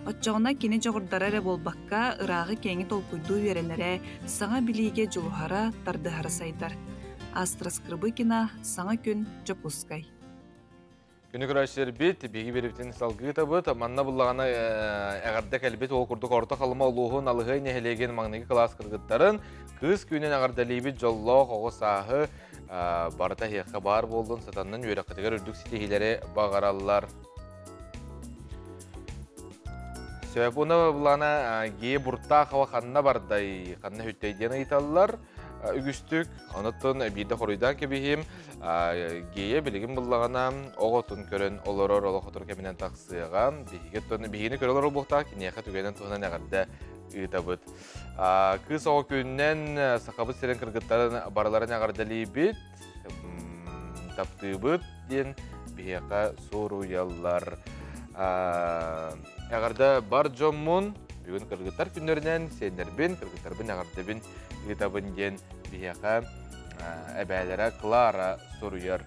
Оччоҕуна кини дьоҕурдара эрэ буолбакка, ырааҕы-киэҥи толкуйдуу үөрэнэрэ, саҥа билиигэ дьулуһара, тардыһара сайдар. Астра Скрыбыкина, Саҥа күн, Дьокуускай. Күнү көрөөччүлэрбит, биһиги биэрибитин салгыы табыт. Манна буллаҕына эҕэрдэ кэлбит ол курдук Орто Халыма улууһун Алыһыай нэһилиэгин маҥнайгы кылаас кыргыттарын кыыс күнүн эҕэрдэлиибит дьоллоох оҕо сааһы барыта эһиэхэ баар буоллун, сатаннын үөрэххитигэр үрдүк ситиһиилэри баҕараллар. Сөпуна булана Гея Буртахова ханна бардай, ханна хүттэй диэн ыйыталлар. Үгүстүк, онуттан биирдэ хоруйдаан кэбиһим. Гея билигин буллаҕына оҕотун көрөн олорор олох отур кэминэн тахсыаҕа. Биһиги биһигини көрө олорор буолуохтаах киниэхэ түгэнэн туһунан эҕэрдэ ыытабыт. Кыыс оҕо күнүнэн Сахабыт сирин кыргыттарын барыларын эҕэрдэлиибит, таптыыбыт диэн биһиэхэ суруйаллар. Эҕэрдэ бар дьоммун, бүгүн кыргыттар күннэринэн сиэннэрбин, кыргыттарбын эҕэрдэбин ыытабын диэн биһиэхэ эбээлэрэ Клара суруйар.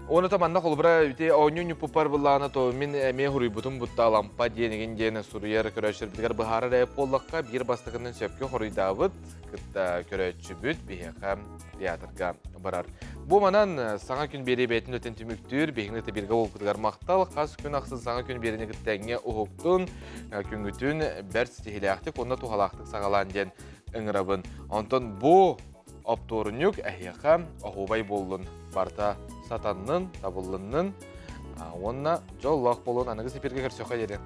Оны та манна холбура ити оонньуу ньуппуппар быллаана то мин эмиэ хуруйбутум бутта лампа диэнигин диэн суруйар көрөөччүлэрбитигэр быһаарар ээ буоллахха биир бастакынан сөпкө хоруйдаабыт кытта көрөөччүбүт биһиэхэ театрга барар. Бу манан саҥа күн биэрии бэйэтин өтөн түмүктүүр биһигини табирга буолбутугар махтал хас күн ахсын саҥа күн биэриини кытта тэҥҥэ уһуктун күҥҥүтүн бэрт ситиһилээхтик уонна туһалаахтык саҕалаан диэн ыҥырабын. Онтон бу Оптуорунньук эһиэхэ оһуобай буоллун, барыта сатаннын, табыллыннын уонна дьоллоох буолун аныгы сипиргэ көрсөхө диэри.